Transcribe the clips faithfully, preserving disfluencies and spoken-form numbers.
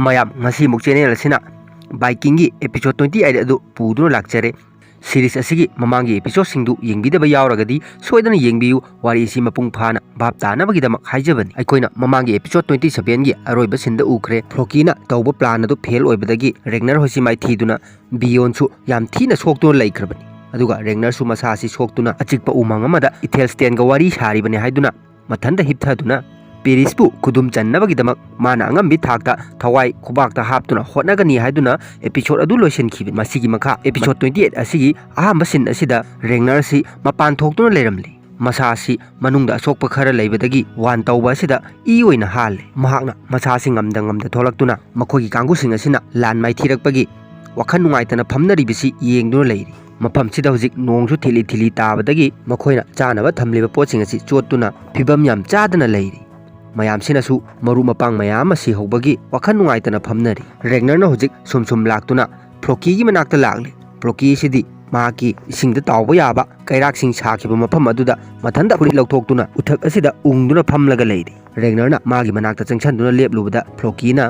ꯃꯌꯥꯝ, ꯉꯁꯤꯃꯨꯛ ꯆꯦꯅꯦꯜ ꯑꯁꯤꯅ ꯕꯥꯏꯀꯤꯡꯒꯤ episode twenty eight ꯑꯗꯨ ꯄꯨꯗꯨꯅ ꯂꯥꯛꯆꯔꯦ꯫ ꯁꯤꯔꯤꯁ ꯑꯁꯤꯒꯤ ꯃꯃꯥꯡꯒꯤ ꯑꯦꯄꯤꯁꯣꯗꯁꯤꯡꯗꯨ ꯌꯦꯡꯕꯤꯗꯕ ꯌꯥꯎꯔꯒꯗꯤ ꯁꯣꯏꯗꯅ ꯌꯦꯡꯕꯤꯌꯨ꯫ ꯋꯥꯔꯤ ꯑꯁꯤ ꯃꯄꯨꯡ ꯐꯥꯅ ꯚꯥꯞ ꯇꯥꯅꯕꯒꯤꯗꯃꯛ ꯍꯥꯏꯖꯕꯅꯤ꯫ ꯑꯩꯈꯣꯏꯅ ꯃꯃꯥꯡꯒꯤ ꯑꯦꯄꯤꯁꯣꯗ ꯇ꯭ꯋꯦꯟꯇꯤ ꯁꯚꯦꯟꯒꯤ ꯑꯔꯣꯏꯕ ꯁꯤꯟꯗ ꯎꯈ꯭ꯔꯦ꯫ ꯐ꯭ꯂꯣꯀꯤꯅ ꯇꯧꯕ ꯄ꯭ꯂꯥꯟ ꯑꯗꯨ ꯐꯦꯜ ꯑꯣꯏꯕꯗꯒꯤ ꯔꯦꯒꯅꯔ ꯍꯣꯏꯁꯤ ꯃꯥꯏꯊꯤꯗꯨꯅ ꯕꯤꯌꯣꯟꯁꯨ ꯌꯥꯝ ꯊꯤꯅ ꯁꯣꯛꯇꯨꯅ ꯂꯩꯈ꯭ꯔꯕꯅꯤ꯫ ꯑꯗꯨꯒ ꯔꯦꯒꯅꯔꯁꯨ ꯃꯁꯥ ꯑꯁꯤ ꯁꯣꯛꯇꯨꯅ ꯑꯆꯤꯛꯄ ꯎꯃꯪ ꯑꯃꯗ ꯏꯊꯦꯜꯁ꯭ꯇꯦꯟꯒ ꯋꯥꯔꯤ ꯁꯥꯔꯤꯕꯅꯤ ꯍꯥꯏꯗꯨꯅ ꯃꯊꯟꯇ ꯍꯤꯞꯊꯗꯨꯅ ꯄꯦꯔꯤꯁꯄꯨ ꯈꯨꯗꯨꯝ ꯆꯟꯅꯕꯒꯤꯗꯃꯛ ꯃꯥꯅ ꯑꯉꯝꯕꯤ ꯊꯥꯛꯇ ꯊꯋꯥꯏ ꯈꯨꯕꯥꯛꯇ ꯍꯥꯞꯇꯨꯅ ꯍꯣꯠꯅꯒꯅꯤ ꯍꯥꯏꯗꯨꯅ ꯑꯦꯄꯤꯁꯣꯗ ꯑꯗꯨ ꯂꯣꯏꯁꯤꯟꯈꯤꯕꯅꯤ꯫ ꯃꯁꯤꯒꯤ ꯃꯈꯥ ꯑꯦꯄꯤꯁꯣꯗ ꯇ꯭ꯋꯦꯟꯇꯤ ꯑꯩꯠ ꯑꯁꯤꯒꯤ ꯑꯍꯥꯟꯕ ꯁꯤꯟ ꯑꯁꯤꯗ ꯔꯦꯒꯅꯔ ꯑꯁꯤ ꯃꯄꯥꯟ ꯊꯣꯛꯇꯨꯅ ꯂꯩꯔꯝꯂꯤ꯫ ꯃꯁꯥ ꯑꯁꯤ ꯃꯅꯨꯡꯗ ꯑꯁꯣꯛꯄ ꯈꯔ ꯂꯩꯕꯗꯒꯤ ꯋꯥꯟ ꯇꯧꯕ ꯑꯁꯤꯗ ꯏ ꯑꯣꯏꯅ ꯍꯥꯜꯂꯤ꯫ ꯃꯍꯥꯛꯅ ꯃꯁꯥ ꯑꯁꯤ ꯉꯝꯗ ꯉꯝꯗ ꯊꯣꯛꯂꯛꯇꯨꯅ ꯃꯈꯣꯏꯒꯤ ꯀꯥꯡꯕꯨꯁꯤꯡ ꯑꯁꯤꯅ ꯂꯥꯟ ꯃꯥꯏꯊꯤꯔꯛꯄꯒꯤ ꯋꯥꯈꯜ ꯅꯨꯡꯉꯥꯏꯇꯅ ꯐꯝꯅꯔꯤꯕꯁꯤ ꯌꯦꯡꯗꯨꯅ ꯂꯩꯔꯤ꯫ ꯃꯐꯝꯁꯤꯗ ꯍꯧꯖꯤꯛ ꯅꯣꯡꯁꯨ ꯊꯤꯂꯤ ꯊꯤꯂꯤ ꯇꯥꯕꯗꯒꯤ ꯃꯈꯣꯏꯅ ꯆꯥꯅꯕ ꯊꯝꯂꯤꯕ ꯄꯣꯠꯁꯤꯡ ꯑꯁꯤ ꯆꯣꯠꯇꯨꯅ ꯐꯤꯕꯝ ꯌꯥꯝ ꯆꯥꯗꯅ ꯂꯩꯔꯤ꯫ ꯃꯌꯥꯝꯁꯤꯅꯁꯨ ꯃꯔꯨꯞ ꯃꯄꯥꯡ ꯃꯌꯥꯝ ꯑꯃ ꯁꯤꯍꯧꯕꯒꯤ ꯋꯥꯈꯜ ꯅꯨꯡꯉꯥꯏꯇꯅ ꯐꯝꯅꯔꯤ꯫ ꯔꯦꯒꯅꯔꯅ ꯍꯧꯖꯤꯛ ꯁꯨꯝ ꯁꯨꯝ ꯂꯥꯛꯇꯨꯅ ꯐ꯭ꯂꯣꯀꯤꯒꯤ ꯃꯅꯥꯛꯇ ꯂꯥꯛꯂꯤ꯫ ꯐ꯭ꯂꯣꯀꯤ ꯑꯁꯤꯗꯤ ꯃꯍꯥꯛꯀꯤ ꯏꯁꯤꯡꯗ ꯇꯥꯎꯕ ꯌꯥꯕ ꯀꯩꯔꯥꯛꯁꯤꯡ ꯁꯥꯈꯤꯕ ꯃꯐꯝ ꯑꯗꯨꯗ ꯃꯊꯟꯇ ꯐꯨꯔꯤꯠ ꯂꯧꯊꯣꯛꯇꯨꯅ ꯎꯊꯛ ꯑꯁꯤꯗ ꯎꯪꯗꯨꯅ ꯐꯝꯂꯒ ꯂꯩꯔꯤ꯫ ꯔꯦꯒꯅꯔꯅ ꯃꯥꯒꯤ ꯃꯅꯥꯛꯇ ꯆꯪꯁꯤꯟꯗꯨꯅ ꯂꯦꯞꯂꯨꯕꯗ ꯐ꯭ꯂꯣꯀꯤꯅ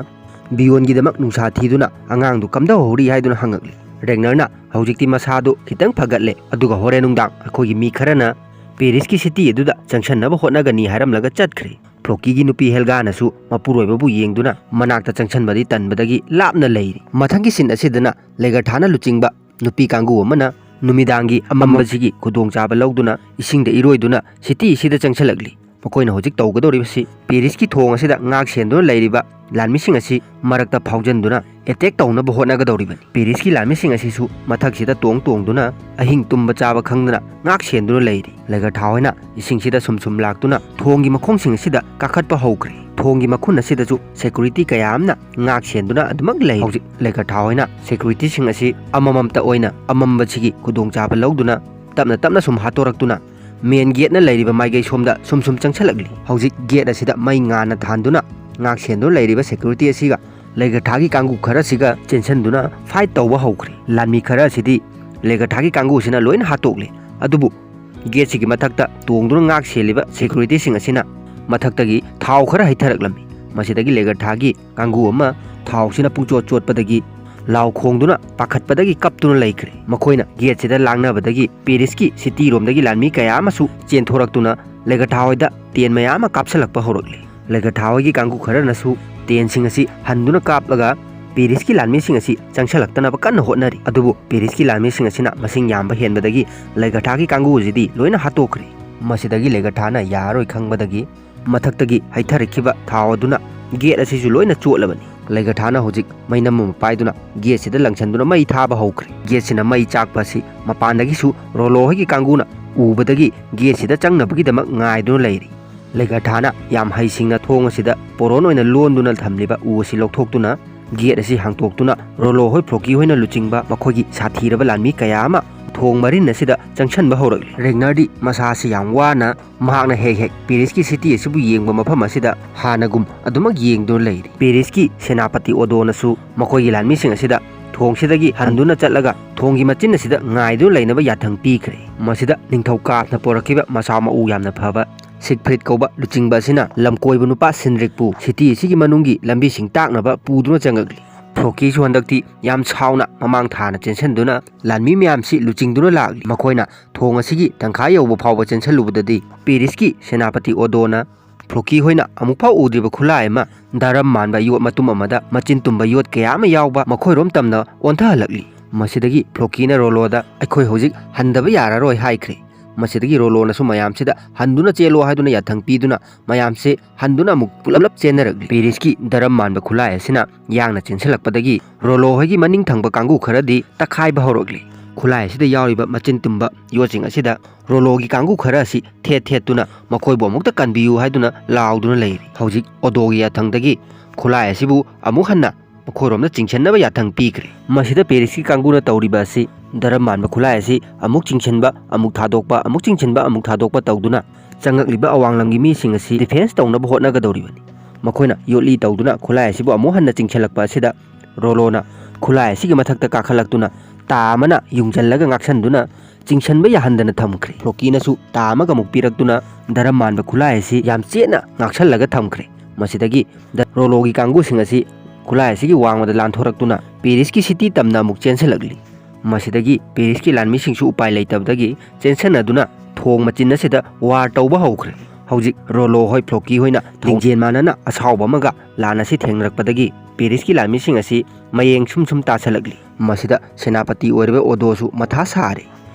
ꯕꯤꯌꯣꯟꯒꯤꯗꯃꯛ ꯅꯨꯡꯁꯥ ꯊꯤꯗꯨꯅ ꯑꯉꯥꯡꯗꯨ ꯀꯝꯗꯧꯍꯧꯔꯤ ꯍꯥꯏꯗꯨꯅ ꯍꯪꯉꯛꯂꯤ꯫ ꯔꯦꯒꯅꯔꯅ ꯍꯧꯖꯤꯛꯇꯤ ꯃꯁꯥꯗꯨ ꯈꯤꯇꯪ ꯐꯒꯠꯂꯦ, ꯑꯗꯨꯒ ꯍꯣꯔꯦꯟ ꯅꯨꯡꯗꯥꯡ ꯑꯩꯈꯣꯏꯒꯤ ꯃꯤ ꯈꯔꯅ ꯄꯦꯔꯤꯁꯀꯤ ꯁꯤꯇꯤ ꯑꯗꯨꯗ ꯆꯪꯁꯤꯟꯅꯕ ꯍꯣꯠꯅꯒꯅꯤ ꯍꯥꯏꯔꯝꯂꯒ ꯆꯠꯈ꯭ꯔꯦ꯫ ꯐ꯭ꯂꯣꯀꯤꯒꯤ ꯅꯨꯄꯤ ꯍꯦꯜꯒꯥꯅꯁꯨ ꯃꯄꯨꯔꯣꯏꯕꯕꯨ ꯌꯦꯡꯗꯨꯅ ꯃꯅꯥꯛꯇ ꯆꯪꯁꯤꯟꯕꯗꯤ ꯇꯟꯕꯗꯒꯤ ꯂꯥꯞꯅ ꯂꯩꯔꯤ꯫ ꯃꯊꯪꯒꯤ ꯁꯤꯟ ꯑꯁꯤꯗꯅ ꯂꯦꯒꯔꯊꯥꯅ ꯂꯨꯆꯤꯡꯕ ꯅꯨꯄꯤ ꯀꯥꯡꯕꯨ ꯑꯃꯅ ꯅꯨꯃꯤꯗꯥꯡꯒꯤ ꯑꯃꯝꯕꯁꯤꯒꯤ ꯈꯨꯗꯣꯡꯆꯥꯕ ꯂꯧꯗꯨꯅ ꯏꯁꯤꯡꯗ ꯏꯔꯣꯏꯗꯨꯅ ꯁꯤꯇꯤ ꯑꯁꯤꯗ ꯆꯪꯁꯤꯜꯂꯛꯂꯤ꯫ ꯃꯈꯣꯏꯅ ꯍꯧꯖꯤꯛ ꯇꯧꯒꯗꯧꯔꯤꯕꯁꯤ ꯄꯦꯔꯤꯁꯀꯤ ꯊꯣꯡ ꯑꯁꯤꯗ ꯉꯥꯛ ꯁꯦꯟꯗꯨꯅ ꯂꯩꯔꯤꯕ ꯂꯥꯟꯃꯤꯁꯤꯡ ꯑꯁꯤ ꯃꯔꯛꯇ ꯐꯥꯎꯖꯟꯗꯨꯅ ꯑꯦꯇꯦꯛ ꯇꯧꯅꯕ ꯍꯣꯠꯅꯒꯗꯧꯔꯤꯕꯅꯤ꯫ ꯄꯦꯔꯤꯁꯀꯤ ꯂꯥꯟꯃꯤꯁꯤꯡ ꯑꯁꯤꯁꯨ ꯃꯊꯛꯁꯤꯗ ꯇꯣꯡ ꯇꯣꯡꯗꯨꯅ ꯑꯍꯤꯡ ꯇꯨꯝꯕ ꯆꯥꯕ ꯈꯪꯗꯅ ꯉꯥꯛ ꯁꯦꯟꯗꯨꯅ ꯂꯩꯔꯤ꯫ ꯂꯦꯒꯔꯊꯥ ꯍꯣꯏꯅ ꯏꯁꯤꯡꯁꯤꯗ ꯁꯨꯝ ꯁꯨꯝ ꯂꯥꯛꯇꯨꯅ ꯊꯣꯡꯒꯤ ꯃꯈꯣꯡꯁꯤꯡ ꯑꯁꯤꯗ ꯀꯥꯈꯠꯄ ꯍꯧꯈ꯭ꯔꯦ꯫ ꯊꯣꯡꯒꯤ ꯃꯈꯨꯟ ꯑꯁꯤꯗꯁꯨ ꯁꯦꯀ꯭ꯌꯨꯔꯤꯇꯤ ꯀꯌꯥ ꯑꯃꯅ ꯉꯥꯛ ꯁꯦꯟꯗꯨꯅ ꯑꯗꯨꯃꯛ ꯂꯩ꯫ ꯍꯧꯖꯤꯛ ꯂꯦꯒꯔꯊꯥ ꯍꯣꯏꯅ ꯁꯦꯀ꯭ꯌꯨꯔꯤꯇꯤꯁꯤꯡ ꯑꯁꯤ ꯑꯃꯃꯝꯇ ꯑꯣꯏꯅ ꯑꯃꯝꯕꯁꯤꯒꯤ ꯈꯨꯗꯣꯡꯆꯥꯕ ꯂꯧꯗꯨꯅ ꯇꯞꯅ ꯇꯞꯅ ꯁꯨꯝ ꯍꯥꯠꯇꯣꯔꯛꯇꯨꯅ ꯃꯦꯟ ꯒꯦꯠꯅ ꯂꯩꯔꯤꯕ ꯃꯥꯏꯀꯩ ꯁꯣꯝꯗ ꯁꯨꯝ ꯁꯨꯝ ꯆꯪꯁꯤꯜꯂꯛꯂꯤ꯫ ꯍꯧꯖꯤꯛ ꯒꯦꯠ ꯑꯁꯤꯗ ꯃꯩ ꯉꯥꯟꯅ ꯊꯥꯟꯗꯨꯅ ꯉꯥꯛ ꯁꯦꯟꯗꯨꯅ ꯂꯩꯔꯤꯕ ꯁꯦꯀ꯭ꯌꯨꯔꯤꯇꯤ ꯑꯁꯤꯒ ꯂꯦꯒꯔꯊꯥꯒꯤ ꯀꯥꯡꯕꯨ ꯈꯔꯁꯤꯒ ꯆꯦꯟꯁꯤꯟꯗꯨꯅ ꯐꯥꯏꯠ ꯇꯧꯕ ꯍꯧꯈ꯭ꯔꯦ꯫ ꯂꯥꯟꯃꯤ ꯈꯔ ꯑꯁꯤꯗꯤ ꯂꯦꯒꯔꯊꯥꯒꯤ ꯀꯥꯡꯕꯨꯁꯤꯅ ꯂꯣꯏꯅ ꯍꯥꯠꯇꯣꯛꯂꯦ꯫ ꯑꯗꯨꯕꯨ ꯒꯦꯠꯁꯤꯒꯤ ꯃꯊꯛꯇ ꯇꯣꯡꯗꯨꯅ ꯉꯥꯛ ꯁꯦꯜꯂꯤꯕ ꯁꯦꯀ꯭ꯌꯨꯔꯤꯇꯤꯁꯤꯡ ꯑꯁꯤꯅ ꯃꯊꯛꯇꯒꯤ ꯊꯥꯎ ꯈꯔ ꯍꯩꯊꯔꯛꯂꯝꯃꯤ꯫ ꯃꯁꯤꯗꯒꯤ ꯂꯦꯒꯔꯊꯥꯒꯤ ꯀꯥꯡꯕꯨ ꯑꯃ ꯊꯥꯎꯁꯤꯅ ꯄꯨꯡꯆꯣꯠ ꯆꯣꯠꯄꯗꯒꯤ ꯂꯥꯎ ꯈꯣꯡꯗꯨꯅ ꯄꯥꯈꯠꯄꯗꯒꯤ ꯀꯞꯇꯨꯅ ꯂꯩꯈ꯭ꯔꯦ꯫ ꯃꯈꯣꯏꯅ ꯒꯦꯠꯁꯤꯗ ꯂꯥꯡꯅꯕꯗꯒꯤ ꯄꯦꯔꯤꯁꯀꯤ ꯁꯤꯇꯤꯔꯣꯝꯗꯒꯤ ꯂꯥꯟꯃꯤ ꯀꯌꯥ ꯑꯃꯁꯨ ꯆꯦꯟꯊꯣꯔꯛꯇꯨꯅ ꯂꯦꯒꯔꯊꯥ ꯍꯣꯏꯗ ꯇꯦꯟ ꯃꯌꯥꯝ ꯑꯃ ꯀꯥꯞꯁꯤꯜꯂꯛꯄ ꯍꯧꯔꯛꯂꯤ꯫ ꯂꯦꯒꯔꯊꯥ ꯍꯣꯏꯒꯤ ꯀꯥꯡꯕꯨ ꯈꯔꯅꯁꯨ ꯇꯦꯟꯁꯤꯡ ꯑꯁꯤ ꯍꯟꯗꯨꯅ ꯀꯥꯞꯂꯒ ꯄꯦꯔꯤꯁꯀꯤ ꯂꯥꯟꯃꯤꯁꯤꯡ ꯑꯁꯤ ꯆꯪꯁꯤꯜꯂꯛꯇꯅꯕ ꯀꯟꯅ ꯍꯣꯠꯅꯔꯤ꯫ ꯑꯗꯨꯕꯨ ꯄꯦꯔꯤꯁꯀꯤ ꯂꯥꯟꯃꯤꯁꯤꯡ ꯑꯁꯤꯅ ꯃꯁꯤꯡ ꯌꯥꯝꯕ ꯍꯦꯟꯕꯗꯒꯤ ꯂꯦꯒꯔꯊꯥꯒꯤ ꯀꯥꯡꯕꯨ ꯑꯁꯤꯗꯤ ꯂꯣꯏꯅ ꯍꯥꯠꯇꯣꯛꯈ꯭ꯔꯦ꯫ ꯃꯁꯤꯗꯒꯤ ꯂꯦꯒꯔꯊꯥꯅ ꯌꯥꯔꯔꯣꯏ ꯈꯪꯕꯗꯒꯤ ꯃꯊꯛꯇꯒꯤ ꯍꯩꯊꯔꯛꯈꯤꯕ ꯊꯥꯎ ꯑꯗꯨꯅ ꯒꯦꯠ ꯑꯁꯤꯁꯨ ꯂꯣꯏꯅ ꯆꯣꯠꯂꯕꯅꯤ꯫ ꯂꯦꯒꯔꯊꯥꯅ ꯍꯧꯖꯤꯛ ꯃꯩꯅꯝ ꯑꯃ ꯄꯥꯏꯗꯨꯅ ꯒꯦꯠꯁꯤꯗ ꯂꯪꯁꯟꯗꯨꯅ ꯃꯩ ꯊꯥꯕ ꯍꯧꯈ꯭ꯔꯦ꯫ ꯒꯦꯠꯁꯤꯅ ꯃꯩ ꯆꯥꯛꯄ ꯑꯁꯤ ꯃꯄꯥꯟꯗꯒꯤꯁꯨ ꯔꯣꯂꯣ ꯍꯣꯏꯒꯤ ꯀꯥꯡꯕꯨꯅ ꯎꯕꯗꯒꯤ ꯒꯦꯠꯁꯤꯗ ꯆꯪꯅꯕꯒꯤꯗꯃꯛ ꯉꯥꯏꯗꯨꯅ ꯂꯩꯔꯤ꯫ ꯂꯦꯒꯔꯊꯥꯅ ꯌꯥꯝ ꯍꯩꯁꯤꯡꯅ ꯊꯣꯡ ꯑꯁꯤꯗ ꯄꯣꯔꯣꯟ ꯑꯣꯏꯅ ꯂꯣꯟꯗꯨꯅ ꯊꯝꯂꯤꯕ ꯎ ꯑꯁꯤ ꯂꯧꯊꯣꯛꯇꯨꯅ ꯒꯦꯠ ꯑꯁꯤ ꯍꯥꯡꯇꯣꯛꯇꯨꯅ ꯔꯣꯂꯣ ꯍꯣꯏ, ꯐ꯭ꯂꯣꯀꯤ ꯍꯣꯏꯅ ꯂꯨꯆꯤꯡꯕ ꯃꯈꯣꯏꯒꯤ ꯁꯥꯊꯤꯔꯕ ꯂꯥꯟꯃꯤ ꯀꯌꯥ ꯑꯃ ꯊꯣꯡ ꯃꯔꯤꯟ ꯑꯁꯤꯗ ꯆꯪꯁꯤꯟꯕ ꯍꯧꯔꯛꯂꯤ꯫ ꯔꯦꯒꯅꯔꯗꯤ ꯃꯁꯥꯁꯤ ꯌꯥꯝ ꯋꯥꯅ ꯃꯍꯥꯛꯅ ꯍꯦꯛ ꯍꯦꯛ ꯄꯦꯔꯤꯁꯀꯤ ꯁꯤꯇꯤ ꯑꯁꯤꯕꯨ ꯌꯦꯡꯕ ꯃꯐꯝ ꯑꯁꯤꯗ ꯍꯥꯟꯅꯒꯨꯝ ꯑꯗꯨꯃꯛ ꯌꯦꯡꯗꯨꯅ ꯂꯩꯔꯤ꯫ ꯄꯦꯔꯤꯁꯀꯤ ꯁꯦꯅꯥꯄꯇꯤ ꯑꯣꯗꯣꯅꯁꯨ ꯃꯈꯣꯏꯒꯤ ꯂꯥꯟꯃꯤꯁꯤꯡ ꯑꯁꯤꯗ ꯊꯣꯡꯁꯤꯗꯒꯤ ꯍꯟꯗꯨꯅ ꯆꯠꯂꯒ ꯊꯣꯡꯒꯤ ꯃꯆꯤꯟ ꯑꯁꯤꯗ ꯉꯥꯏꯗꯨꯅ ꯂꯩꯅꯕ ꯌꯥꯊꯪ ꯄꯤꯈ꯭ꯔꯦ꯫ ꯃꯁꯤꯗ ꯅꯤꯡꯊꯧ ꯀꯥꯐꯅ ꯄꯨꯔꯛꯈꯤꯕ ꯃꯁꯥ ꯃꯎ ꯌꯥꯝꯅ ꯐꯕ ꯁꯤꯒꯐ꯭ꯔꯤꯗ ꯀꯧꯕ ꯂꯨꯆꯤꯡꯕ ꯑꯁꯤꯅ ꯂꯝꯀꯣꯏꯕ ꯅꯨꯄꯥ ꯁꯤꯟꯗ꯭ꯔꯤꯛꯄꯨ ꯁꯤꯇꯤ ꯑꯁꯤꯒꯤ ꯃꯅꯨꯡꯒꯤ ꯂꯝꯕꯤꯁꯤꯡ ꯇꯥꯛꯅꯕ ꯄꯨꯗꯨꯅ ꯆꯪꯉꯛꯂꯤ꯫ ꯐ꯭ꯂꯣꯀꯤꯁꯨ ꯍꯟꯗꯛꯇꯤ ꯌꯥꯝ ꯁꯥꯎꯅ ꯃꯃꯥꯡ ꯊꯥꯅ ꯆꯦꯟꯁꯤꯟꯗꯨꯅ ꯂꯥꯟꯃꯤ ꯃꯌꯥꯝꯁꯤ ꯂꯨꯆꯤꯡꯗꯨꯅ ꯂꯥꯛꯂꯤ꯫ ꯃꯈꯣꯏꯅ ꯊꯣꯡ ꯑꯁꯤꯒꯤ ꯇꯪꯈꯥꯏ ꯌꯧꯕ ꯐꯥꯎꯕ ꯆꯦꯟꯁꯤꯜꯂꯨꯕꯗꯗꯤ ꯄꯦꯔꯤꯁꯀꯤ ꯁꯦꯅꯥꯄꯇꯤ ꯑꯣꯗꯣꯅ ꯐ꯭ꯂꯣꯀꯤ ꯍꯣꯏꯅ ꯑꯃꯨꯛꯐꯥꯎ ꯎꯗ꯭ꯔꯤꯕ ꯈꯨꯠꯂꯥꯏ ꯑꯃ, ꯗꯔꯝ ꯃꯥꯟꯕ ꯌꯣꯠ ꯃꯇꯨꯝ ꯑꯃꯗ ꯃꯆꯤꯟ ꯇꯨꯝꯕ ꯌꯣꯠ ꯀꯌꯥ ꯑꯃ ꯌꯥꯎꯕ, ꯃꯈꯣꯏꯔꯣꯝ ꯇꯝꯅ ꯑꯣꯟꯊꯍꯜꯂꯛꯂꯤ꯫ ꯃꯁꯤꯗꯒꯤ ꯐ꯭ꯂꯣꯀꯤꯅ ꯔꯣꯂꯣꯗ, "ꯑꯩꯈꯣꯏ ꯍꯧꯖꯤꯛ ꯍꯟꯗꯕ ꯌꯥꯔꯔꯣꯏ" ꯍꯥꯏꯈ꯭ꯔꯦ꯫ ꯃꯁꯤꯗꯒꯤ ꯔꯣꯂꯣꯅꯁꯨ ꯃꯌꯥꯝꯁꯤꯗ ꯍꯟꯗꯨꯅ ꯆꯦꯜꯂꯣ ꯍꯥꯏꯗꯨꯅ ꯌꯥꯊꯪ ꯄꯤꯗꯨꯅ ꯃꯌꯥꯝꯁꯦ ꯍꯟꯗꯨꯅ ꯑꯃꯨꯛ ꯄꯨꯂꯞ ꯆꯦꯟꯅꯔꯛꯂꯤ꯫ ꯄꯦꯔꯤꯁꯀꯤ ꯗꯔꯝ ꯃꯥꯟꯕ ꯈꯨꯠꯂꯥꯏ ꯑꯁꯤꯅ ꯌꯥꯡꯅ ꯆꯦꯟꯁꯤꯜꯂꯛꯄꯗꯒꯤ ꯔꯣꯂꯣ ꯍꯣꯏꯒꯤ ꯃꯅꯤꯡ ꯊꯪꯕ ꯀꯥꯡꯕꯨ ꯈꯔꯗꯤ ꯇꯛꯈꯥꯏꯕ ꯍꯧꯔꯛꯂꯤ꯫ ꯈꯨꯠꯂꯥꯏ ꯑꯁꯤꯗ ꯌꯥꯎꯔꯤꯕ ꯃꯆꯤꯟ ꯇꯨꯝꯕ ꯌꯣꯠꯁꯤꯡ ꯑꯁꯤꯗ ꯔꯣꯂꯣꯒꯤ ꯀꯥꯡꯕꯨ ꯈꯔ ꯑꯁꯤ ꯊꯦꯠ ꯊꯦꯠꯇꯨꯅ ꯃꯈꯣꯏꯕꯨ ꯑꯃꯨꯛꯇ ꯀꯟꯕꯤꯌꯨ ꯍꯥꯏꯗꯨꯅ ꯂꯥꯎꯗꯨꯅ ꯂꯩꯔꯤ꯫ ꯍꯧꯖꯤꯛ ꯑꯣꯗꯣꯒꯤ ꯌꯥꯊꯪꯗꯒꯤ ꯈꯨꯠꯂꯥꯏ ꯑꯁꯤꯕꯨ ꯑꯃꯨꯛ ꯍꯟꯅ ꯃꯈꯣꯏꯔꯣꯝꯗ ꯆꯤꯡꯁꯤꯟꯅꯕ ꯌꯥꯊꯪ ꯄꯤꯈ꯭ꯔꯦ꯫ ꯃꯁꯤꯗ ꯄꯦꯔꯤꯁꯀꯤ ꯀꯥꯡꯕꯨꯅ ꯇꯧꯔꯤꯕ ꯑꯁꯤ ꯗꯔꯝ ꯃꯥꯟꯕ ꯈꯨꯠꯂꯥꯏ ꯑꯁꯤ ꯑꯃꯨꯛ ꯆꯤꯡꯁꯤꯟꯕ, ꯑꯃꯨꯛ ꯊꯥꯗꯣꯛꯄ, ꯑꯃꯨꯛ ꯆꯤꯡꯁꯤꯟꯕ, ꯑꯃꯨꯛ ꯊꯥꯗꯣꯛꯄ ꯇꯧꯗꯨꯅ ꯆꯪꯉꯛꯂꯤꯕ ꯑꯋꯥꯡ ꯂꯝꯒꯤ ꯃꯤꯁꯤꯡ ꯑꯁꯤ ꯗꯤꯐꯦꯟꯁ ꯇꯧꯅꯕ ꯍꯣꯠꯅꯒꯗꯧꯔꯤꯕꯅꯤ꯫ ꯃꯈꯣꯏꯅ ꯌꯣꯠꯂꯤ ꯇꯧꯗꯨꯅ ꯈꯨꯠꯂꯥꯏ ꯑꯁꯤꯕꯨ ꯑꯃꯨꯛ ꯍꯟꯅ ꯆꯤꯡꯁꯤꯜꯂꯛꯄ ꯑꯁꯤꯗ ꯔꯣꯂꯣꯅ ꯈꯨꯠꯂꯥꯏ ꯑꯁꯤꯒꯤ ꯃꯊꯛꯇ ꯀꯥꯈꯠꯂꯛꯇꯨꯅ ꯇꯥ ꯑꯃꯅ ꯌꯨꯡꯁꯤꯜꯂꯒ ꯉꯥꯛꯁꯟꯗꯨꯅ ꯆꯤꯡꯁꯤꯟꯕ ꯌꯥꯍꯟꯗꯅ ꯊꯝꯈ꯭ꯔꯦ꯫ ꯐ꯭ꯂꯣꯀꯤꯅꯁꯨ ꯇꯥ ꯑꯃꯒ ꯑꯃꯨꯛ ꯄꯤꯔꯛꯇꯨꯅ ꯗꯔꯝ ꯃꯥꯟꯕ ꯈꯨꯠꯂꯥꯏ ꯑꯁꯤ ꯌꯥꯝ ꯆꯦꯠꯅ ꯉꯥꯛꯁꯜꯂꯒ ꯊꯝꯈ꯭ꯔꯦ꯫ ꯃꯁꯤꯗꯒꯤ ꯗ ꯔꯣꯂꯣꯒꯤ ꯀꯥꯡꯕꯨꯁꯤꯡ ꯑꯁꯤ ꯈꯨꯠꯂꯥꯏ ꯑꯁꯤꯒꯤ ꯋꯥꯡꯃꯗ ꯂꯥꯟꯊꯣꯔꯛꯇꯨꯅ ꯄꯦꯔꯤꯁꯀꯤ ꯁꯤꯇꯤ ꯇꯝꯅ ꯑꯃꯨꯛ ꯆꯦꯟꯁꯤꯜꯂꯛꯂꯤ꯫ ꯃꯁꯤꯗꯒꯤ ꯄꯦꯔꯤꯁꯀꯤ ꯂꯥꯟꯃꯤꯁꯤꯡꯁꯨ ꯎꯄꯥꯏ ꯂꯩꯇꯕꯗꯒꯤ ꯆꯦꯟꯁꯤꯟꯅꯗꯨꯅ ꯊꯣꯡ ꯃꯆꯤꯟ ꯑꯁꯤꯗ ꯋꯥꯔ ꯇꯧꯕ ꯍꯧꯈ꯭ꯔꯦ꯫ ꯍꯧꯖꯤꯛ ꯔꯣꯂꯣ ꯍꯣꯏ ꯐ꯭ꯂꯣꯀꯤ ꯍꯣꯏꯅ ꯂꯤꯡꯖꯦꯜ ꯃꯥꯟꯅꯅ ꯑꯁꯥꯎꯕ ꯑꯃꯒ ꯂꯥꯟ ꯑꯁꯤ ꯊꯦꯡꯅꯔꯛꯄꯗꯒꯤ ꯄꯦꯔꯤꯁꯀꯤ ꯂꯥꯟꯃꯤꯁꯤꯡ ꯑꯁꯤ ꯃꯌꯦꯡ ꯁꯨꯝ ꯁꯨꯝ ꯇꯥꯁꯤꯜꯂꯛꯂꯤ꯫ ꯃꯁꯤꯗ ꯁꯦꯅꯥꯄꯇꯤ ꯑꯣꯏꯔꯤꯕ ꯑꯣꯗꯣꯁꯨ ꯃꯊꯥ ꯁꯥꯔꯦ꯫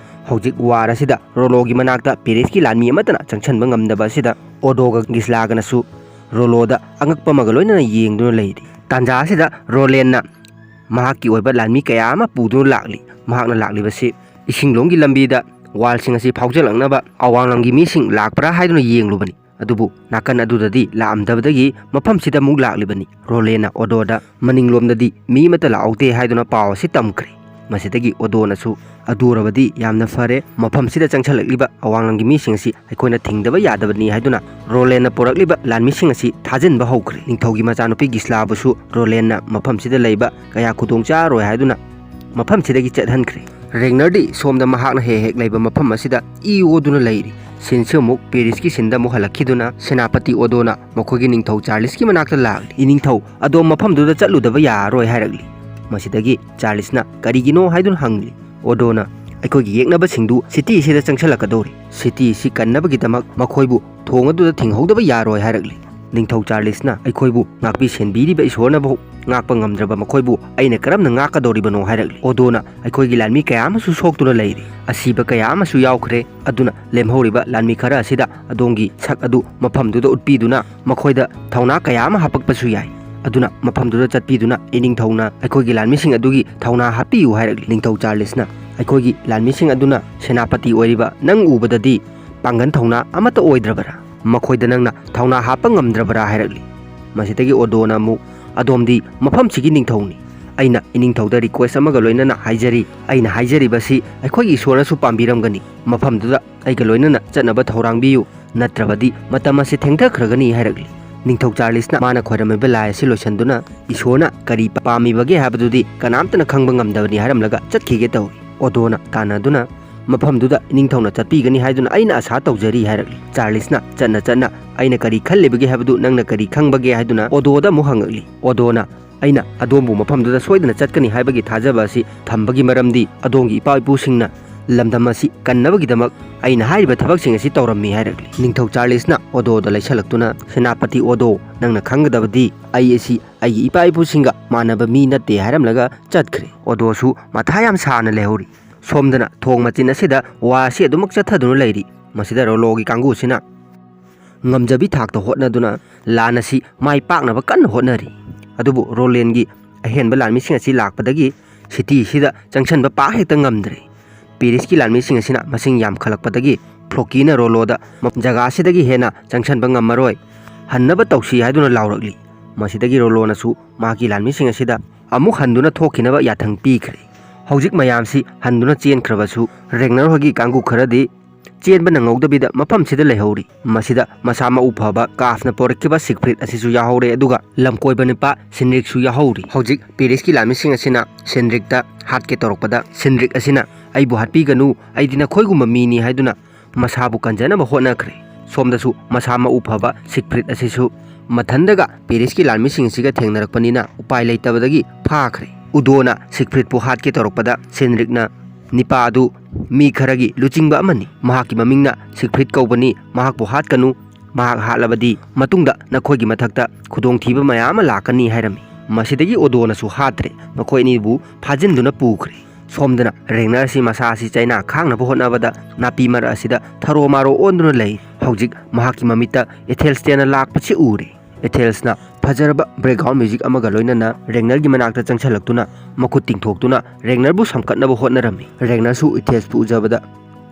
ꯍꯧꯖꯤꯛ ꯋꯥꯔ ꯑꯁꯤꯗ ꯔꯣꯂꯣꯒꯤ ꯃꯅꯥꯛꯇ ꯄꯦꯔꯤꯁꯀꯤ ꯂꯥꯟꯃꯤ ꯑꯃꯠꯇꯅ ꯆꯪꯁꯤꯟꯕ ꯉꯝꯗꯕ ꯑꯁꯤꯗ ꯑꯣꯗꯣꯒ ꯒꯤꯁꯂꯥꯒꯅꯁꯨ ꯔꯣꯂꯣꯗ ꯑꯉꯛꯄ ꯑꯃꯒ ꯂꯣꯏꯅꯅ ꯌꯦꯡꯗꯨꯅ ꯂꯩꯔꯤ꯫ ꯇꯥꯟꯖꯥ ꯑꯁꯤꯗ ꯔꯣꯂꯦꯟꯅ ꯃꯍꯥꯛꯀꯤ ꯑꯣꯏꯕ ꯂꯥꯟꯃꯤ ꯀꯌꯥ ꯑꯃ ꯄꯨꯗꯨꯅ ꯂꯥꯛꯂꯤ꯫ ꯃꯍꯥꯛꯅ ꯂꯥꯛꯂꯤꯕꯁꯤ ꯏꯁꯤꯡꯂꯣꯝꯒꯤ ꯂꯝꯕꯤꯗ ꯋꯥꯜꯁꯤꯡ ꯑꯁꯤ ꯐꯥꯎꯖꯤꯜꯂꯛꯅꯕ ꯑꯋꯥꯡꯂꯝꯒꯤ ꯃꯤꯁꯤꯡ ꯂꯥꯛꯄ꯭ꯔꯥ ꯍꯥꯏꯗꯨꯅ ꯌꯦꯡꯂꯨꯕꯅꯤ꯫ ꯑꯗꯨꯕꯨ ꯅꯥꯀꯟ ꯑꯗꯨꯗꯗꯤ ꯂꯥꯛꯑꯝꯗꯕꯗꯒꯤ ꯃꯐꯝꯁꯤꯗ ꯑꯃꯨꯛ ꯂꯥꯛꯂꯤꯕꯅꯤ꯫ ꯔꯣꯂꯦꯟꯅ ꯑꯣꯗꯣꯗ ꯃꯅꯤꯡꯂꯣꯝꯗꯗꯤ ꯃꯤ ꯑꯃꯠꯇ ꯂꯥꯛꯍꯧꯗꯦ ꯍꯥꯏꯗꯨꯅ ꯄꯥꯎ ꯑꯁꯤ ꯇꯝꯈ꯭ꯔꯦ꯫ ꯃꯁꯤꯗꯒꯤ ꯑꯣꯗꯣꯅꯁꯨ, "ꯑꯗꯨ ꯑꯣꯏꯔꯕꯗꯤ ꯌꯥꯝꯅ ꯐꯔꯦ, ꯃꯐꯝꯁꯤꯗ ꯆꯪꯁꯤꯜꯂꯛꯂꯤꯕ ꯑꯋꯥꯡꯂꯝꯒꯤ ꯃꯤꯁꯤꯡ ꯑꯁꯤ ꯑꯩꯈꯣꯏꯅ ꯊꯤꯡꯗꯕ ꯌꯥꯗꯕꯅꯤ" ꯍꯥꯏꯗꯨꯅ ꯔꯣꯂꯦꯟꯅ ꯄꯨꯔꯛꯂꯤꯕ ꯂꯥꯟꯃꯤꯁꯤꯡ ꯑꯁꯤ ꯊꯥꯖꯤꯟꯕ ꯍꯧꯈ꯭ꯔꯦ꯫ ꯅꯤꯡꯊꯧꯒꯤ ꯃꯆꯥꯅꯨꯄꯤ ꯒꯤꯁꯂꯥꯕꯨꯁꯨ ꯔꯣꯂꯦꯟꯅ ꯃꯐꯝꯁꯤꯗ ꯂꯩꯕ ꯀꯌꯥ ꯈꯨꯗꯣꯡ ꯆꯥꯔꯣꯏ ꯍꯥꯏꯗꯨꯅ ꯃꯐꯝꯁꯤꯗꯒꯤ ꯆꯠꯍꯟꯈ꯭ꯔꯦ꯫ ꯔꯦꯒꯅꯔꯗꯤ ꯁꯣꯝꯗ ꯃꯍꯥꯛꯅ ꯍꯦꯛ ꯍꯦꯛ ꯂꯩꯕ ꯃꯐꯝ ꯑꯁꯤꯗ ꯏ ꯑꯣꯗꯨꯅ ꯂꯩꯔꯤ꯫ ꯁꯤꯟꯁꯨ ꯑꯃꯨꯛ ꯄꯦꯔꯤꯁꯀꯤ ꯁꯤꯟꯗ ꯑꯃꯨꯛ ꯍꯜꯂꯛꯈꯤꯗꯨꯅ ꯁꯦꯅꯥꯄꯇꯤ ꯑꯣꯗꯣꯅ ꯃꯈꯣꯏꯒꯤ ꯅꯤꯡꯊꯧ ꯆꯥꯔꯂꯤꯁꯀꯤ ꯃꯅꯥꯛꯇ ꯂꯥꯛꯂꯤ꯫ "ꯏꯅꯤꯡꯊꯧ, ꯑꯗꯣꯝ ꯃꯐꯝꯗꯨꯗ ꯆꯠꯂꯨꯗꯕ ꯌꯥꯔꯔꯣꯏ" ꯍꯥꯏꯔꯛꯂꯤ꯫ ꯃꯁꯤꯗꯒꯤ ꯆꯥꯔꯂꯤꯁꯅ ꯀꯔꯤꯒꯤꯅꯣ ꯍꯥꯏꯗꯨꯅ ꯍꯪꯂꯤ꯫ ꯑꯣꯗꯣꯅ, "ꯑꯩꯈꯣꯏꯒꯤ ꯌꯦꯛꯅꯕꯁꯤꯡꯗꯨ ꯁꯤꯇꯤ ꯑꯁꯤꯗ ꯆꯪꯁꯤꯜꯂꯛꯀꯗꯧꯔꯤ꯫ ꯁꯤꯇꯤ ꯑꯁꯤ ꯀꯟꯅꯕꯒꯤꯗꯃꯛ ꯃꯈꯣꯏꯕꯨ ꯊꯣꯡ ꯑꯗꯨꯗ ꯊꯤꯡꯍꯧꯗꯕ ꯌꯥꯔꯣꯏ" ꯍꯥꯏꯔꯛꯂꯤ꯫ ꯅꯤꯡꯊꯧ ꯆꯥꯔꯂꯤꯁꯅ, "ꯑꯩꯈꯣꯏꯕꯨ ꯉꯥꯛꯄꯤ ꯁꯦꯟꯕꯤꯔꯤꯕ ꯏꯁꯣꯔꯅꯐꯥꯎ ꯉꯥꯛꯄ ꯉꯝꯗ꯭ꯔꯕ ꯃꯈꯣꯏꯕꯨ ꯑꯩꯅ ꯀꯔꯝꯅ ꯉꯥꯛꯀꯗꯧꯔꯤꯕꯅꯣ?" ꯍꯥꯏꯔꯛꯂꯤ꯫ ꯑꯣꯗꯣꯅ, "ꯑꯩꯈꯣꯏꯒꯤ ꯂꯥꯟꯃꯤ ꯀꯌꯥ ꯑꯃꯁꯨ ꯁꯣꯛꯇꯨꯅ ꯂꯩꯔꯤ, ꯑꯁꯤꯕ ꯀꯌꯥ ꯑꯃꯁꯨ ꯌꯥꯎꯈ꯭ꯔꯦ, ꯑꯗꯨꯅ ꯂꯦꯝꯍꯧꯔꯤꯕ ꯂꯥꯟꯃꯤ ꯈꯔ ꯑꯁꯤꯗ ꯑꯗꯣꯝꯒꯤ ꯁꯛ ꯑꯗꯨ ꯃꯐꯝꯗꯨꯗ ꯎꯠꯄꯤꯗꯨꯅ ꯃꯈꯣꯏꯗ ꯊꯧꯅꯥ ꯀꯌꯥ ꯑꯃ ꯍꯥꯞꯄꯛꯄꯁꯨ ꯌꯥꯏ꯫ ꯑꯗꯨꯅ ꯃꯐꯝꯗꯨꯗ ꯆꯠꯄꯤꯗꯨꯅ ꯏꯅꯤꯡꯊꯧꯅ ꯑꯩꯈꯣꯏꯒꯤ ꯂꯥꯟꯃꯤꯁꯤꯡ ꯑꯗꯨꯒꯤ ꯊꯧꯅꯥ ꯍꯥꯞꯄꯤꯌꯨ" ꯍꯥꯏꯔꯛꯂꯤ꯫ ꯅꯤꯡꯊꯧ ꯆꯥꯔꯂꯤꯁꯅ, "ꯑꯩꯈꯣꯏꯒꯤ ꯂꯥꯟꯃꯤꯁꯤꯡ ꯑꯗꯨꯅ ꯁꯦꯅꯥꯄꯇꯤ ꯑꯣꯏꯔꯤꯕ ꯅꯪ ꯎꯕꯗꯗꯤ ꯄꯥꯡꯒꯟ ꯊꯧꯅꯥ ꯑꯃꯠꯇ ꯑꯣꯏꯗ꯭ꯔꯕꯔꯥ? ꯃꯈꯣꯏꯗ ꯅꯪꯅ ꯊꯧꯅꯥ ꯍꯥꯞꯄ ꯉꯝꯗ꯭ꯔꯕꯔꯥ?" ꯍꯥꯏꯔꯛꯂꯤ꯫ ꯃꯁꯤꯗꯒꯤ ꯑꯣꯗꯣꯅ ꯑꯃꯨꯛ, "ꯑꯗꯣꯝꯗꯤ ꯃꯐꯝꯁꯤꯒꯤ ꯅꯤꯡꯊꯧꯅꯤ꯫ ꯑꯩꯅ ꯏꯅꯤꯡꯊꯧꯗ ꯔꯤꯀ꯭ꯋꯦꯁ ꯑꯃꯒ ꯂꯣꯏꯅꯅ ꯍꯥꯏꯖꯔꯤ꯫ ꯑꯩꯅ ꯍꯥꯏꯖꯔꯤꯕꯁꯤ ꯑꯩꯈꯣꯏꯒꯤ ꯏꯁꯣꯔꯅꯁꯨ ꯄꯥꯝꯕꯤꯔꯝꯒꯅꯤ꯫ ꯃꯐꯝꯗꯨꯗ ꯑꯩꯒ ꯂꯣꯏꯅꯅ ꯆꯠꯅꯕ ꯊꯧꯔꯥꯡꯕꯤꯌꯨ, ꯅꯠꯇ꯭ꯔꯕꯗꯤ ꯃꯇꯝ ꯑꯁꯤ ꯊꯦꯡꯊꯈ꯭ꯔꯒꯅꯤ" ꯍꯥꯏꯔꯛꯂꯤ꯫ ꯅꯤꯡꯊꯧ ꯆꯥꯔꯂꯤꯁꯅ ꯃꯥꯅ ꯈꯣꯏꯔꯝꯃꯤꯕ ꯂꯥꯏ ꯑꯁꯤ ꯂꯣꯏꯁꯤꯟꯗꯨꯅ ꯏꯁꯣꯔꯅ ꯀꯔꯤ ꯄꯥꯝꯃꯤꯕꯒꯦ ꯍꯥꯏꯕꯗꯨꯗꯤ ꯀꯅꯥꯝꯇꯅ ꯈꯪꯕ ꯉꯝꯗꯕꯅꯤ ꯍꯥꯏꯔꯝꯂꯒ ꯆꯠꯈꯤꯒꯦ ꯇꯧꯏ꯫ ꯑꯣꯗꯣꯅ ꯇꯥꯟꯅꯗꯨꯅ ꯃꯐꯝꯗꯨꯗ ꯏꯅꯤꯡꯊꯧꯅ ꯆꯠꯄꯤꯒꯅꯤ ꯍꯥꯏꯗꯨꯅ ꯑꯩꯅ ꯑꯁꯥ ꯇꯧꯖꯔꯤ" ꯍꯥꯏꯔꯛꯂꯤ꯫ ꯆꯥꯔꯂꯤꯁꯅ ꯆꯠꯅ ꯆꯠꯅ "ꯑꯩꯅ ꯀꯔꯤ ꯈꯜꯂꯤꯕꯒꯦ ꯍꯥꯏꯕꯗꯨ ꯅꯪꯅ ꯀꯔꯤ ꯈꯪꯕꯒꯦ?" ꯍꯥꯏꯗꯨꯅ ꯑꯣꯗꯣꯗ ꯑꯃꯨꯛ ꯍꯪꯉꯛꯂꯤ꯫ ꯑꯣꯗꯣꯅ "ꯑꯩꯅ ꯑꯗꯣꯝꯕꯨ ꯃꯐꯝꯗꯨꯗ ꯁꯣꯏꯗꯅ ꯆꯠꯀꯅꯤ ꯍꯥꯏꯕꯒꯤ ꯊꯥꯖꯕ ꯑꯁꯤ ꯊꯝꯕꯒꯤ ꯃꯔꯝꯗꯤ ꯑꯗꯣꯝꯒꯤ ꯏꯄꯥ ꯏꯄꯨꯁꯤꯡꯅ ꯂꯝꯗꯝ ꯑꯁꯤ ꯀꯟꯅꯕꯒꯤꯗꯃꯛ ꯑꯩꯅ ꯍꯥꯏꯔꯤꯕ ꯊꯕꯛꯁꯤꯡ ꯑꯁꯤ ꯇꯧꯔꯝꯃꯤ" ꯍꯥꯏꯔꯛꯂꯤ꯫ ꯅꯤꯡꯊꯧ ꯆꯥꯔꯂꯤꯁꯅ ꯑꯣꯗꯣꯗ ꯂꯩꯁꯜꯂꯛꯇꯨꯅ, "ꯁꯦꯅꯥꯄꯇꯤ ꯑꯣꯗꯣ, ꯅꯪꯅ ꯈꯪꯒꯗꯕꯗꯤ ꯑꯩ ꯑꯁꯤ ꯑꯩꯒꯤ ꯏꯄꯥ ꯏꯄꯨꯁꯤꯡꯒ ꯃꯥꯟꯅꯕ ꯃꯤ ꯅꯠꯇꯦ" ꯍꯥꯏꯔꯝꯂꯒ ꯆꯠꯈ꯭ꯔꯦ꯫ ꯑꯣꯗꯣꯁꯨ ꯃꯊꯥ ꯌꯥꯝ ꯁꯥꯅ ꯂꯩꯍꯧꯔꯤ꯫ ꯁꯣꯝꯗꯅ ꯊꯣꯡ ꯃꯆꯤꯟ ꯑꯁꯤꯗ ꯋꯥ ꯑꯁꯤ ꯑꯗꯨꯃꯛ ꯆꯠꯊꯗꯨꯅ ꯂꯩꯔꯤ꯫ ꯃꯁꯤꯗ ꯔꯣꯂꯣꯒꯤ ꯀꯥꯡꯕꯨꯁꯤꯅ ꯉꯝꯖꯕꯤ ꯊꯥꯛꯇ ꯍꯣꯠꯅꯗꯨꯅ ꯂꯥꯟ ꯑꯁꯤ ꯃꯥꯏ ꯄꯥꯛꯅꯕ ꯀꯟꯅ ꯍꯣꯠꯅꯔꯤ꯫ ꯑꯗꯨꯕꯨ ꯔꯣꯂꯦꯟꯒꯤ ꯑꯍꯦꯟꯕ ꯂꯥꯟꯃꯤꯁꯤꯡ ꯑꯁꯤ ꯂꯥꯛꯄꯗꯒꯤ ꯁꯤꯇꯤꯁꯤꯗ ꯆꯪꯁꯟꯕ ꯄꯥꯛ ꯍꯦꯛꯇ ꯉꯝꯗ꯭ꯔꯦ꯫ ꯄꯦꯔꯤꯁꯀꯤ ꯂꯥꯟꯃꯤꯁꯤꯡ ꯑꯁꯤꯅ ꯃꯁꯤꯡ ꯌꯥꯝꯈꯠꯂꯛꯄꯗꯒꯤ ꯐ꯭ꯂꯣꯀꯤꯅ ꯔꯣꯂꯣꯗ ꯖꯒꯥ ꯑꯁꯤꯗꯒꯤ ꯍꯦꯟꯅ ꯆꯪꯁꯟꯕ ꯉꯝꯃꯔꯣꯏ, ꯍꯟꯅꯕ ꯇꯧꯁꯤ ꯍꯥꯏꯗꯨꯅ ꯂꯥꯎꯔꯛꯂꯤ꯫ ꯃꯁꯤꯗꯒꯤ ꯔꯣꯂꯣꯅꯁꯨ ꯃꯍꯥꯛꯀꯤ ꯂꯥꯟꯃꯤꯁꯤꯡ ꯑꯁꯤꯗ ꯑꯃꯨꯛ ꯍꯟꯗꯨꯅ ꯊꯣꯛꯈꯤꯅꯕ ꯌꯥꯊꯪ ꯄꯤꯈ꯭ꯔꯦ꯫ ꯍꯧꯖꯤꯛ ꯃꯌꯥꯝꯁꯤ ꯍꯟꯗꯨꯅ ꯆꯦꯟꯈ꯭ꯔꯕꯁꯨ ꯔꯦꯒꯅꯔ ꯍꯣꯏꯒꯤ ꯀꯥꯡꯕꯨ ꯈꯔꯗꯤ ꯆꯦꯟꯕ ꯅꯪꯍꯧꯗꯕꯤꯗ ꯃꯐꯝꯁꯤꯗ ꯂꯩꯍꯧꯔꯤ꯫ ꯃꯁꯤꯗ ꯃꯁꯥ ꯃꯎ ꯐꯕ ꯀꯥꯐꯅ ꯄꯣꯔꯛꯈꯤꯕ ꯁꯤꯒꯐ꯭ꯔꯤꯗ ꯑꯁꯤꯁꯨ ꯌꯥꯎꯍꯧꯔꯦ, ꯑꯗꯨꯒ ꯂꯝꯀꯣꯏꯕ ꯅꯨꯄꯥ ꯁꯤꯟꯔꯤꯛꯁꯨ ꯌꯥꯎꯍꯧꯔꯤ꯫ ꯍꯧꯖꯤꯛ ꯄꯦꯔꯤꯁꯀꯤ ꯂꯥꯟꯃꯤꯁꯤꯡ ꯑꯁꯤꯅ ꯁꯤꯟꯔꯤꯛꯇ ꯍꯥꯠꯀꯦ ꯇꯧꯔꯛꯄꯗ ꯁꯤꯟꯔꯤꯛ ꯑꯁꯤꯅ "ꯑꯩꯕꯨ ꯍꯥꯠꯄꯤꯒꯅꯨ, ꯑꯩꯗꯤ ꯅꯈꯣꯏꯒꯨꯝꯕ ꯃꯤꯅꯤ" ꯍꯥꯏꯗꯨꯅ ꯃꯁꯥꯕꯨ ꯀꯟꯖꯅꯕ ꯍꯣꯠꯅꯈ꯭ꯔꯦ꯫ ꯁꯣꯝꯗꯁꯨ ꯃꯁꯥ ꯃꯎ ꯐꯕ ꯁꯤꯒꯐ꯭ꯔꯤꯗ ꯑꯁꯤꯁꯨ ꯃꯊꯟꯗꯒ ꯄꯦꯔꯤꯁꯀꯤ ꯂꯥꯟꯃꯤꯁꯤꯡ ꯑꯁꯤꯒ ꯊꯦꯡꯅꯔꯛꯄꯅꯤꯅ ꯎꯄꯥꯏ ꯂꯩꯇꯕꯗꯒꯤ ꯐꯥꯈ꯭ꯔꯦ꯫ ꯎꯗꯣꯅ ꯁꯤꯒꯐ꯭ꯔꯤꯗꯄꯨ ꯍꯥꯠꯀꯦ ꯇꯧꯔꯛꯄꯗ ꯁꯤꯟꯔꯤꯛꯅ ꯅꯤꯄꯥ ꯑꯗꯨ ꯃꯤ ꯈꯔꯒꯤ ꯂꯨꯆꯤꯡꯕ ꯑꯃꯅꯤ, ꯃꯍꯥꯛꯀꯤ ꯃꯃꯤꯡꯅ ꯁꯤꯒꯐ꯭ꯔꯤꯗ ꯀꯧꯕꯅꯤ, ꯃꯍꯥꯛꯄꯨ ꯍꯥꯠꯀꯅꯨ, ꯃꯍꯥꯛ ꯍꯥꯠꯂꯕꯗꯤ ꯃꯇꯨꯡꯗ ꯅꯈꯣꯏꯒꯤ ꯃꯊꯛꯇ ꯈꯨꯗꯣꯡꯊꯤꯕ ꯃꯌꯥꯝ ꯑꯃ ꯂꯥꯛꯀꯅꯤ ꯍꯥꯏꯔꯝꯃꯤ꯫ ꯃꯁꯤꯗꯒꯤ ꯑꯣꯗꯣꯅꯁꯨ ꯍꯥꯠꯇ꯭ꯔꯦ, ꯃꯈꯣꯏ ꯑꯅꯤꯕꯨ ꯐꯥꯖꯤꯟꯗꯨꯅ ꯄꯨꯈ꯭ꯔꯦ꯫ ꯁꯣꯝꯗꯅ ꯔꯦꯒꯅꯔ ꯑꯁꯤ ꯃꯁꯥ ꯑꯁꯤ ꯆꯩꯅꯥ ꯈꯥꯡꯅꯕ ꯍꯣꯠꯅꯕꯗ ꯅꯥꯄꯤ ꯃꯔꯛ ꯑꯁꯤꯗ ꯊꯔꯣ ꯃꯥꯔꯣ ꯑꯣꯟꯗꯨꯅ ꯂꯩ꯫ ꯍꯧꯖꯤꯛ ꯃꯍꯥꯛꯀꯤ ꯃꯃꯤꯠꯇ ꯑꯦꯊꯦꯜꯁꯇꯦꯅ ꯂꯥꯛꯄꯁꯤ ꯎꯔꯦ꯫ ꯑꯦꯊꯦꯜꯁꯅ ꯐꯖꯔꯕ ꯕꯦꯛꯒ꯭ꯔꯥꯎꯟ ꯃ꯭ꯌꯨꯖꯤꯛ ꯑꯃꯒ ꯂꯣꯏꯅꯅ ꯔꯦꯒꯅꯔꯒꯤ ꯃꯅꯥꯛꯇ ꯆꯪꯁꯤꯜꯂꯛꯇꯨꯅ ꯃꯈꯨꯠ ꯇꯤꯡꯊꯣꯛꯇꯨꯅ ꯔꯦꯒꯅꯔꯕꯨ ꯁꯝꯀꯠꯅꯕ ꯍꯣꯠꯅꯔꯝꯃꯤ꯫ ꯔꯦꯒꯅꯔꯁꯨ ꯑꯦꯊꯦꯜꯁꯄꯨ ꯎꯖꯕꯗ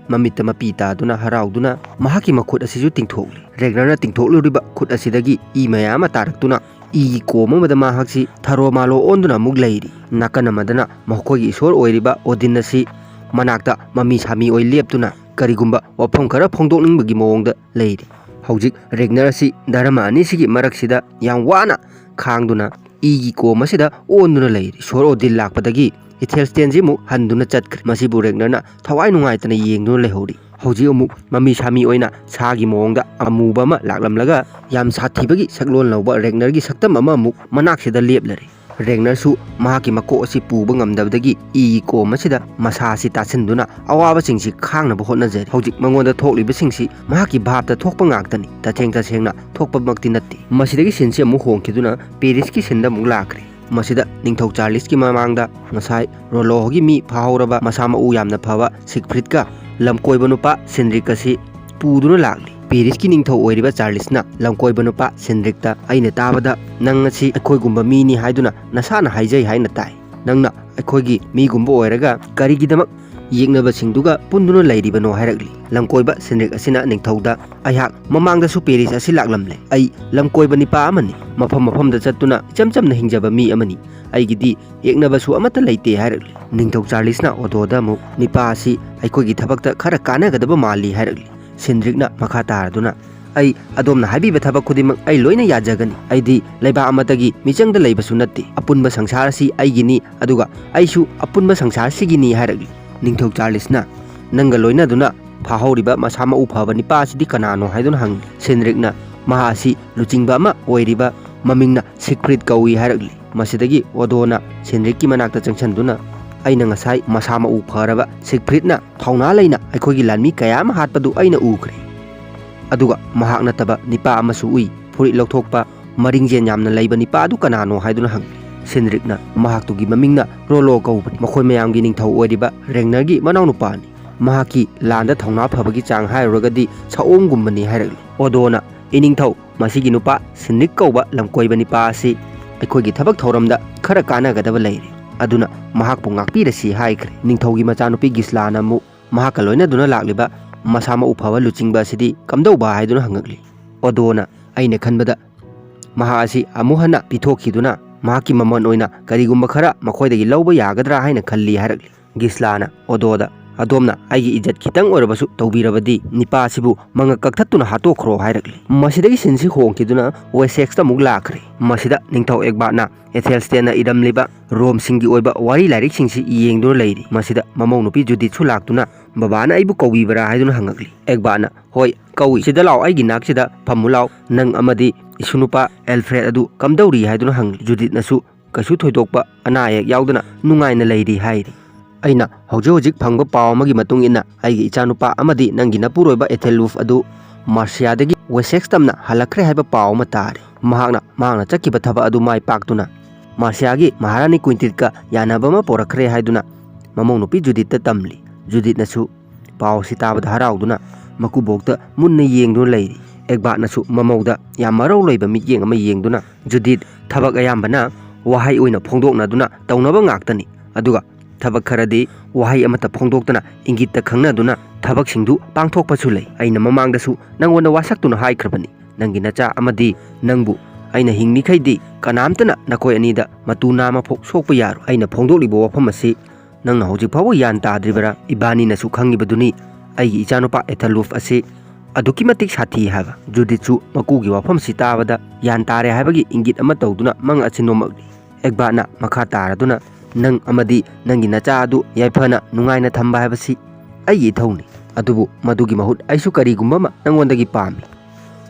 ꯃꯃꯤꯠꯇ ꯃꯄꯤ ꯇꯥꯗꯨꯅ ꯍꯔꯥꯎꯗꯨꯅ ꯃꯍꯥꯛꯀꯤ ꯃꯈꯨꯠ ꯑꯁꯤꯁꯨ ꯇꯤꯡꯊꯣꯛꯂꯤ꯫ ꯔꯦꯒꯅꯔꯅ ꯇꯤꯡꯊꯣꯛꯂꯨꯔꯤꯕ ꯈꯨꯠ ꯑꯁꯤꯗꯒꯤ ꯏ ꯃꯌꯥꯝ ꯑꯃ ꯇꯥꯔꯛꯇꯨꯅ ꯏꯒꯤ ꯀꯣꯝ ꯑꯃꯗ ꯃꯍꯥꯛꯁꯤ ꯊꯔꯣ ꯃꯥꯂꯣ ꯑꯣꯟꯗꯨꯅ ꯑꯃꯨꯛ ꯂꯩꯔꯤ꯫ ꯅꯥꯀꯟ ꯑꯃꯗꯅ ꯃꯈꯣꯏꯒꯤ ꯏꯁꯣꯔ ꯑꯣꯏꯔꯤꯕ ꯑꯣꯗꯤꯟ ꯑꯁꯤ ꯃꯅꯥꯛꯇ ꯃꯃꯤ ꯁꯥꯃꯤ ꯑꯣꯏ ꯂꯦꯞꯇꯨꯅ ꯀꯔꯤꯒꯨꯝꯕ ꯋꯥꯐꯝ ꯈꯔ ꯐꯣꯡꯗꯣꯛꯅꯤꯡꯕꯒꯤ ꯃꯑꯣꯡꯗ ꯂꯩꯔꯤ꯫ ꯍꯧꯖꯤꯛ ꯔꯦꯒꯅꯔ ꯑꯁꯤ ꯙꯔꯃ ꯑꯅꯤꯁꯤꯒꯤ ꯃꯔꯛꯁꯤꯗ ꯌꯥꯝ ꯋꯥꯅ ꯈꯥꯡꯗꯨꯅ ꯏꯒꯤ ꯀꯣꯝ ꯑꯁꯤꯗ ꯑꯣꯟꯗꯨꯅ ꯂꯩꯔꯤ꯫ ꯁꯣꯔ ꯑꯣꯗꯤꯜ ꯂꯥꯛꯄꯗꯒꯤ ꯏꯊꯦꯜꯁ꯭ꯇꯦꯟꯁꯤ ꯑꯃꯨꯛ ꯍꯟꯗꯨꯅ ꯆꯠꯈ꯭ꯔꯦ꯫ ꯃꯁꯤꯕꯨ ꯔꯦꯒꯅꯔꯅ ꯊꯋꯥꯏ ꯅꯨꯡꯉꯥꯏꯇꯅ ꯌꯦꯡꯗꯨꯅ ꯂꯩꯍꯧꯔꯤ꯫ ꯍꯧꯖꯤꯛ ꯑꯃꯨꯛ ꯃꯃꯤ ꯁꯥꯃꯤ ꯑꯣꯏꯅ ꯁꯥꯒꯤ ꯃꯑꯣꯡꯗ ꯑꯃꯨꯕ ꯑꯃ ꯂꯥꯛꯂꯝꯂꯒ ꯌꯥꯝ ꯁꯥꯊꯤꯕꯒꯤ ꯁꯛꯂꯣꯟ ꯂꯧꯕ ꯔꯦꯒꯅꯔꯒꯤ ꯁꯛꯇꯝ ꯑꯃ ꯑꯃꯨꯛ ꯃꯅꯥꯛꯁꯤꯗ ꯂꯦꯞꯂꯔꯦ꯫ ꯔꯦꯒꯅꯔꯁꯨ ꯃꯍꯥꯛꯀꯤ ꯃꯀꯣꯛ ꯑꯁꯤ ꯄꯨꯕ ꯉꯝꯗꯕꯗꯒꯤ ꯏꯒꯤ ꯀꯣꯝ ꯑꯁꯤꯗ ꯃꯁꯥ ꯑꯁꯤ ꯇꯥꯁꯤꯟꯗꯨꯅ ꯑꯋꯥꯕꯁꯤꯡꯁꯤ ꯈꯥꯡꯅꯕ ꯍꯣꯠꯅꯖꯔꯤ꯫ ꯍꯧꯖꯤꯛ ꯃꯉꯣꯟꯗ ꯊꯣꯛꯂꯤꯕꯁꯤꯡꯁꯤ ꯃꯍꯥꯛꯀꯤ ꯚꯥꯞꯇ ꯊꯣꯛꯄ ꯉꯥꯛꯇꯅꯤ, ꯇꯁꯦꯡ ꯇꯁꯦꯡꯅ ꯊꯣꯛꯄꯃꯛꯇꯤ ꯅꯠꯇꯦ꯫ ꯃꯁꯤꯗꯒꯤ ꯁꯤꯟꯁꯤ ꯑꯃꯨꯛ ꯍꯣꯡꯈꯤꯗꯨꯅ ꯄꯦꯔꯤꯁꯀꯤ ꯁꯤꯟꯗ ꯑꯃꯨꯛ ꯂꯥꯛꯈ꯭ꯔꯦ꯫ ꯃꯁꯤꯗ ꯅꯤꯡꯊꯧ ꯆꯥꯔꯂꯤꯁꯀꯤ ꯃꯃꯥꯡꯗ ꯉꯁꯥꯏ ꯔꯣꯂꯣꯒꯤ ꯃꯤ ꯐꯥꯍꯧꯔꯕ ꯃꯁꯥ ꯃꯎ ꯌꯥꯝꯅ ꯐꯕ ꯁꯤꯒꯐ꯭ꯔꯤꯗꯀ ꯂꯝꯀꯣꯏꯕ ꯅꯨꯄꯥ ꯁꯤꯟꯗ꯭ꯔꯤꯛ ꯑꯁꯤ ꯄꯨꯗꯨꯅ ꯂꯥꯛꯂꯤ꯫ ꯄꯦꯔꯤꯁꯀꯤ ꯅꯤꯡꯊꯧ ꯑꯣꯏꯔꯤꯕ ꯆꯥꯔꯂꯤꯁꯅ ꯂꯝꯀꯣꯏꯕ ꯅꯨꯄꯥ ꯁꯤꯟꯗ꯭ꯔꯤꯛꯇ, "ꯑꯩꯅ ꯇꯥꯕꯗ ꯅꯪ ꯑꯁꯤ ꯑꯩꯈꯣꯏꯒꯨꯝꯕ ꯃꯤꯅꯤ ꯍꯥꯏꯗꯨꯅ ꯅꯁꯥꯅ ꯍꯥꯏꯖꯩ ꯍꯥꯏꯅ ꯇꯥꯏ꯫ ꯅꯪꯅ ꯑꯩꯈꯣꯏꯒꯤ ꯃꯤꯒꯨꯝꯕ ꯑꯣꯏꯔꯒ ꯀꯔꯤꯒꯤꯗꯃꯛ ꯌꯦꯛꯅꯕꯁꯤꯡꯗꯨꯒ ꯄꯨꯟꯗꯨꯅ ꯂꯩꯔꯤꯕꯅꯣ?" ꯍꯥꯏꯔꯛꯂꯤ꯫ ꯂꯝꯀꯣꯏꯕ ꯁꯤꯟꯗ꯭ꯔꯤꯛ ꯑꯁꯤꯅ ꯅꯤꯡꯊꯧꯗ, "ꯑꯩꯍꯥꯛ ꯃꯃꯥꯡꯗꯁꯨ ꯄꯦꯔꯤꯁ ꯑꯁꯤ ꯂꯥꯛꯂꯝꯂꯦ꯫ ꯑꯩ ꯂꯝꯀꯣꯏꯕ ꯅꯤꯄꯥ ꯑꯃꯅꯤ꯫ ꯃꯐꯝ ꯃꯐꯝꯗ ꯆꯠꯇꯨꯅ ꯏꯆꯝ ꯆꯝꯅ ꯍꯤꯡꯖꯕ ꯃꯤ ꯑꯃꯅꯤ꯫ ꯑꯩꯒꯤꯗꯤ ꯌꯦꯛꯅꯕꯁꯨ ꯑꯃꯠꯇ ꯂꯩꯇꯦ" ꯍꯥꯏꯔꯛꯂꯤ꯫ ꯅꯤꯡꯊꯧ ꯆꯥꯔꯂꯤꯁꯅ ꯑꯣꯗꯣꯗ ꯑꯃꯨꯛ, "ꯅꯤꯄꯥ ꯑꯁꯤ ꯑꯩꯈꯣꯏꯒꯤ ꯊꯕꯛꯇ ꯈꯔ ꯀꯥꯟꯅꯒꯗꯕ ꯃꯥꯜꯂꯤ" ꯍꯥꯏꯔꯛꯂꯤ꯫ ꯁꯤꯟꯗ꯭ꯔꯤꯛꯅ ꯃꯈꯥ ꯇꯥꯔꯗꯨꯅ, "ꯑꯩ ꯑꯗꯣꯝꯅ ꯍꯥꯏꯕꯤꯕ ꯊꯕꯛ ꯈꯨꯗꯤꯡꯃꯛ ꯑꯩ ꯂꯣꯏꯅ ꯌꯥꯖꯒꯅꯤ꯫ ꯑꯩꯗꯤ ꯂꯩꯕꯥꯛ ꯑꯃꯠꯇꯒꯤ ꯃꯤꯆꯪꯗ ꯂꯩꯕꯁꯨ ꯅꯠꯇꯦ꯫ ꯑꯄꯨꯟꯕ ꯁꯪꯁꯥꯔ ꯑꯁꯤ ꯑꯩꯒꯤꯅꯤ, ꯑꯗꯨꯒ ꯑꯩꯁꯨ ꯑꯄꯨꯟꯕ ꯁꯪꯁꯥꯔꯁꯤꯒꯤꯅꯤ" ꯍꯥꯏꯔꯛꯂꯤ꯫ ꯅꯤꯡꯊꯧ ꯆꯥꯔꯂꯤꯁꯅ, "ꯅꯪꯒ ꯂꯣꯏꯅꯗꯨꯅ ꯐꯥꯍꯧꯔꯤꯕ ꯃꯁꯥ ꯃꯎ ꯐꯕ ꯅꯤꯄꯥ ꯑꯁꯤꯗꯤ ꯀꯅꯥꯅꯣ?" ꯍꯥꯏꯗꯨꯅ ꯍꯪꯂꯤ꯫ ꯁꯤꯟꯗ꯭ꯔꯤꯛꯅ, "ꯃꯍꯥꯛ ꯑꯁꯤ ꯂꯨꯆꯤꯡꯕ ꯑꯃ ꯑꯣꯏꯔꯤꯕ, ꯃꯃꯤꯡꯅ ꯁꯤꯒꯐ꯭ꯔꯤꯗ ꯀꯧꯏ" ꯍꯥꯏꯔꯛꯂꯤ꯫ ꯃꯁꯤꯗꯒꯤ ꯑꯣꯗꯣꯅ ꯁꯤꯟꯗ꯭ꯔꯤꯛꯀꯤ ꯃꯅꯥꯛꯇ ꯆꯪꯁꯤꯟꯗꯨꯅ, "ꯑꯩꯅ ꯉꯁꯥꯏ ꯃꯁꯥ ꯃꯎ ꯐꯔꯕ ꯁꯤꯒꯐ꯭ꯔꯤꯗꯅ ꯊꯧꯅꯥ ꯂꯩꯅ ꯑꯩꯈꯣꯏꯒꯤ ꯂꯥꯟꯃꯤ ꯀꯌꯥ ꯑꯃ ꯍꯥꯠꯄꯗꯨ ꯑꯩꯅ ꯎꯈ꯭ꯔꯦ꯫ ꯑꯗꯨꯒ ꯃꯍꯥꯛ ꯅꯠꯇꯕ ꯅꯤꯄꯥ ꯑꯃꯁꯨ ꯎꯏ꯫ ꯐꯨꯔꯤꯠ ꯂꯧꯊꯣꯛꯄ, ꯃꯔꯤꯡꯖꯦꯜ ꯌꯥꯝꯅ ꯂꯩꯕ ꯅꯤꯄꯥ ꯑꯗꯨ ꯀꯅꯥꯅꯣ?" ꯍꯥꯏꯗꯨꯅ ꯍꯪꯂꯤ꯫ ꯁꯤꯟꯗ꯭ꯔꯤꯛꯅ, "ꯃꯍꯥꯛꯇꯨꯒꯤ ꯃꯃꯤꯡꯅ ꯔꯣꯂꯣ ꯀꯧꯕꯅꯤ꯫ ꯃꯈꯣꯏ ꯃꯌꯥꯝꯒꯤ ꯅꯤꯡꯊꯧ ꯑꯣꯏꯔꯤꯕ ꯔꯦꯒꯅꯔꯒꯤ ꯃꯅꯥꯎꯅꯨꯄꯥꯅꯤ꯫ ꯃꯍꯥꯛꯀꯤ ꯂꯥꯟꯗ ꯊꯧꯅꯥ ꯐꯕꯒꯤ ꯆꯥꯡ ꯍꯥꯏꯔꯨꯔꯒꯗꯤ ꯁꯑꯣꯝꯒꯨꯝꯕꯅꯤ" ꯍꯥꯏꯔꯛꯂꯤ꯫ ꯑꯣꯗꯣꯅ, "ꯏꯅꯤꯡꯊꯧ, ꯃꯁꯤꯒꯤ ꯅꯨꯄꯥ ꯁꯤꯟꯗ꯭ꯔꯤꯛ ꯀꯧꯕ ꯂꯝꯀꯣꯏꯕ ꯅꯤꯄꯥ ꯑꯁꯤ ꯑꯩꯈꯣꯏꯒꯤ ꯊꯕꯛ ꯊꯧꯔꯝꯗ ꯈꯔ ꯀꯥꯟꯅꯒꯗꯕ ꯂꯩꯔꯦ, ꯑꯗꯨꯅ ꯃꯍꯥꯛꯄꯨ ꯉꯥꯛꯄꯤꯔꯁꯤ" ꯍꯥꯏꯈ꯭ꯔꯦ꯫ ꯅꯤꯡꯊꯧꯒꯤ ꯃꯆꯥꯅꯨꯄꯤ ꯒꯤꯁꯂꯥꯅ ꯑꯃꯨꯛ ꯃꯍꯥꯛꯀ ꯂꯣꯏꯅꯗꯨꯅ ꯂꯥꯛꯂꯤꯕ ꯃꯁꯥ ꯃꯎ ꯐꯕ ꯂꯨꯆꯤꯡꯕ ꯑꯁꯤꯗꯤ ꯀꯝꯗꯧꯕ ꯍꯥꯏꯗꯨꯅ ꯍꯪꯉꯛꯂꯤ꯫ ꯑꯣꯗꯣꯅ, "ꯑꯩꯅ ꯈꯟꯕꯗ ꯃꯍꯥꯛ ꯑꯁꯤ ꯑꯃꯨꯛ ꯍꯟꯅ ꯄꯤꯊꯣꯛꯈꯤꯗꯨꯅ ꯃꯍꯥꯛꯀꯤ ꯃꯃꯜ ꯑꯣꯏꯅ ꯀꯔꯤꯒꯨꯝꯕ ꯈꯔ ꯃꯈꯣꯏꯗꯒꯤ ꯂꯧꯕ ꯌꯥꯒꯗ꯭ꯔꯥ ꯍꯥꯏꯅ ꯈꯜꯂꯤ" ꯍꯥꯏꯔꯛꯂꯤ꯫ ꯒꯤꯁꯂꯥꯅ ꯑꯣꯗꯣꯗ, ꯑꯗꯣꯝꯅ ꯑꯩꯒꯤ ꯏꯖꯠ ꯈꯤꯇꯪ ꯑꯣꯏꯔꯕꯁꯨ ꯇꯧꯕꯤꯔꯕꯗꯤ ꯅꯤꯄꯥ ꯑꯁꯤꯕꯨ ꯃꯉꯛ ꯀꯛꯊꯠꯇꯨꯅ ꯍꯥꯠꯇꯣꯛꯈ꯭ꯔꯣ" ꯍꯥꯏꯔꯛꯂꯤ꯫ ꯃꯁꯤꯗꯒꯤ ꯁꯤꯟꯁꯤ ꯍꯣꯡꯈꯤꯗꯨꯅ ꯋꯦꯁꯦꯛꯁꯇ ꯑꯃꯨꯛ ꯂꯥꯛꯈ꯭ꯔꯦ꯫ ꯃꯁꯤꯗ ꯅꯤꯡꯊꯧ ꯑꯦꯒꯕꯥꯠꯅ ꯑꯦꯊꯦꯜꯁꯇꯦꯟꯅ ꯏꯔꯝꯂꯤꯕ ꯔꯣꯝꯁꯤꯡꯒꯤ ꯑꯣꯏꯕ ꯋꯥꯔꯤ ꯂꯥꯏꯔꯤꯛꯁꯤꯡꯁꯤ ꯌꯦꯡꯗꯨꯅ ꯂꯩꯔꯤ꯫ ꯃꯁꯤꯗ ꯃꯃꯧ ꯅꯨꯄꯤ ꯖꯨꯗꯤꯠꯁꯨ ꯂꯥꯛꯇꯨꯅ, "ꯕꯕꯥꯅ ꯑꯩꯕꯨ ꯀꯧꯕꯤꯕ꯭ꯔꯥ?" ꯍꯥꯏꯗꯨꯅ ꯍꯪꯉꯛꯂꯤ꯫ ꯑꯦꯒꯕꯥꯠꯅ, "ꯍꯣꯏ, ꯀꯧꯏ꯫ ꯁꯤꯗ ꯂꯥꯛꯑꯣ, ꯑꯩꯒꯤ ꯅꯥꯛꯁꯤꯗ ꯐꯝꯃꯨ ꯂꯥꯎ꯫ ꯅꯪ ꯑꯃꯗꯤ ꯏꯁꯨ ꯅꯨꯄꯥ ꯑꯦꯜꯐ꯭ꯔꯦꯗ ꯑꯗꯨ ꯀꯝꯗꯧꯔꯤ?" ꯍꯥꯏꯗꯨꯅ ꯍꯪꯂꯤ꯫ ꯖꯨꯗꯤꯠꯅꯁꯨ, "ꯀꯩꯁꯨ ꯊꯣꯏꯗꯣꯛꯄ ꯑꯅꯥ ꯑꯌꯦꯛ ꯌꯥꯎꯗꯅ ꯅꯨꯡꯉꯥꯏꯅ ꯂꯩꯔꯤ" ꯍꯥꯏꯔꯤ꯫ ꯑꯩꯅ ꯍꯧꯖꯤꯛ ꯍꯧꯖꯤꯛ ꯐꯪꯕ ꯄꯥꯎ ꯑꯃꯒꯤ ꯃꯇꯨꯡ ꯏꯟꯅ, ꯑꯩꯒꯤ ꯏꯆꯥꯅꯨꯄꯥ ꯑꯃꯗꯤ ꯅꯪꯒꯤ ꯅꯄꯨꯔꯣꯏꯕ ꯑꯦꯊꯦꯜꯋꯨꯐ ꯑꯗꯨ ꯃꯥꯔꯁꯤꯌꯥꯗꯒꯤ ꯋꯦꯁꯦꯛꯁ ꯇꯝꯅ ꯍꯜꯂꯛꯈ꯭ꯔꯦ ꯍꯥꯏꯕ ꯄꯥꯎ ꯑꯃ ꯇꯥꯔꯦ꯫ ꯃꯍꯥꯛꯅ, ꯃꯍꯥꯛꯅ ꯆꯠꯈꯤꯕ ꯊꯕꯛ ꯑꯗꯨ ꯃꯥꯏ ꯄꯥꯛꯇꯨꯅ ꯃꯥꯔꯁꯤꯌꯥꯒꯤ ꯃꯍꯥꯔꯥꯅꯤ ꯀ꯭ꯋꯤꯟꯇꯤꯠꯀ ꯌꯥꯅꯕ ꯑꯃ ꯄꯣꯔꯛꯈ꯭ꯔꯦ ꯍꯥꯏꯗꯨꯅ ꯃꯃꯧ ꯅꯨꯄꯤ ꯖꯨꯗꯤꯠꯇ ꯇꯝꯂꯤ꯫ ꯖꯨꯗꯤꯠꯅꯁꯨ ꯄꯥꯎ ꯑꯁꯤ ꯇꯥꯕꯗ ꯍꯔꯥꯎꯗꯨꯅ ꯃꯀꯨꯕꯣꯛꯇ ꯃꯨꯟꯅ ꯌꯦꯡꯗꯨꯅ ꯂꯩꯔꯤ꯫ ꯑꯦꯒꯕꯥꯠꯅꯁꯨ ꯃꯃꯧꯗ ꯌꯥꯝ ꯃꯔꯧ ꯂꯩꯕ ꯃꯤꯠꯌꯦꯡ ꯑꯃ ꯌꯦꯡꯗꯨꯅ, "ꯖꯨꯗꯤꯠ, ꯊꯕꯛ ꯑꯌꯥꯝꯕꯅ ꯋꯥꯍꯩ ꯑꯣꯏꯅ ꯐꯣꯡꯗꯣꯛꯅꯗꯨꯅ ꯇꯧꯅꯕ ꯉꯥꯛꯇꯅꯤ, ꯑꯗꯨꯒ ꯊꯕꯛ ꯈꯔꯗꯤ ꯋꯥꯍꯩ ꯑꯃꯠꯇ ꯐꯣꯡꯗꯣꯛꯇꯅ ꯏꯪꯒꯤꯠꯇ ꯈꯪꯅꯗꯨꯅ ꯊꯕꯛꯁꯤꯡꯗꯨ ꯄꯥꯡꯊꯣꯛꯄꯁꯨ ꯂꯩ꯫ ꯑꯩꯅ ꯃꯃꯥꯡꯗꯁꯨ ꯅꯪꯉꯣꯟꯗ ꯋꯥꯁꯛꯇꯨꯅ ꯍꯥꯏꯈ꯭ꯔꯕꯅꯤ, ꯅꯪꯒꯤ ꯅꯆꯥ ꯑꯃꯗꯤ ꯅꯪꯕꯨ ꯑꯩꯅ ꯍꯤꯡꯂꯤꯈꯩꯗꯤ ꯀꯅꯥꯝꯇꯅ ꯅꯈꯣꯏ ꯑꯅꯤꯗ ꯃꯇꯨ ꯅꯥꯝꯃ ꯐꯥꯎ ꯁꯣꯛꯄ ꯌꯥꯔꯣꯏ꯫ ꯑꯩꯅ ꯐꯣꯡꯗꯣꯛꯂꯤꯕ ꯋꯥꯐꯝ ꯑꯁꯤ ꯅꯪꯅ ꯍꯧꯖꯤꯛ ꯐꯥꯎꯕ ꯒ꯭ꯌꯥꯟ ꯇꯥꯗ꯭ꯔꯤꯕꯔꯥ? ꯏꯕꯥꯅꯤꯅꯁꯨ ꯈꯪꯉꯤꯕꯗꯨꯅꯤ, ꯑꯩꯒꯤ ꯏꯆꯥꯅꯨꯄꯥ ꯑꯦꯊꯦꯜꯋꯨꯐ ꯑꯁꯤ ꯑꯗꯨꯛꯀꯤ ꯃꯇꯤꯛ ꯁꯥꯊꯤ ꯍꯥꯏꯕ꯫" ꯖꯨꯗꯤꯠꯁꯨ ꯃꯀꯨꯒꯤ ꯋꯥꯐꯝꯁꯤ ꯇꯥꯕꯗ ꯒ꯭ꯌꯥꯟ ꯇꯥꯔꯦ ꯍꯥꯏꯕꯒꯤ ꯏꯪꯒꯤꯠ ꯑꯃ ꯇꯧꯗꯨꯅ ꯃꯪ ꯑꯁꯤ ꯅꯣꯝꯃꯛꯂꯤ꯫ ꯑꯦꯒꯕꯥꯠꯅ ꯃꯈꯥ ꯇꯥꯔꯗꯨꯅ, "ꯅꯪ ꯑꯃꯗꯤ ꯅꯪꯒꯤ ꯅꯆꯥ ꯑꯗꯨ ꯌꯥꯏꯐꯅ ꯅꯨꯡꯉꯥꯏꯅ ꯊꯝꯕ ꯍꯥꯏꯕꯁꯤ ꯑꯩꯒꯤ ꯏꯊꯧꯅꯤ꯫ ꯑꯗꯨꯕꯨ ꯃꯗꯨꯒꯤ ꯃꯍꯨꯠ ꯑꯩꯁꯨ ꯀꯔꯤꯒꯨꯝꯕ ꯑꯃ ꯅꯪꯉꯣꯟꯗꯒꯤ ꯄꯥꯝꯃꯤ꯫"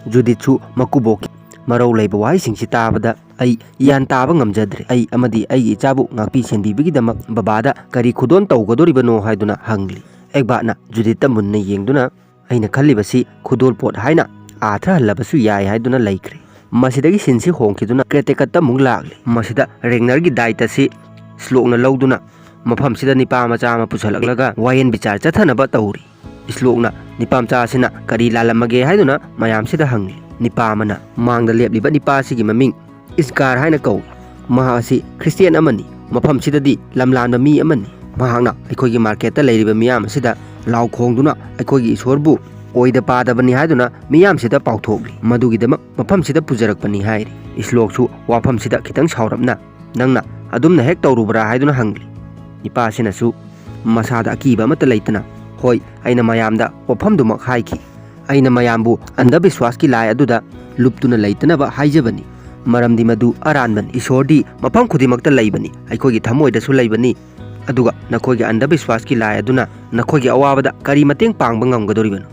ꯖꯨꯗꯤꯠꯁꯨ ꯃꯀꯨꯕꯣꯛꯀꯤ ꯃꯔꯧ ꯂꯩꯕ ꯋꯥꯍꯩꯁꯤꯡꯁꯤ ꯇꯥꯕꯗ, "ꯑꯩ ꯒ꯭ꯌꯥꯟ ꯇꯥꯕ ꯉꯝꯖꯗ꯭ꯔꯦ꯫ ꯑꯩ ꯑꯃꯗꯤ ꯑꯩꯒꯤ ꯏꯆꯥꯕꯨ ꯉꯥꯛꯄꯤ ꯁꯦꯟꯕꯤꯕꯒꯤꯗꯃꯛ ꯕꯕꯥꯗ ꯀꯔꯤ ꯈꯨꯗꯣꯜ ꯇꯧꯒꯗꯣꯔꯤꯕꯅꯣ?" ꯍꯥꯏꯗꯨꯅ ꯍꯪꯂꯤ꯫ ꯑꯦꯒꯕꯥꯠꯅ ꯖꯨꯗꯤꯠꯇ ꯃꯨꯟꯅ ꯌꯦꯡꯗꯨꯅ, "ꯑꯩꯅ ꯈꯜꯂꯤꯕꯁꯤ ꯈꯨꯗꯣꯜꯄꯣꯠ ꯍꯥꯏꯅ ꯑꯥꯊ꯭ꯔ ꯍꯜꯂꯕꯁꯨ ꯌꯥꯏ" ꯍꯥꯏꯗꯨꯅ ꯂꯩꯈ꯭ꯔꯦ꯫ ꯃꯁꯤꯗꯒꯤ ꯁꯤꯟꯁꯤ ꯍꯣꯡꯈꯤꯗꯨꯅ ꯀ꯭ꯔꯦꯇꯦꯀꯠꯇ ꯑꯃꯨꯛ ꯂꯥꯛꯂꯤ꯫ ꯃꯁꯤꯗ ꯔꯦꯒꯅꯔꯒꯤ ꯗꯥꯏꯇꯁꯤ ꯁ꯭ꯂꯣꯛꯅ ꯂꯧꯗꯨꯅ ꯃꯐꯝꯁꯤꯗ ꯅꯤꯄꯥ ꯃꯆꯥ ꯑꯃ ꯄꯨꯁꯜꯂꯛꯂꯒ ꯋꯥꯌꯦꯟ ꯕꯤꯆꯥꯔ ꯆꯠꯊꯅꯕ ꯇꯧꯔꯤ꯫ ꯁ꯭ꯂꯣꯛꯅ ꯅꯤꯄꯥ ꯃꯆꯥ ꯑꯁꯤꯅ ꯀꯔꯤ ꯂꯥꯜꯂꯝꯃꯒꯦ ꯍꯥꯏꯗꯨꯅ ꯃꯌꯥꯝꯁꯤꯗ ꯍꯪꯂꯤ꯫ ꯅꯤꯄꯥ ꯑꯃꯅ, "ꯃꯥꯡꯗ ꯂꯦꯞꯂꯤꯕ ꯅꯤꯄꯥ ꯑꯁꯤꯒꯤ ꯃꯃꯤꯡ ꯏꯁꯒꯥꯔ ꯍꯥꯏꯅ ꯀꯧꯏ꯫ ꯃꯍꯥꯛ ꯑꯁꯤ ꯈ꯭ꯔꯤꯁꯇꯤꯌꯥꯟ ꯑꯃꯅꯤ꯫ ꯃꯐꯝꯁꯤꯗꯗꯤ ꯂꯝꯂꯥꯟꯕ ꯃꯤ ꯑꯃꯅꯤ꯫ ꯃꯍꯥꯛꯅ ꯑꯩꯈꯣꯏꯒꯤ ꯃꯥꯔꯀꯦꯠꯇ ꯂꯩꯔꯤꯕ ꯃꯤꯌꯥꯝ ꯑꯁꯤꯗ ꯂꯥꯎ ꯈꯣꯡꯗꯨꯅ ꯑꯩꯈꯣꯏꯒꯤ ꯏꯁꯣꯔꯕꯨ ꯑꯣꯏꯗ ꯄꯥꯗꯕꯅꯤ ꯍꯥꯏꯗꯨꯅ ꯃꯤꯌꯥꯝꯁꯤꯗ ꯄꯥꯎꯊꯣꯛꯂꯤ꯫ ꯃꯗꯨꯒꯤꯗꯃꯛ ꯃꯐꯝꯁꯤꯗ ꯄꯨꯖꯔꯛꯄꯅꯤ" ꯍꯥꯏꯔꯤ꯫ ꯁ꯭ꯂꯣꯛꯁꯨ ꯋꯥꯐꯝꯁꯤꯗ ꯈꯤꯇꯪ ꯁꯥꯎꯔꯞꯅ, "ꯅꯪꯅ ꯑꯗꯨꯝꯅ ꯍꯦꯛ ꯇꯧꯔꯨꯕ꯭ꯔꯥ?" ꯍꯥꯏꯗꯨꯅ ꯍꯪꯂꯤ꯫ ꯅꯤꯄꯥ ꯑꯁꯤꯅꯁꯨ, ꯃꯁꯥꯗ ꯑꯀꯤꯕ ꯑꯃꯠꯇ ꯂꯩꯇꯅ, "ꯍꯣꯏ, ꯑꯩꯅ ꯃꯌꯥꯝꯗ ꯋꯥꯐꯝꯗꯨꯃꯛ ꯍꯥꯏꯈꯤ꯫ ꯑꯩꯅ ꯃꯌꯥꯝꯕꯨ ꯑꯟꯙꯕꯤꯁ꯭ꯋꯥꯁꯀꯤ ꯂꯥꯏ ꯑꯗꯨꯗ ꯂꯨꯞꯇꯨꯅ ꯂꯩꯇꯅꯕ ꯍꯥꯏꯖꯕꯅꯤ, ꯃꯔꯝꯗꯤ ꯃꯗꯨ ꯑꯔꯥꯟꯕꯅꯤ꯫ ꯏꯁꯣꯔꯗꯤ ꯃꯐꯝ ꯈꯨꯗꯤꯡꯃꯛꯇ ꯂꯩꯕꯅꯤ, ꯑꯩꯈꯣꯏꯒꯤ ꯊꯃꯣꯏꯗꯁꯨ ꯂꯩꯕꯅꯤ, ꯑꯗꯨꯒ ꯅꯈꯣꯏꯒꯤ ꯑꯟꯙꯕꯤꯁ꯭ꯋꯥꯁꯀꯤ ꯂꯥꯏ ꯑꯗꯨꯅ ꯅꯈꯣꯏꯒꯤ ꯑꯋꯥꯕꯗ ꯀꯔꯤ ꯃꯇꯦꯡ ꯄꯥꯡꯕ ꯉꯝꯒꯗꯧꯔꯤꯕꯅꯣ?"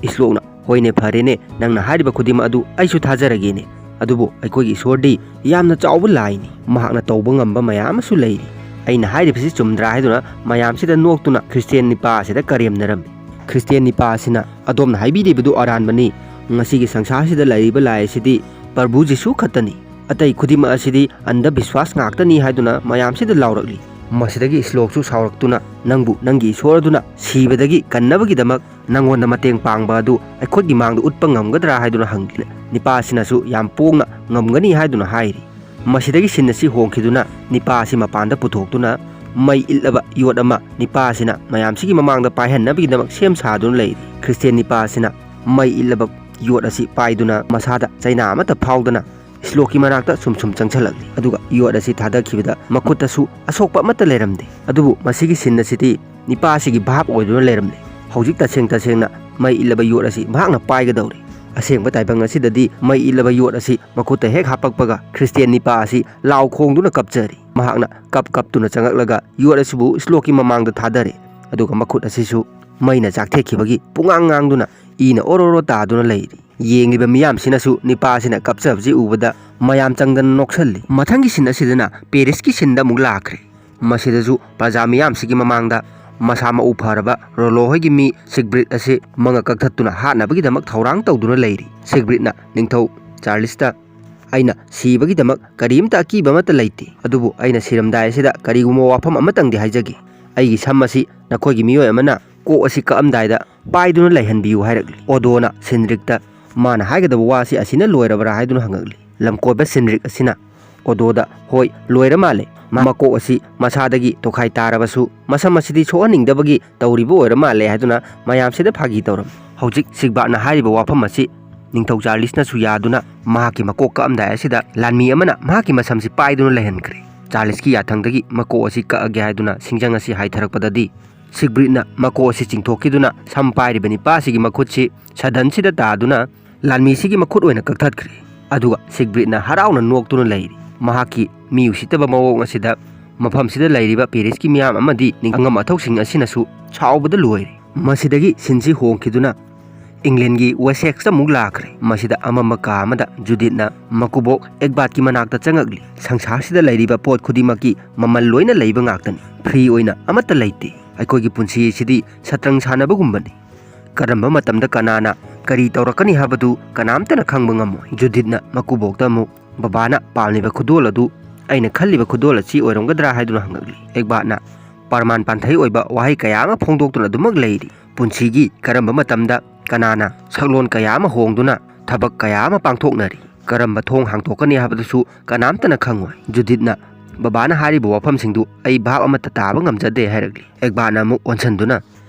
ꯏꯁ꯭ꯂꯣꯛꯅ, "ꯍꯣꯏꯅꯦ, ꯐꯔꯦꯅꯦ, ꯅꯪꯅ ꯍꯥꯏꯔꯤꯕ ꯈꯨꯗꯤꯡꯃꯛ ꯑꯗꯨ ꯑꯩꯁꯨ ꯊꯥꯖꯔꯒꯦꯅꯦ꯫ ꯑꯗꯨꯕꯨ ꯑꯩꯈꯣꯏꯒꯤ ꯏꯁꯣꯔꯗꯤ ꯌꯥꯝꯅ ꯆꯥꯎꯕ ꯂꯥꯏꯅꯤ, ꯃꯍꯥꯛꯅ ꯇꯧꯕ ꯉꯝꯕ ꯃꯌꯥꯝ ꯑꯃꯁꯨ ꯂꯩꯔꯤ꯫ ꯑꯩꯅ ꯍꯥꯏꯔꯤꯕꯁꯤ ꯆꯨꯝꯗ꯭ꯔꯥ?" ꯍꯥꯏꯗꯨꯅ ꯃꯌꯥꯝꯁꯤꯗ ꯅꯣꯛꯇꯨꯅ ꯈ꯭ꯔꯤꯁꯇꯤꯌꯥꯟ ꯅꯤꯄꯥ ꯑꯁꯤꯗ ꯀꯔꯦꯝꯅꯔꯝꯃꯤ꯫ ꯈ꯭ꯔꯤꯁꯇꯤꯌꯥꯟ ꯅꯤꯄꯥ ꯑꯁꯤꯅ, "ꯑꯗꯣꯝꯅ ꯍꯥꯏꯕꯤꯔꯤꯕꯗꯨ ꯑꯔꯥꯟꯕꯅꯤ꯫ ꯉꯁꯤꯒꯤ ꯁꯪꯁꯥꯔꯁꯤꯗ ꯂꯩꯔꯤꯕ ꯂꯥꯏ ꯑꯁꯤꯗꯤ ꯄ꯭ꯔꯚꯨ ꯖꯤꯁꯨ ꯈꯛꯇꯅꯤ꯫ ꯑꯇꯩ ꯈꯨꯗꯤꯡꯃꯛ ꯑꯁꯤꯗꯤ ꯑꯟꯙꯕꯤꯁ꯭ꯋꯥꯁ ꯉꯥꯛꯇꯅꯤ" ꯍꯥꯏꯗꯨꯅ ꯃꯌꯥꯝꯁꯤꯗ ꯂꯥꯎꯔꯛꯂꯤ꯫ ꯃꯁꯤꯗꯒꯤ ꯏꯁ꯭ꯂꯣꯛꯁꯨ ꯁꯥꯎꯔꯛꯇꯨꯅ, "ꯅꯪꯕꯨ ꯅꯪꯒꯤ ꯏꯁꯣꯔ ꯑꯗꯨꯅ ꯁꯤꯕꯗꯒꯤ ꯀꯟꯅꯕꯒꯤꯗꯃꯛ ꯅꯪꯉꯣꯟꯗ ꯃꯇꯦꯡ ꯄꯥꯡꯕ ꯑꯗꯨ ꯑꯩꯈꯣꯏꯒꯤ ꯃꯥꯡꯗ ꯎꯠꯄ ꯉꯝꯒꯗ꯭ꯔꯥ?" ꯍꯥꯏꯗꯨꯅ ꯍꯪꯂꯤ꯫ ꯅꯤꯄꯥ ꯑꯁꯤꯅꯁꯨ ꯌꯥꯝ ꯄꯣꯡꯅ ꯉꯝꯒꯅꯤ ꯍꯥꯏꯗꯨꯅ ꯍꯥꯏꯔꯤ꯫ ꯃꯁꯤꯗꯒꯤ ꯁꯤꯟ ꯑꯁꯤ ꯍꯣꯡꯈꯤꯗꯨꯅ ꯅꯤꯄꯥ ꯑꯁꯤ ꯃꯄꯥꯟꯗ ꯄꯨꯊꯣꯛꯇꯨꯅ ꯃꯩ ꯏꯠꯂꯕ ꯌꯣꯠ ꯑꯃ ꯅꯤꯄꯥ ꯑꯁꯤꯅ ꯃꯌꯥꯝꯁꯤꯒꯤ ꯃꯃꯥꯡꯗ ꯄꯥꯏꯍꯟꯅꯕꯒꯤꯗꯃꯛ ꯁꯦꯝ ꯁꯥꯗꯨꯅ ꯂꯩꯔꯤ꯫ ꯈ꯭ꯔꯤꯁꯇꯤꯌꯥꯟ ꯅꯤꯄꯥ ꯑꯁꯤꯅ ꯃꯩ ꯏꯠꯂꯕ ꯌꯣꯠ ꯑꯁꯤ ꯄꯥꯏꯗꯨꯅ ꯃꯁꯥꯗ ꯆꯩꯅꯥ ꯑꯃꯠꯇ ꯐꯥꯎꯗꯅ ꯏꯁ꯭ꯂꯣꯛꯀꯤ ꯃꯅꯥꯛꯇ ꯁꯨꯝ ꯁꯨꯝ ꯆꯪꯁꯤꯜꯂꯛꯂꯤ꯫ ꯑꯗꯨꯒ ꯌꯣꯠ ꯑꯁꯤ ꯊꯥꯗꯈꯤꯕꯗ ꯃꯈꯨꯠꯇꯁꯨ ꯑꯁꯣꯛꯄ ꯑꯃꯠꯇ ꯂꯩꯔꯝꯗꯦ꯫ ꯑꯗꯨꯕꯨ ꯃꯁꯤꯒꯤ ꯁꯤꯟ ꯑꯁꯤꯗꯤ ꯅꯤꯄꯥ ꯑꯁꯤꯒꯤ ꯚꯥꯞ ꯑꯣꯏꯗꯨꯅ ꯂꯩꯔꯝꯂꯦ꯫ ꯍꯧꯖꯤꯛ ꯇꯁꯦꯡ ꯇꯁꯦꯡꯅ ꯃꯩ ꯏꯠꯂꯕ ꯌꯣꯠ ꯑꯁꯤ ꯃꯍꯥꯛꯅ ꯄꯥꯏꯒꯗꯧꯔꯤ꯫ ꯑꯁꯦꯡꯕ ꯇꯥꯏꯕꯪ ꯑꯁꯤꯗꯗꯤ ꯃꯩ ꯏꯠꯂꯕ ꯌꯣꯠ ꯑꯁꯤ ꯃꯈꯨꯠꯇ ꯍꯦꯛ ꯍꯥꯞꯄꯛꯄꯒ ꯈ꯭ꯔꯤꯁꯇꯤꯌꯥꯟ ꯅꯤꯄꯥ ꯑꯁꯤ ꯂꯥꯎ ꯈꯣꯡꯗꯨꯅ ꯀꯞꯆꯔꯤ꯫ ꯃꯍꯥꯛꯅ ꯀꯞ ꯀꯞꯇꯨꯅ ꯆꯪꯂꯛꯂꯒ ꯌꯣꯠ ꯑꯁꯤꯕꯨ ꯏꯁ꯭ꯂꯣꯛꯀꯤ ꯃꯃꯥꯡꯗ ꯊꯥꯗꯔꯦ꯫ ꯑꯗꯨꯒ ꯃꯈꯨꯠ ꯑꯁꯤꯁꯨ ꯃꯩꯅ ꯆꯥꯛꯊꯦꯛꯈꯤꯕꯒꯤ ꯄꯨꯡꯉꯥꯡ ꯉꯥꯡꯗꯨꯅ ꯏꯅ ꯑꯣꯔꯣ ꯑꯣꯔꯣ ꯇꯥꯗꯨꯅ ꯂꯩꯔꯤ꯫ ꯌꯦꯡꯂꯤꯕ ꯃꯤꯌꯥꯝꯁꯤꯅꯁꯨ ꯅꯤꯄꯥ ꯑꯁꯤꯅ ꯀꯞꯆꯕꯁꯤ ꯎꯕꯗ ꯃꯌꯥꯝ ꯆꯪꯗꯅ ꯅꯣꯛꯁꯜꯂꯤ꯫ ꯃꯊꯪꯒꯤ ꯁꯤꯟ ꯑꯁꯤꯗꯅ ꯄꯦꯔꯤꯁꯀꯤ ꯁꯤꯟꯗ ꯑꯃꯨꯛ ꯂꯥꯛꯈ꯭ꯔꯦ꯫ ꯃꯁꯤꯗꯁꯨ ꯄ꯭ꯔꯖꯥ ꯃꯤꯌꯥꯝꯁꯤꯒꯤ ꯃꯃꯥꯡꯗ ꯃꯁꯥ ꯃꯎ ꯐꯔꯕ ꯔꯣꯂꯣ ꯍꯣꯏꯒꯤ ꯃꯤ ꯁꯤꯒꯕ꯭ꯔꯤꯠ ꯑꯁꯤ ꯃꯉꯛ ꯀꯛꯊꯠꯇꯨꯅ ꯍꯥꯠꯅꯕꯒꯤꯗꯃꯛ ꯊꯧꯔꯥꯡ ꯇꯧꯗꯨꯅ ꯂꯩꯔꯤ꯫ ꯁꯤꯒꯕ꯭ꯔꯤꯠꯅ ꯅꯤꯡꯊꯧ ꯆꯥꯔꯂꯤꯁꯇ, "ꯑꯩꯅ ꯁꯤꯕꯒꯤꯗꯃꯛ ꯀꯔꯤꯝꯇ ꯑꯀꯤꯕ ꯑꯃꯠꯇ ꯂꯩꯇꯦ, ꯑꯗꯨꯕꯨ ꯑꯩꯅ ꯁꯤꯔꯝꯗꯥꯏ ꯑꯁꯤꯗ ꯀꯔꯤꯒꯨꯝꯕ ꯋꯥꯐꯝ ꯑꯃꯇꯪꯗꯤ ꯍꯥꯏꯖꯒꯦ꯫ ꯑꯩꯒꯤ ꯁꯝ ꯑꯁꯤ ꯅꯈꯣꯏꯒꯤ ꯃꯤꯑꯣꯏ ꯑꯃꯅ ꯀꯣꯛ ꯑꯁꯤ ꯀꯛꯑꯝꯗꯥꯏꯗ ꯄꯥꯏꯗꯨꯅ ꯂꯩꯍꯟꯕꯤꯌꯨ" ꯍꯥꯏꯔꯛꯂꯤ꯫ ꯑꯣꯗꯣꯅ ꯁꯤꯟꯗ꯭ꯔꯤꯛꯇ ꯃꯥꯅ ꯍꯥꯏꯒꯗꯕ ꯋꯥ ꯑꯁꯤ ꯑꯁꯤꯅ ꯂꯣꯏꯔꯕ꯭ꯔꯥ ꯍꯥꯏꯗꯨꯅ ꯍꯪꯉꯛꯂꯤ꯫ ꯂꯝꯀꯣꯏꯕ ꯁꯤꯟꯗ꯭ꯔꯤꯛ ꯑꯁꯤꯅ ꯑꯣꯗꯣꯗ, "ꯍꯣꯏ, ꯂꯣꯏꯔ ꯃꯥꯜꯂꯦ꯫ ꯃꯀꯣꯛ ꯑꯁꯤ ꯃꯁꯥꯗꯒꯤ ꯇꯣꯈꯥꯏ ꯇꯥꯔꯕꯁꯨ ꯃꯁꯝ ꯑꯁꯤꯗꯤ ꯁꯣꯛꯍꯟꯅꯤꯡꯗꯕꯒꯤ ꯇꯧꯔꯤꯕ ꯑꯣꯏꯔ ꯃꯥꯜꯂꯦ" ꯍꯥꯏꯗꯨꯅ ꯃꯌꯥꯝꯁꯤꯗ ꯐꯥꯒꯤ ꯇꯧꯔꯝꯃꯤ꯫ ꯍꯧꯖꯤꯛ ꯁꯤꯒꯕꯥꯠꯅ ꯍꯥꯏꯔꯤꯕ ꯋꯥꯐꯝ ꯑꯁꯤ ꯅꯤꯡꯊꯧ ꯆꯥꯔꯂꯤꯁꯅꯁꯨ ꯌꯥꯗꯨꯅ ꯃꯍꯥꯛꯀꯤ ꯃꯀꯣꯛ ꯀꯛꯑꯝꯗꯥꯏ ꯑꯁꯤꯗ ꯂꯥꯟꯃꯤ ꯑꯃꯅ ꯃꯍꯥꯛꯀꯤ ꯃꯁꯝꯁꯤ ꯄꯥꯏꯗꯨꯅ ꯂꯩꯍꯟꯈ꯭ꯔꯦ꯫ ꯆꯥꯔꯂꯤꯁꯀꯤ ꯌꯥꯊꯪꯗꯒꯤ ꯃꯀꯣꯛ ꯑꯁꯤ ꯀꯛꯑꯒꯦ ꯍꯥꯏꯗꯨꯅ ꯁꯤꯡꯖꯪ ꯑꯁꯤ ꯍꯥꯏꯊꯔꯛꯄꯗꯗꯤ, ꯁꯤꯒꯕ꯭ꯔꯤꯠꯅ ꯃꯀꯣꯛ ꯑꯁꯤ ꯆꯤꯡꯊꯣꯛꯈꯤꯗꯨꯅ ꯁꯝ ꯄꯥꯏꯔꯤꯕ ꯅꯤꯄꯥ ꯑꯁꯤꯒꯤ ꯃꯈꯨꯠꯁꯤ ꯁꯗꯟꯁꯤꯗ ꯇꯥꯗꯨꯅ ꯂꯥꯟꯃꯤꯁꯤꯒꯤ ꯃꯈꯨꯠ ꯑꯣꯏꯅ ꯀꯛꯊꯠꯈ꯭ꯔꯦ꯫ ꯑꯗꯨꯒ ꯁꯤꯒꯕ꯭ꯔꯤꯠꯅ ꯍꯔꯥꯎꯅ ꯅꯣꯛꯇꯨꯅ ꯂꯩꯔꯤ꯫ ꯃꯍꯥꯛꯀꯤ ꯃꯤ ꯎꯁꯤꯠꯇꯕ ꯃꯑꯣꯡ ꯑꯁꯤꯗ ꯃꯐꯝꯁꯤꯗ ꯂꯩꯔꯤꯕ ꯄꯦꯔꯤꯁꯀꯤ ꯃꯤꯌꯥꯝ ꯑꯃꯗꯤ ꯑꯉꯝ ꯑꯊꯧꯁꯤꯡ ꯑꯁꯤꯅꯁꯨ ꯁꯥꯎꯕꯗ ꯂꯣꯏꯔꯦ꯫ ꯃꯁꯤꯗꯒꯤ ꯁꯤꯟꯁꯤ ꯍꯣꯡꯈꯤꯗꯨꯅ ꯏꯪꯂꯦꯟꯒꯤ ꯋꯦꯁꯦꯛꯁꯇ ꯑꯃꯨꯛ ꯂꯥꯛꯈ꯭ꯔꯦ꯫ ꯃꯁꯤꯗ ꯑꯃꯝꯕ ꯀꯥ ꯑꯃꯗ ꯖꯨꯗꯤꯠꯅ ꯃꯀꯨꯕꯣꯛ ꯑꯦꯒꯕꯥꯠꯀꯤ ꯃꯅꯥꯛꯇ ꯆꯪꯉꯛꯂꯤ꯫ "ꯁꯪꯁꯥꯔꯁꯤꯗ ꯂꯩꯔꯤꯕ ꯄꯣꯠ ꯈꯨꯗꯤꯡꯃꯛꯀꯤ ꯃꯃꯜ ꯂꯣꯏꯅ ꯂꯩꯕ ꯉꯥꯛꯇꯅꯤ꯫ ꯐ꯭ꯔꯤ ꯑꯣꯏꯅ ꯑꯃꯠꯇ ꯂꯩꯇꯦ꯫ ꯑꯩꯈꯣꯏꯒꯤ ꯄꯨꯟꯁꯤ ꯑꯁꯤꯗꯤ ꯁꯇ꯭ꯔꯪ ꯁꯥꯟꯅꯕꯒꯨꯝꯕꯅꯤ꯫ ꯀꯔꯝꯕ ꯃꯇꯝꯗ ꯀꯅꯥꯅ ꯀꯔꯤ ꯇꯧꯔꯛꯀꯅꯤ ꯍꯥꯏꯕꯗꯨ ꯀꯅꯥꯝꯇꯅ ꯈꯪꯕ ꯉꯝꯃꯣꯏ"꯫ ꯖꯨꯗꯤꯠꯅ ꯃꯀꯨꯕꯣꯛꯇ ꯑꯃꯨꯛ, "ꯕꯕꯥꯅ ꯄꯥꯝꯂꯤꯕ ꯈꯨꯗꯣꯜ ꯑꯗꯨ ꯑꯩꯅ ꯈꯜꯂꯤꯕ ꯈꯨꯗꯣꯜ ꯑꯁꯤ ꯑꯣꯏꯔꯝꯒꯗ꯭ꯔꯥ?" ꯍꯥꯏꯗꯨꯅ ꯍꯪꯂꯛꯂꯤ꯫ ꯑꯦꯒꯕꯥꯠꯅ ꯄ꯭ꯔꯃꯥꯟ ꯄꯥꯟꯊꯩ ꯑꯣꯏꯕ ꯋꯥꯍꯩ ꯀꯌꯥ ꯑꯃ ꯐꯣꯡꯗꯣꯛꯇꯨꯅ ꯑꯗꯨꯃꯛ ꯂꯩꯔꯤ꯫ ꯄꯨꯟꯁꯤꯒꯤ ꯀꯔꯝꯕ ꯃꯇꯝꯗ ꯀꯅꯥꯅ ꯁꯛꯂꯣꯟ ꯀꯌꯥ ꯑꯃ ꯍꯣꯡꯗꯨꯅ ꯊꯕꯛ ꯀꯌꯥ ꯑꯃ ꯄꯥꯡꯊꯣꯛꯅꯔꯤ꯫ ꯀꯔꯝꯕ ꯊꯣꯡ ꯍꯥꯡꯗꯣꯛꯀꯅꯤ ꯍꯥꯏꯕꯗꯨꯁꯨ ꯀꯅꯥꯝꯇꯅ ꯈꯪꯉꯣꯏ꯫ ꯖꯨꯗꯤꯠꯅ ꯕꯕꯥꯅ ꯍꯥꯏꯔꯤꯕ ꯋꯥꯐꯝꯁꯤꯡꯗꯨ ꯑꯩ ꯚꯥꯞ ꯑꯃꯠꯇ ꯇꯥꯕ ꯉꯝꯖꯗꯦ ꯍꯥꯏꯔꯛꯂꯤ꯫ ꯑꯦꯒꯕꯥꯠꯅ ꯑꯃꯨꯛ ꯑꯣꯟꯁꯤꯟꯗꯨꯅ,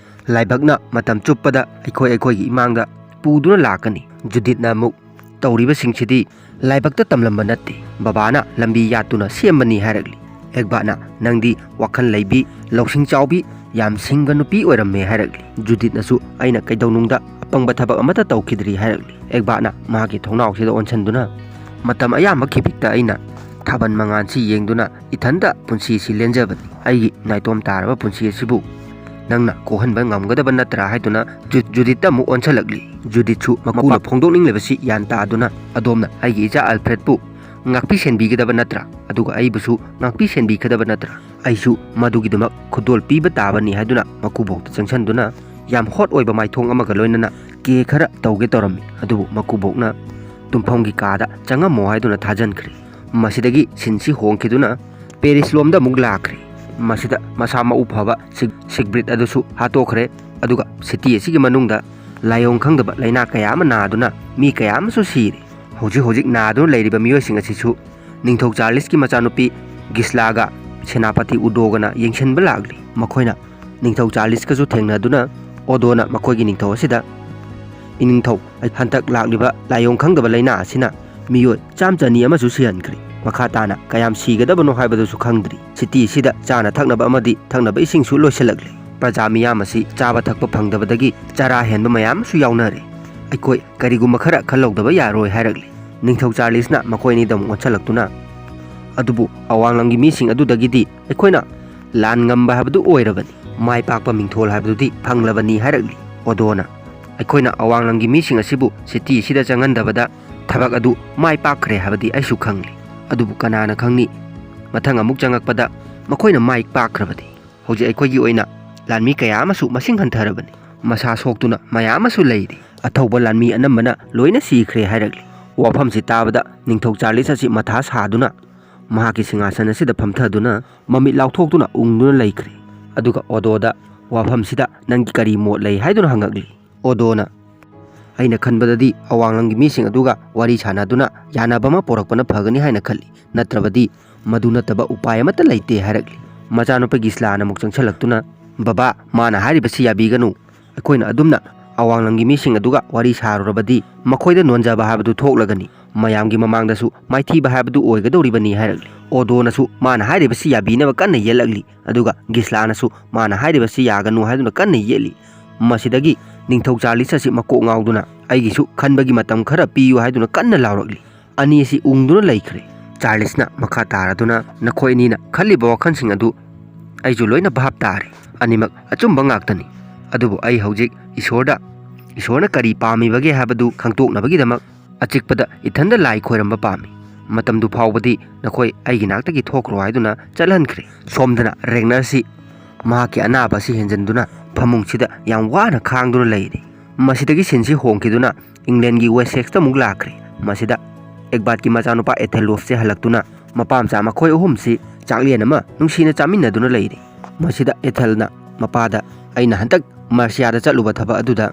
"ꯂꯥꯏꯕꯛꯅ ꯃꯇꯝ ꯆꯨꯞꯄꯗ ꯑꯩꯈꯣꯏ ꯑꯩꯈꯣꯏꯒꯤ ꯏꯃꯥꯡꯗ ꯄꯨꯗꯨꯅ ꯂꯥꯛꯀꯅꯤ"꯫ ꯖꯨꯗꯤꯠꯅ ꯑꯃꯨꯛ, "ꯇꯧꯔꯤꯕꯁꯤꯡꯁꯤꯗꯤ ꯂꯥꯏꯕꯛꯇ ꯇꯝꯂꯝꯕ ꯅꯠꯇꯦ, ꯕꯕꯥꯅ ꯂꯝꯕꯤ ꯌꯥꯠꯇꯨꯅ ꯁꯦꯝꯕꯅꯤ" ꯍꯥꯏꯔꯛꯂꯤ꯫ ꯑꯦꯒꯕꯥꯠꯅ, "ꯅꯪꯗꯤ ꯋꯥꯈꯜ ꯂꯩꯕꯤ, ꯂꯧꯁꯤꯡ ꯆꯥꯎꯕꯤ, ꯌꯥꯝ ꯁꯤꯡꯕ ꯅꯨꯄꯤ ꯑꯣꯏꯔꯝꯃꯦ" ꯍꯥꯏꯔꯛꯂꯤ꯫ ꯖꯨꯗꯤꯠꯅꯁꯨ, "ꯑꯩꯅ ꯀꯩꯗꯧꯅꯨꯡꯗ ꯑꯄꯪꯕ ꯊꯕꯛ ꯑꯃꯠꯇ ꯇꯧꯈꯤꯗ꯭ꯔꯤ" ꯍꯥꯏꯔꯛꯂꯤ꯫ ꯑꯦꯒꯕꯥꯠꯅ ꯃꯍꯥꯛꯀꯤ ꯊꯣꯡꯅꯥꯎꯁꯤꯗ ꯑꯣꯟꯁꯤꯟꯗꯨꯅ, "ꯃꯇꯝ ꯑꯌꯥꯝꯕ ꯈꯤꯕꯤꯛꯇ ꯑꯩꯅ ꯊꯥꯕꯜ ꯃꯉꯥꯜꯁꯤ ꯌꯦꯡꯗꯨꯅ ꯏꯊꯟꯇ ꯄꯨꯟꯁꯤꯁꯤ ꯂꯦꯟꯖꯕꯅꯤ꯫ ꯑꯩꯒꯤ ꯅꯥꯏꯇꯣꯝ ꯇꯥꯔꯕ ꯄꯨꯟꯁꯤ ꯑꯁꯤꯕꯨ ꯅꯪꯅ ꯀꯣꯛꯍꯟꯕ ꯉꯝꯒꯗꯕ ꯅꯠꯇ꯭ꯔꯥ?" ꯍꯥꯏꯗꯨꯅ ꯖꯨ-, ꯖꯨꯗꯤꯠꯇ ꯑꯃꯨꯛ ꯑꯣꯟꯁꯤꯜꯂꯛꯂꯤ꯫ ꯖꯨꯗꯤꯠꯁꯨ ꯃꯀꯨꯅ ꯐꯣꯡꯗꯣꯛꯅꯤꯡꯂꯤꯕꯁꯤ ꯒ꯭ꯌꯥꯟ ꯇꯥꯗꯨꯅ, "ꯑꯗꯣꯝꯅ ꯑꯩꯒꯤ ꯏꯆꯥ ꯑꯜꯐ꯭ꯔꯦꯗꯄꯨ ꯉꯥꯛꯄꯤ ꯁꯦꯟꯕꯤꯒꯗꯕ ꯅꯠꯇ꯭ꯔꯥ? ꯑꯗꯨꯒ ꯑꯩꯕꯨꯁꯨ ꯉꯥꯛꯄꯤ ꯁꯦꯟꯕꯤꯒꯗꯕ ꯅꯠꯇ꯭ꯔꯥ? ꯑꯩꯁꯨ ꯃꯗꯨꯒꯤꯗꯃꯛ ꯈꯨꯗꯣꯜ ꯄꯤꯕ ꯇꯥꯕꯅꯤ" ꯍꯥꯏꯗꯨꯅ ꯃꯀꯨꯕꯣꯛꯇ ꯆꯪꯁꯤꯟꯗꯨꯅ ꯌꯥꯝ ꯍꯣꯠ ꯑꯣꯏꯕ ꯃꯥꯏꯊꯣꯡ ꯑꯃꯒ ꯂꯣꯏꯅꯅ ꯀꯦ ꯈꯔ ꯇꯧꯒꯦ ꯇꯧꯔꯝꯃꯤ꯫ ꯑꯗꯨꯕꯨ ꯃꯀꯨꯕꯣꯛꯅ ꯇꯨꯝꯐꯝꯒꯤ ꯀꯥꯗ ꯆꯪꯉꯝꯃꯣ ꯍꯥꯏꯗꯨꯅ ꯊꯥꯖꯟꯈ꯭ꯔꯦ꯫ ꯃꯁꯤꯗꯒꯤ ꯁꯤꯟꯁꯤ ꯍꯣꯡꯈꯤꯗꯨꯅ ꯄꯦꯔꯤꯁ ꯂꯣꯝꯗ ꯑꯃꯨꯛ ꯂꯥꯛꯈ꯭ꯔꯦ꯫ ꯃꯁꯤꯗ ꯃꯁꯥ ꯃꯎ ꯐꯕ ꯁꯤꯒ-, ꯁꯤꯒꯕ꯭ꯔꯤꯠ ꯑꯗꯨꯁꯨ ꯍꯥꯠꯇꯣꯛꯈ꯭ꯔꯦ꯫ ꯑꯗꯨꯒ ꯁꯤꯇꯤ ꯑꯁꯤꯒꯤ ꯃꯅꯨꯡꯗ ꯂꯥꯏꯑꯣꯡ ꯈꯪꯗꯕ ꯂꯥꯏꯅꯥ ꯀꯌꯥ ꯑꯃ ꯅꯥꯗꯨꯅ ꯃꯤ ꯀꯌꯥ ꯑꯃꯁꯨ ꯁꯤꯔꯦ꯫ ꯍꯧꯖꯤꯛ ꯍꯧꯖꯤꯛ ꯅꯥꯗꯨꯅ ꯂꯩꯔꯤꯕ ꯃꯤꯑꯣꯏꯁꯤꯡ ꯑꯁꯤꯁꯨ ꯅꯤꯡꯊꯧ ꯆꯥꯔꯂꯤꯁꯀꯤ ꯃꯆꯥꯅꯨꯄꯤ ꯒꯤꯁꯂꯥꯒ ꯁꯦꯅꯥꯄꯇꯤ ꯎꯗꯣꯒꯅ ꯌꯦꯡꯁꯤꯟꯕ ꯂꯥꯛꯂꯤ꯫ ꯃꯈꯣꯏꯅ ꯅꯤꯡꯊꯧ ꯆꯥꯔꯂꯤꯁꯀꯁꯨ ꯊꯦꯡꯅꯗꯨꯅ, ꯑꯣꯗꯣꯅ ꯃꯈꯣꯏꯒꯤ ꯅꯤꯡꯊꯧ ꯑꯁꯤꯗ, "ꯏꯅꯤꯡꯊꯧ, ꯍꯟꯗꯛ ꯂꯥꯛꯂꯤꯕ ꯂꯥꯏꯑꯣꯡ ꯈꯪꯗꯕ ꯂꯥꯏꯅꯥ ꯑꯁꯤꯅ ꯃꯤꯑꯣꯏ ꯆꯥꯝ ꯆꯅꯤ ꯑꯃꯁꯨ ꯁꯤꯍꯟꯈ꯭ꯔꯦ꯫ ꯃꯈꯥ ꯇꯥꯅ ꯀꯌꯥꯝ ꯁꯤꯒꯗꯕꯅꯣ ꯍꯥꯏꯕꯗꯨꯁꯨ ꯈꯪꯗ꯭ꯔꯤ꯫ ꯁꯤꯇꯤ ꯑꯁꯤꯗ ꯆꯥꯅ ꯊꯛꯅꯕ ꯑꯃꯗꯤ ꯊꯛꯅꯕ ꯏꯁꯤꯡꯁꯨ ꯂꯣꯏꯁꯤꯜꯂꯛꯂꯦ꯫ ꯄ꯭ꯔꯖꯥ ꯃꯤꯌꯥꯝ ꯑꯁꯤ ꯆꯥꯕ ꯊꯛꯄ ꯐꯪꯗꯕꯗꯒꯤ ꯆꯔꯥ ꯍꯦꯟꯕ ꯃꯌꯥꯝ ꯑꯃꯁꯨ ꯌꯥꯎꯅꯔꯦ꯫ ꯑꯩꯈꯣꯏ ꯀꯔꯤꯒꯨꯝꯕ ꯈꯔ ꯈꯜꯍꯧꯗꯕ ꯌꯥꯔꯣꯏ ꯍꯥꯏꯔꯛꯂꯤ꯫ ꯅꯤꯡꯊꯧ ꯆꯥꯔꯂꯤꯁꯅ ꯃꯈꯣꯏ ꯑꯅꯤꯗ ꯑꯃꯨꯛ ꯑꯣꯟꯁꯤꯜꯂꯛꯇꯨꯅ, "ꯑꯗꯨꯕꯨ ꯑꯋꯥꯡꯂꯝꯒꯤ ꯃꯤꯁꯤꯡ ꯑꯗꯨꯗꯒꯤꯗꯤ ꯑꯩꯈꯣꯏꯅ ꯂꯥꯟ ꯉꯝꯕ ꯍꯥꯏꯕꯗꯨ ꯑꯣꯏꯔꯕꯅꯤ, ꯃꯥꯏ ꯄꯥꯛꯄ ꯃꯤꯡꯊꯣꯜ ꯍꯥꯏꯕꯗꯨꯗꯤ ꯐꯪꯂꯕꯅꯤ" ꯍꯥꯏꯔꯛꯂꯤ꯫ ꯑꯣꯗꯣꯅ, "ꯑꯩꯈꯣꯏꯅ ꯑꯋꯥꯡꯂꯝꯒꯤ ꯃꯤꯁꯤꯡ ꯑꯁꯤꯕꯨ ꯁꯤꯇꯤ ꯑꯁꯤꯗ ꯆꯪꯍꯟꯗꯕꯗ ꯊꯕꯛ ꯑꯗꯨ ꯃꯥꯏ ꯄꯥꯛꯈ꯭ꯔꯦ ꯍꯥꯏꯕꯗꯤ ꯑꯩꯁꯨ ꯈꯪꯂꯤ, ꯑꯗꯨꯕꯨ ꯀꯅꯥꯅ ꯈꯪꯅꯤ, ꯃꯊꯪ ꯑꯃꯨꯛ ꯆꯪꯉꯛꯄꯗ ꯃꯈꯣꯏꯅ ꯃꯥꯏ ꯄꯥꯛꯈ꯭ꯔꯕꯗꯤ꯫ ꯍꯧꯖꯤꯛ ꯑꯩꯈꯣꯏꯒꯤ ꯑꯣꯏꯅ ꯂꯥꯟꯃꯤ ꯀꯌꯥ ꯑꯃꯁꯨ ꯃꯁꯤꯡ ꯍꯟꯊꯔꯕꯅꯤ, ꯃꯁꯥ ꯁꯣꯛꯇꯨꯅ ꯃꯌꯥꯝ ꯑꯃꯁꯨ ꯂꯩꯔꯤ꯫ ꯑꯊꯧꯕ ꯂꯥꯟꯃꯤ ꯑꯅꯝꯕꯅ ꯂꯣꯏꯅ ꯁꯤꯈ꯭ꯔꯦ" ꯍꯥꯏꯔꯛꯂꯤ꯫ ꯋꯥꯐꯝꯁꯤ ꯇꯥꯕꯗ ꯅꯤꯡꯊꯧ ꯆꯥꯔꯂꯤꯁ ꯑꯁꯤ ꯃꯊꯥ ꯁꯥꯗꯨꯅ ꯃꯍꯥꯛꯀꯤ ꯁꯤꯡꯍꯥꯁꯟ ꯑꯁꯤꯗ ꯐꯝꯊꯗꯨꯅ ꯃꯃꯤꯠ ꯂꯥꯎꯊꯣꯛꯇꯨꯅ ꯎꯪꯗꯨꯅ ꯂꯩꯈ꯭ꯔꯦ꯫ ꯑꯗꯨꯒ ꯑꯣꯗꯣꯗ, "ꯋꯥꯐꯝꯁꯤꯗ ꯅꯪꯒꯤ ꯀꯔꯤ ꯃꯣꯠ ꯂꯩ?" ꯍꯥꯏꯗꯨꯅ ꯍꯪꯉꯛꯂꯤ꯫ ꯑꯣꯗꯣꯅ, "ꯑꯩꯅ ꯈꯟꯕꯗꯗꯤ ꯑꯋꯥꯡꯂꯝꯒꯤ ꯃꯤꯁꯤꯡ ꯑꯗꯨꯒ ꯋꯥꯔꯤ ꯁꯥꯟꯅꯗꯨꯅ ꯌꯥꯅꯕ ꯑꯃ ꯄꯨꯔꯛꯄꯅ ꯐꯒꯅꯤ ꯍꯥꯏꯅ ꯈꯜꯂꯤ, ꯅꯠꯇ꯭ꯔꯕꯗꯤ ꯃꯗꯨ ꯅꯠꯇꯕ ꯎꯄꯥꯏ ꯑꯃꯠꯇ ꯂꯩꯇꯦ" ꯍꯥꯏꯔꯛꯂꯤ꯫ ꯃꯆꯥꯅꯨꯄꯥ ꯒꯤꯁꯂꯥꯅ ꯑꯃꯨꯛ ꯆꯪꯁꯤꯜꯂꯛꯇꯨꯅ, "ꯕꯕꯥ, ꯃꯥꯅ ꯍꯥꯏꯔꯤꯕꯁꯤ ꯌꯥꯕꯤꯒꯅꯨ꯫ ꯑꯩꯈꯣꯏꯅ ꯑꯗꯨꯝꯅ ꯑꯋꯥꯡꯂꯝꯒꯤ ꯃꯤꯁꯤꯡ ꯑꯗꯨꯒ ꯋꯥꯔꯤ ꯁꯥꯔꯨꯔꯕꯗꯤ ꯃꯈꯣꯏꯗ ꯅꯣꯟꯖꯕ ꯍꯥꯏꯕꯗꯨ ꯊꯣꯛꯂꯒꯅꯤ, ꯃꯌꯥꯝꯒꯤ ꯃꯃꯥꯡꯗꯁꯨ ꯃꯥꯏꯊꯤꯕ ꯍꯥꯏꯕꯗꯨ ꯑꯣꯏꯒꯗꯧꯔꯤꯕꯅꯤ" ꯍꯥꯏꯔꯛꯂꯤ꯫ ꯑꯣꯗꯣꯅꯁꯨ ꯃꯥꯅ ꯍꯥꯏꯔꯤꯕꯁꯤ ꯌꯥꯕꯤꯅꯕ ꯀꯟꯅ ꯌꯦꯠꯂꯛꯂꯤ꯫ ꯑꯗꯨꯒ ꯒꯤꯁꯂꯥꯅꯁꯨ ꯃꯥꯅ ꯍꯥꯏꯔꯤꯕꯁꯤ ꯌꯥꯒꯅꯨ ꯍꯥꯏꯗꯨꯅ ꯀꯟꯅ ꯌꯦꯠꯂꯤ꯫ ꯃꯁꯤꯗꯒꯤ ꯅꯤꯡꯊꯧ ꯆꯥꯔꯂꯤꯁ ꯑꯁꯤ ꯃꯀꯣꯛ ꯉꯥꯎꯗꯨꯅ, "ꯑꯩꯒꯤꯁꯨ ꯈꯟꯕꯒꯤ ꯃꯇꯝ ꯈꯔ ꯄꯤꯌꯨ" ꯍꯥꯏꯗꯨꯅ ꯀꯟꯅ ꯂꯥꯎꯔꯛꯂꯤ꯫ ꯑꯅꯤ ꯑꯁꯤ ꯎꯪꯗꯨꯅ ꯂꯩꯈ꯭ꯔꯦ꯫ ꯆꯥꯔꯂꯤꯁꯅ ꯃꯈꯥ ꯇꯥꯔꯗꯨꯅ, "ꯅꯈꯣꯏ ꯑꯅꯤꯅ ꯈꯜꯂꯤꯕ ꯋꯥꯈꯜꯁꯤꯡ ꯑꯗꯨ ꯑꯩꯁꯨ ꯂꯣꯏꯅ ꯚꯥꯞ ꯇꯥꯔꯦ꯫ ꯑꯅꯤꯃꯛ ꯑꯆꯨꯝꯕ ꯉꯥꯛꯇꯅꯤ꯫ ꯑꯗꯨꯕꯨ ꯑꯩ ꯍꯧꯖꯤꯛ ꯏꯁꯣꯔꯗ, ꯏꯁꯣꯔꯅ ꯀꯔꯤ ꯄꯥꯝꯃꯤꯕꯒꯦ ꯍꯥꯏꯕꯗꯨ ꯈꯪꯗꯣꯛꯅꯕꯒꯤꯗꯃꯛ ꯑꯆꯤꯛꯄꯗ ꯏꯊꯟꯗ ꯂꯥꯏ ꯈꯣꯏꯔꯝꯕ ꯄꯥꯝꯃꯤ꯫ ꯃꯇꯝꯗꯨ ꯐꯥꯎꯕꯗꯤ ꯅꯈꯣꯏ ꯑꯩꯒꯤ ꯅꯥꯛꯇꯒꯤ ꯊꯣꯛꯈ꯭ꯔꯣ" ꯍꯥꯏꯗꯨꯅ ꯆꯠꯍꯟꯈ꯭ꯔꯦ꯫ ꯁꯣꯝꯗꯅ ꯔꯦꯒꯅꯔꯁꯤ ꯃꯍꯥꯛꯀꯤ ꯑꯅꯥꯕ ꯑꯁꯤ ꯍꯦꯟꯖꯟꯗꯨꯅ ꯐꯃꯨꯡꯁꯤꯗ ꯌꯥꯝ ꯋꯥꯅ ꯈꯥꯡꯗꯨꯅ ꯂꯩꯔꯤ꯫ ꯃꯁꯤꯗꯒꯤ ꯁꯤꯟꯁꯤ ꯍꯣꯡꯈꯤꯗꯨꯅ ꯏꯪꯂꯦꯟꯒꯤ ꯋꯦꯁꯦꯛꯁꯇ ꯑꯃꯨꯛ ꯂꯥꯛꯈ꯭ꯔꯦ꯫ ꯃꯁꯤꯗ ꯑꯦꯒꯕꯥꯠꯀꯤ ꯃꯆꯥꯅꯨꯄꯥ ꯑꯦꯊꯦꯂꯣꯐꯁꯦ ꯍꯜꯂꯛꯇꯨꯅ ꯃꯄꯥ ꯃꯆꯥ ꯃꯈꯣꯏ ꯑꯍꯨꯝꯁꯤ ꯆꯥꯛꯂꯦꯟ ꯑꯃ ꯅꯨꯡꯁꯤꯅ ꯆꯥꯃꯤꯟꯅꯗꯨꯅ ꯂꯩꯔꯤ꯫ ꯃꯁꯤꯗ ꯑꯦꯊꯦꯜꯅ ꯃꯄꯥꯗ, "ꯑꯩꯅ ꯍꯟꯗꯛ ꯃꯔꯁꯤꯌꯥꯗ ꯆꯠꯂꯨꯕ ꯊꯕꯛ ꯑꯗꯨꯗ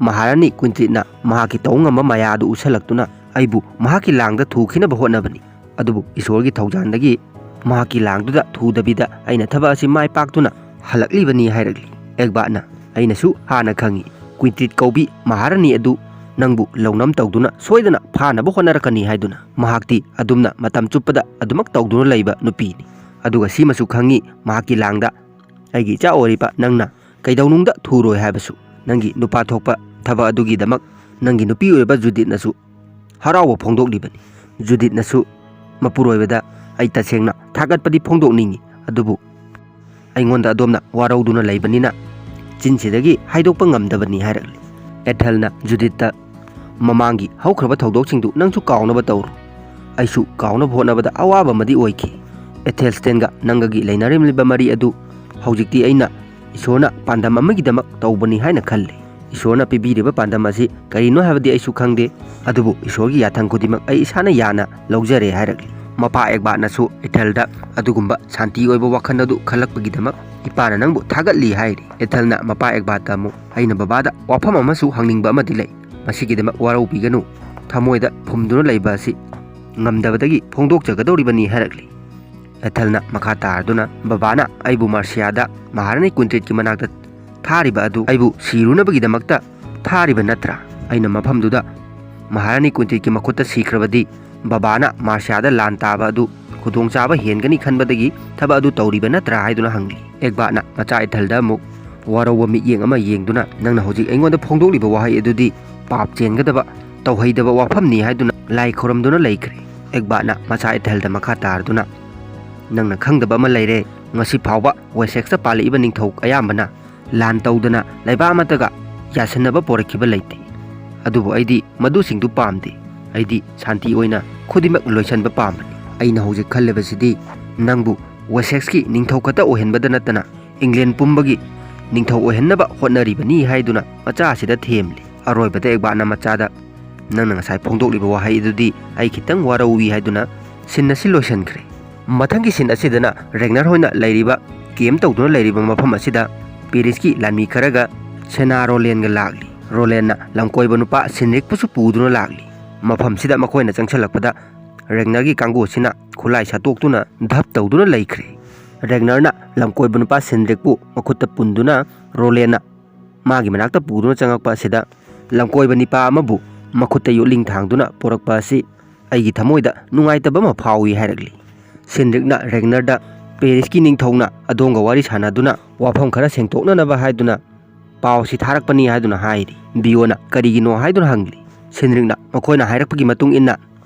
ꯃꯍꯥꯔꯥꯅꯤ ꯀ꯭ꯋꯤꯟꯇꯤꯠꯅ ꯃꯍꯥꯛꯀꯤ ꯇꯧ ꯉꯝꯕ ꯃꯌꯥ ꯑꯗꯨ ꯎꯠꯁꯜꯂꯛꯇꯨꯅ ꯑꯩꯕꯨ ꯃꯍꯥꯛꯀꯤ ꯂꯥꯡꯗ ꯊꯨꯈꯤꯅꯕ ꯍꯣꯠꯅꯕꯅꯤ꯫ ꯑꯗꯨꯕꯨ ꯏꯁꯣꯔꯒꯤ ꯊꯧꯖꯥꯜꯗꯒꯤ ꯃꯍꯥꯛꯀꯤ ꯂꯥꯡꯗꯨꯗ ꯊꯨꯗꯕꯤꯗ ꯑꯩꯅ ꯊꯕꯛ ꯑꯁꯤ ꯃꯥꯏ ꯄꯥꯛꯇꯨꯅ ꯍꯜꯂꯛꯂꯤꯕꯅꯤ" ꯍꯥꯏꯔꯛꯂꯤ꯫ ꯑꯦꯒꯕꯥꯠꯅ, "ꯑꯩꯅꯁꯨ ꯍꯥꯟꯅ ꯈꯪꯏ, ꯀ꯭ꯋꯤꯟꯇꯤꯠ ꯀꯧꯕꯤ ꯃꯍꯥꯔꯥꯅꯤ ꯑꯗꯨ ꯅꯪꯕꯨ ꯂꯧꯅꯝ ꯇꯧꯗꯨꯅ ꯁꯣꯏꯗꯅ ꯐꯥꯅꯕ ꯍꯣꯠꯅꯔꯛꯀꯅꯤ ꯍꯥꯏꯗꯨꯅ꯫ ꯃꯍꯥꯛꯇꯤ ꯑꯗꯨꯝꯅ ꯃꯇꯝ ꯆꯨꯞꯄꯗ ꯑꯗꯨꯃꯛ ꯇꯧꯗꯨꯅ ꯂꯩꯕ ꯅꯨꯄꯤꯅꯤ꯫ ꯑꯗꯨꯒ ꯁꯤꯃꯁꯨ ꯈꯪꯉꯤ, ꯃꯍꯥꯛꯀꯤ ꯂꯥꯡꯗ ꯑꯩꯒꯤ ꯏꯆꯥ ꯑꯣꯏꯔꯤꯕ ꯅꯪꯅ ꯀꯩꯗꯧꯅꯨꯡꯗ ꯊꯨꯔꯣꯏ ꯍꯥꯏꯕꯁꯨ꯫ ꯅꯪꯒꯤ ꯅꯨꯄꯥ ꯊꯣꯛꯄ ꯊꯕꯛ ꯑꯗꯨꯒꯤꯗꯃꯛ ꯅꯪꯒꯤ ꯅꯨꯄꯤ ꯑꯣꯏꯔꯤꯕ ꯖꯨꯗꯤꯠꯅꯁꯨ ꯍꯔꯥꯎꯕ ꯐꯣꯡꯗꯣꯛꯂꯤꯕꯅꯤ꯫ ꯖꯨꯗꯤꯠꯅꯁꯨ ꯃꯄꯨꯔꯣꯏꯕꯗ ꯑꯩ ꯇꯁꯦꯡꯅ ꯊꯥꯒꯠꯄꯗꯤ ꯐꯣꯡꯗꯣꯛꯅꯤꯡꯏ, ꯑꯗꯨꯕꯨ ꯑꯩꯉꯣꯟꯗ ꯑꯗꯣꯝꯅ ꯋꯥꯔꯧꯗꯨꯅ ꯂꯩꯕꯅꯤꯅ ꯆꯤꯟꯁꯤꯗꯒꯤ ꯍꯥꯏꯗꯣꯛꯄ ꯉꯝꯗꯕꯅꯤ ꯍꯥꯏꯔꯛꯂꯤ꯫ ꯑꯦꯊꯦꯜꯅ ꯖꯨꯗꯤꯠꯇ, "ꯃꯃꯥꯡꯒꯤ ꯍꯧꯈ꯭ꯔꯕ ꯊꯧꯗꯣꯛꯁꯤꯡꯗꯨ ꯅꯪꯁꯨ ꯀꯥꯎꯅꯕ ꯇꯧꯔꯣ꯫ ꯑꯩꯁꯨ ꯀꯥꯎꯅꯕ ꯍꯣꯠꯅꯕꯗ ꯑꯋꯥꯕ ꯑꯃꯗꯤ ꯑꯣꯏꯈꯤ꯫ ꯑꯦꯊꯦꯜꯁꯇꯦꯟꯒ ꯅꯪꯒꯒꯤ ꯂꯩꯅꯔꯝꯂꯤꯕ ꯃꯔꯤ ꯑꯗꯨ ꯍꯧꯖꯤꯛꯇꯤ ꯑꯩꯅ ꯏꯁꯣꯔꯅ ꯄꯥꯟꯗꯝ ꯑꯃꯒꯤꯗꯃꯛ ꯇꯧꯕꯅꯤ ꯍꯥꯏꯅ ꯈꯜꯂꯤ꯫ ꯏꯁꯣꯔꯅ ꯄꯤꯕꯤꯔꯤꯕ ꯄꯥꯟꯗꯝ ꯑꯁꯤ ꯀꯔꯤꯅꯣ ꯍꯥꯏꯕꯗꯤ ꯑꯩꯁꯨ ꯈꯪꯗꯦ, ꯑꯗꯨꯕꯨ ꯏꯁꯣꯔꯒꯤ ꯌꯥꯊꯪ ꯈꯨꯗꯤꯡꯃꯛ ꯑꯩ ꯏꯁꯥꯅ ꯌꯥꯅ ꯂꯧꯖꯔꯦ" ꯍꯥꯏꯔꯛꯂꯤ꯫ ꯃꯄꯥ ꯑꯦꯒꯕꯥꯠꯅꯁꯨ ꯏꯊꯦꯜꯗ ꯑꯗꯨꯒꯨꯝꯕ ꯁꯥꯟꯇꯤ ꯑꯣꯏꯕ ꯋꯥꯈꯜ ꯑꯗꯨ ꯈꯜꯂꯛꯄꯒꯤꯗꯃꯛ ꯏꯄꯥꯅ ꯅꯪꯕꯨ ꯊꯥꯒꯠꯂꯤ ꯍꯥꯏꯔꯤ꯫ ꯏꯊꯦꯜꯅ ꯃꯄꯥ ꯑꯦꯒꯕꯥꯠꯇ ꯑꯃꯨꯛ, "ꯑꯩꯅ ꯕꯕꯥꯗ ꯋꯥꯐꯝ ꯑꯃꯁꯨ ꯍꯪꯅꯤꯡꯕ ꯑꯃꯗꯤ ꯂꯩ꯫ ꯃꯁꯤꯒꯤꯗꯃꯛ ꯋꯥꯔꯧꯕꯤꯒꯅꯨ꯫ ꯊꯃꯣꯏꯗ ꯐꯨꯝꯗꯨꯅ ꯂꯩꯕ ꯑꯁꯤ ꯉꯝꯗꯕꯗꯒꯤ ꯐꯣꯡꯗꯣꯛꯆꯒꯗꯧꯔꯤꯕꯅꯤ" ꯍꯥꯏꯔꯛꯂꯤ꯫ ꯑꯦꯊꯦꯜꯅ ꯃꯈꯥ ꯇꯥꯔꯗꯨꯅ, "ꯕꯕꯥꯅ ꯑꯩꯕꯨ ꯃꯥꯔꯁꯤꯌꯥꯗ ꯃꯍꯥꯔꯥꯅꯤ ꯀꯨꯟꯇ꯭ꯔꯤꯠꯀꯤ ꯃꯅꯥꯛꯇ ꯊꯥꯔꯤꯕ ꯑꯗꯨ ꯑꯩꯕꯨ ꯁꯤꯔꯨꯅꯕꯒꯤꯗꯃꯛꯇ ꯊꯥꯔꯤꯕ ꯅꯠꯇ꯭ꯔꯥ? ꯑꯩꯅ ꯃꯐꯝꯗꯨꯗ ꯃꯍꯥꯔꯥꯅꯤ ꯀꯨꯟꯇ꯭ꯔꯤꯠꯀꯤ ꯃꯈꯨꯠꯇ ꯁꯤꯈ꯭ꯔꯕꯗꯤ ꯕꯕꯥꯅ ꯃꯥꯔꯁꯤꯌꯥꯗ ꯂꯥꯟ ꯇꯥꯕ ꯑꯗꯨ ꯈꯨꯗꯣꯡꯆꯥꯕ ꯍꯦꯟꯒꯅꯤ ꯈꯟꯕꯗꯒꯤ ꯊꯕꯛ ꯑꯗꯨ ꯇꯧꯔꯤꯕ ꯅꯠꯇ꯭ꯔꯥ?" ꯍꯥꯏꯗꯨꯅ ꯍꯪꯂꯤ꯫ ꯑꯦꯒꯕꯥꯠꯅ ꯃꯆꯥ ꯏꯊꯦꯜꯗ ꯑꯃꯨꯛ ꯋꯥꯔꯧꯕ ꯃꯤꯠꯌꯦꯡ ꯑꯃ ꯌꯦꯡꯗꯨꯅ, "ꯅꯪꯅ ꯍꯧꯖꯤꯛ ꯑꯩꯉꯣꯟꯗ ꯐꯣꯡꯗꯣꯛꯂꯤꯕ ꯋꯥꯍꯩ ꯑꯗꯨꯗꯤ ꯄꯥꯞ ꯆꯦꯟꯒꯗꯕ, ꯇꯧꯍꯩꯗꯕ ꯋꯥꯐꯝꯅꯤ" ꯍꯥꯏꯗꯨꯅ ꯂꯥꯏ ꯈꯨꯔꯨꯝꯗꯨꯅ ꯂꯩꯈ꯭ꯔꯦ꯫ ꯑꯦꯒꯕꯥꯠꯅ ꯃꯆꯥ ꯏꯊꯦꯜꯗ ꯃꯈꯥ ꯇꯥꯔꯗꯨꯅ, "ꯅꯪꯅ ꯈꯪꯗꯕ ꯑꯃ ꯂꯩꯔꯦ꯫ ꯉꯁꯤ ꯐꯥꯎꯕ ꯋꯦꯁꯦꯛꯁꯇ ꯄꯥꯜꯂꯛꯏꯕ ꯅꯤꯡꯊꯧ ꯑꯌꯥꯝꯕꯅ ꯂꯥꯟ ꯇꯧꯗꯅ ꯂꯩꯕꯥꯛ ꯑꯃꯠꯇꯒ ꯌꯥꯁꯤꯟꯅꯕ ꯄꯣꯔꯛꯈꯤꯕ ꯂꯩꯇꯦ꯫ ꯑꯗꯨꯕꯨ ꯑꯩꯗꯤ ꯃꯗꯨꯁꯤꯡꯗꯨ ꯄꯥꯝꯗꯦ꯫ ꯑꯩꯗꯤ ꯁꯥꯟꯇꯤ ꯑꯣꯏꯅ ꯈꯨꯗꯤꯡꯃꯛ ꯂꯣꯏꯁꯤꯟꯕ ꯄꯥꯝꯕꯅꯤ꯫ ꯑꯩꯅ ꯍꯧꯖꯤꯛ ꯈꯜꯂꯤꯕꯁꯤꯗꯤ ꯅꯪꯕꯨ ꯋꯦꯁꯦꯛꯁꯀꯤ ꯅꯤꯡꯊꯧ ꯈꯛꯇ ꯑꯣꯏꯍꯟꯕꯗ ꯅꯠꯇꯅ ꯏꯪꯂꯦꯟ ꯄꯨꯝꯕꯒꯤ ꯅꯤꯡꯊꯧ ꯑꯣꯏꯍꯟꯅꯕ ꯍꯣꯠꯅꯔꯤꯕꯅꯤ" ꯍꯥꯏꯗꯨꯅ ꯃꯆꯥ ꯑꯁꯤꯗ ꯊꯦꯝꯂꯤ꯫ ꯑꯔꯣꯏꯕꯗ ꯑꯦꯒꯕꯥꯠꯅ ꯃꯆꯥꯗ, "ꯅꯪꯅ ꯉꯁꯥꯏ ꯐꯣꯡꯗꯣꯛꯂꯤꯕ ꯋꯥꯍꯩ ꯑꯗꯨꯗꯤ ꯑꯩ ꯈꯤꯇꯪ ꯋꯥꯔꯧꯏ" ꯍꯥꯏꯗꯨꯅ ꯁꯤꯟ ꯑꯁꯤ ꯂꯣꯏꯁꯤꯟꯈ꯭ꯔꯦ꯫ ꯃꯊꯪꯒꯤ ꯁꯤꯟ ꯑꯁꯤꯗꯅ ꯔꯦꯒꯅꯔ ꯍꯣꯏꯅ ꯂꯩꯔꯤꯕ, ꯀꯦꯝ ꯇꯧꯗꯨꯅ ꯂꯩꯔꯤꯕ ꯃꯐꯝ ꯑꯁꯤꯗ ꯄꯦꯔꯤꯁꯀꯤ ꯂꯥꯟꯃꯤ ꯈꯔꯒ ꯁꯦꯅꯥ ꯔꯣꯂꯦꯟꯒ ꯂꯥꯛꯂꯤ꯫ ꯔꯣꯂꯦꯟꯅ ꯂꯝꯀꯣꯏꯕ ꯅꯨꯄꯥ ꯁꯤꯟꯔꯤꯛꯄꯨꯁꯨ ꯄꯨꯗꯨꯅ ꯂꯥꯛꯂꯤ꯫ ꯃꯐꯝꯁꯤꯗ ꯃꯈꯣꯏꯅ ꯆꯪꯁꯤꯜꯂꯛꯄꯗ ꯔꯦꯒꯅꯔꯒꯤ ꯀꯥꯡꯕꯨ ꯑꯁꯤꯅ ꯈꯨꯠꯂꯥꯏ ꯁꯠꯇꯣꯛꯇꯨꯅ ꯙꯞ ꯇꯧꯗꯨꯅ ꯂꯩꯈ꯭ꯔꯦ꯫ ꯔꯦꯒꯅꯔꯅ ꯂꯝꯀꯣꯏꯕ ꯅꯨꯄꯥ ꯁꯤꯟꯗ꯭ꯔꯤꯛꯄꯨ ꯃꯈꯨꯠꯇ ꯄꯨꯟꯗꯨꯅ ꯔꯣꯂꯦꯟꯅ ꯃꯥꯒꯤ ꯃꯅꯥꯛꯇ ꯄꯨꯗꯨꯅ ꯆꯪꯉꯛꯄ ꯑꯁꯤꯗ ꯂꯝꯀꯣꯏꯕ ꯅꯤꯄꯥ ꯑꯃꯕꯨ ꯃꯈꯨꯠꯇ ꯌꯣꯠꯂꯤꯡ ꯊꯥꯡꯗꯨꯅ ꯄꯣꯔꯛꯄ ꯑꯁꯤ ꯑꯩꯒꯤ ꯊꯃꯣꯏꯗ ꯅꯨꯡꯉꯥꯏꯇꯕ ꯑꯃ ꯐꯥꯎꯏ ꯍꯥꯏꯔꯛꯂꯤ꯫ ꯁꯤꯟꯗ꯭ꯔꯤꯛꯅ ꯔꯦꯒꯅꯔꯗ ꯄꯦꯔꯤꯁꯀꯤ ꯅꯤꯡꯊꯧꯅ ꯑꯗꯣꯝꯒ ꯋꯥꯔꯤ ꯁꯥꯟꯅꯗꯨꯅ ꯋꯥꯐꯝ ꯈꯔ ꯁꯦꯡꯗꯣꯛꯅꯅꯕ ꯍꯥꯏꯗꯨꯅ ꯄꯥꯎ ꯑꯁꯤ ꯊꯥꯔꯛꯄꯅꯤ ꯍꯥꯏꯗꯨꯅ ꯍꯥꯏꯔꯤ꯫ ꯕꯤꯌꯣꯅ ꯀꯔꯤꯒꯤꯅꯣ ꯍꯥꯏꯗꯨꯅ ꯍꯪꯂꯤ꯫ ꯁꯤꯟꯗ꯭ꯔꯤꯛꯅ ꯃꯈꯣꯏꯅ ꯍꯥꯏꯔꯛꯄꯒꯤ ꯃꯇꯨꯡ ꯏꯟꯅ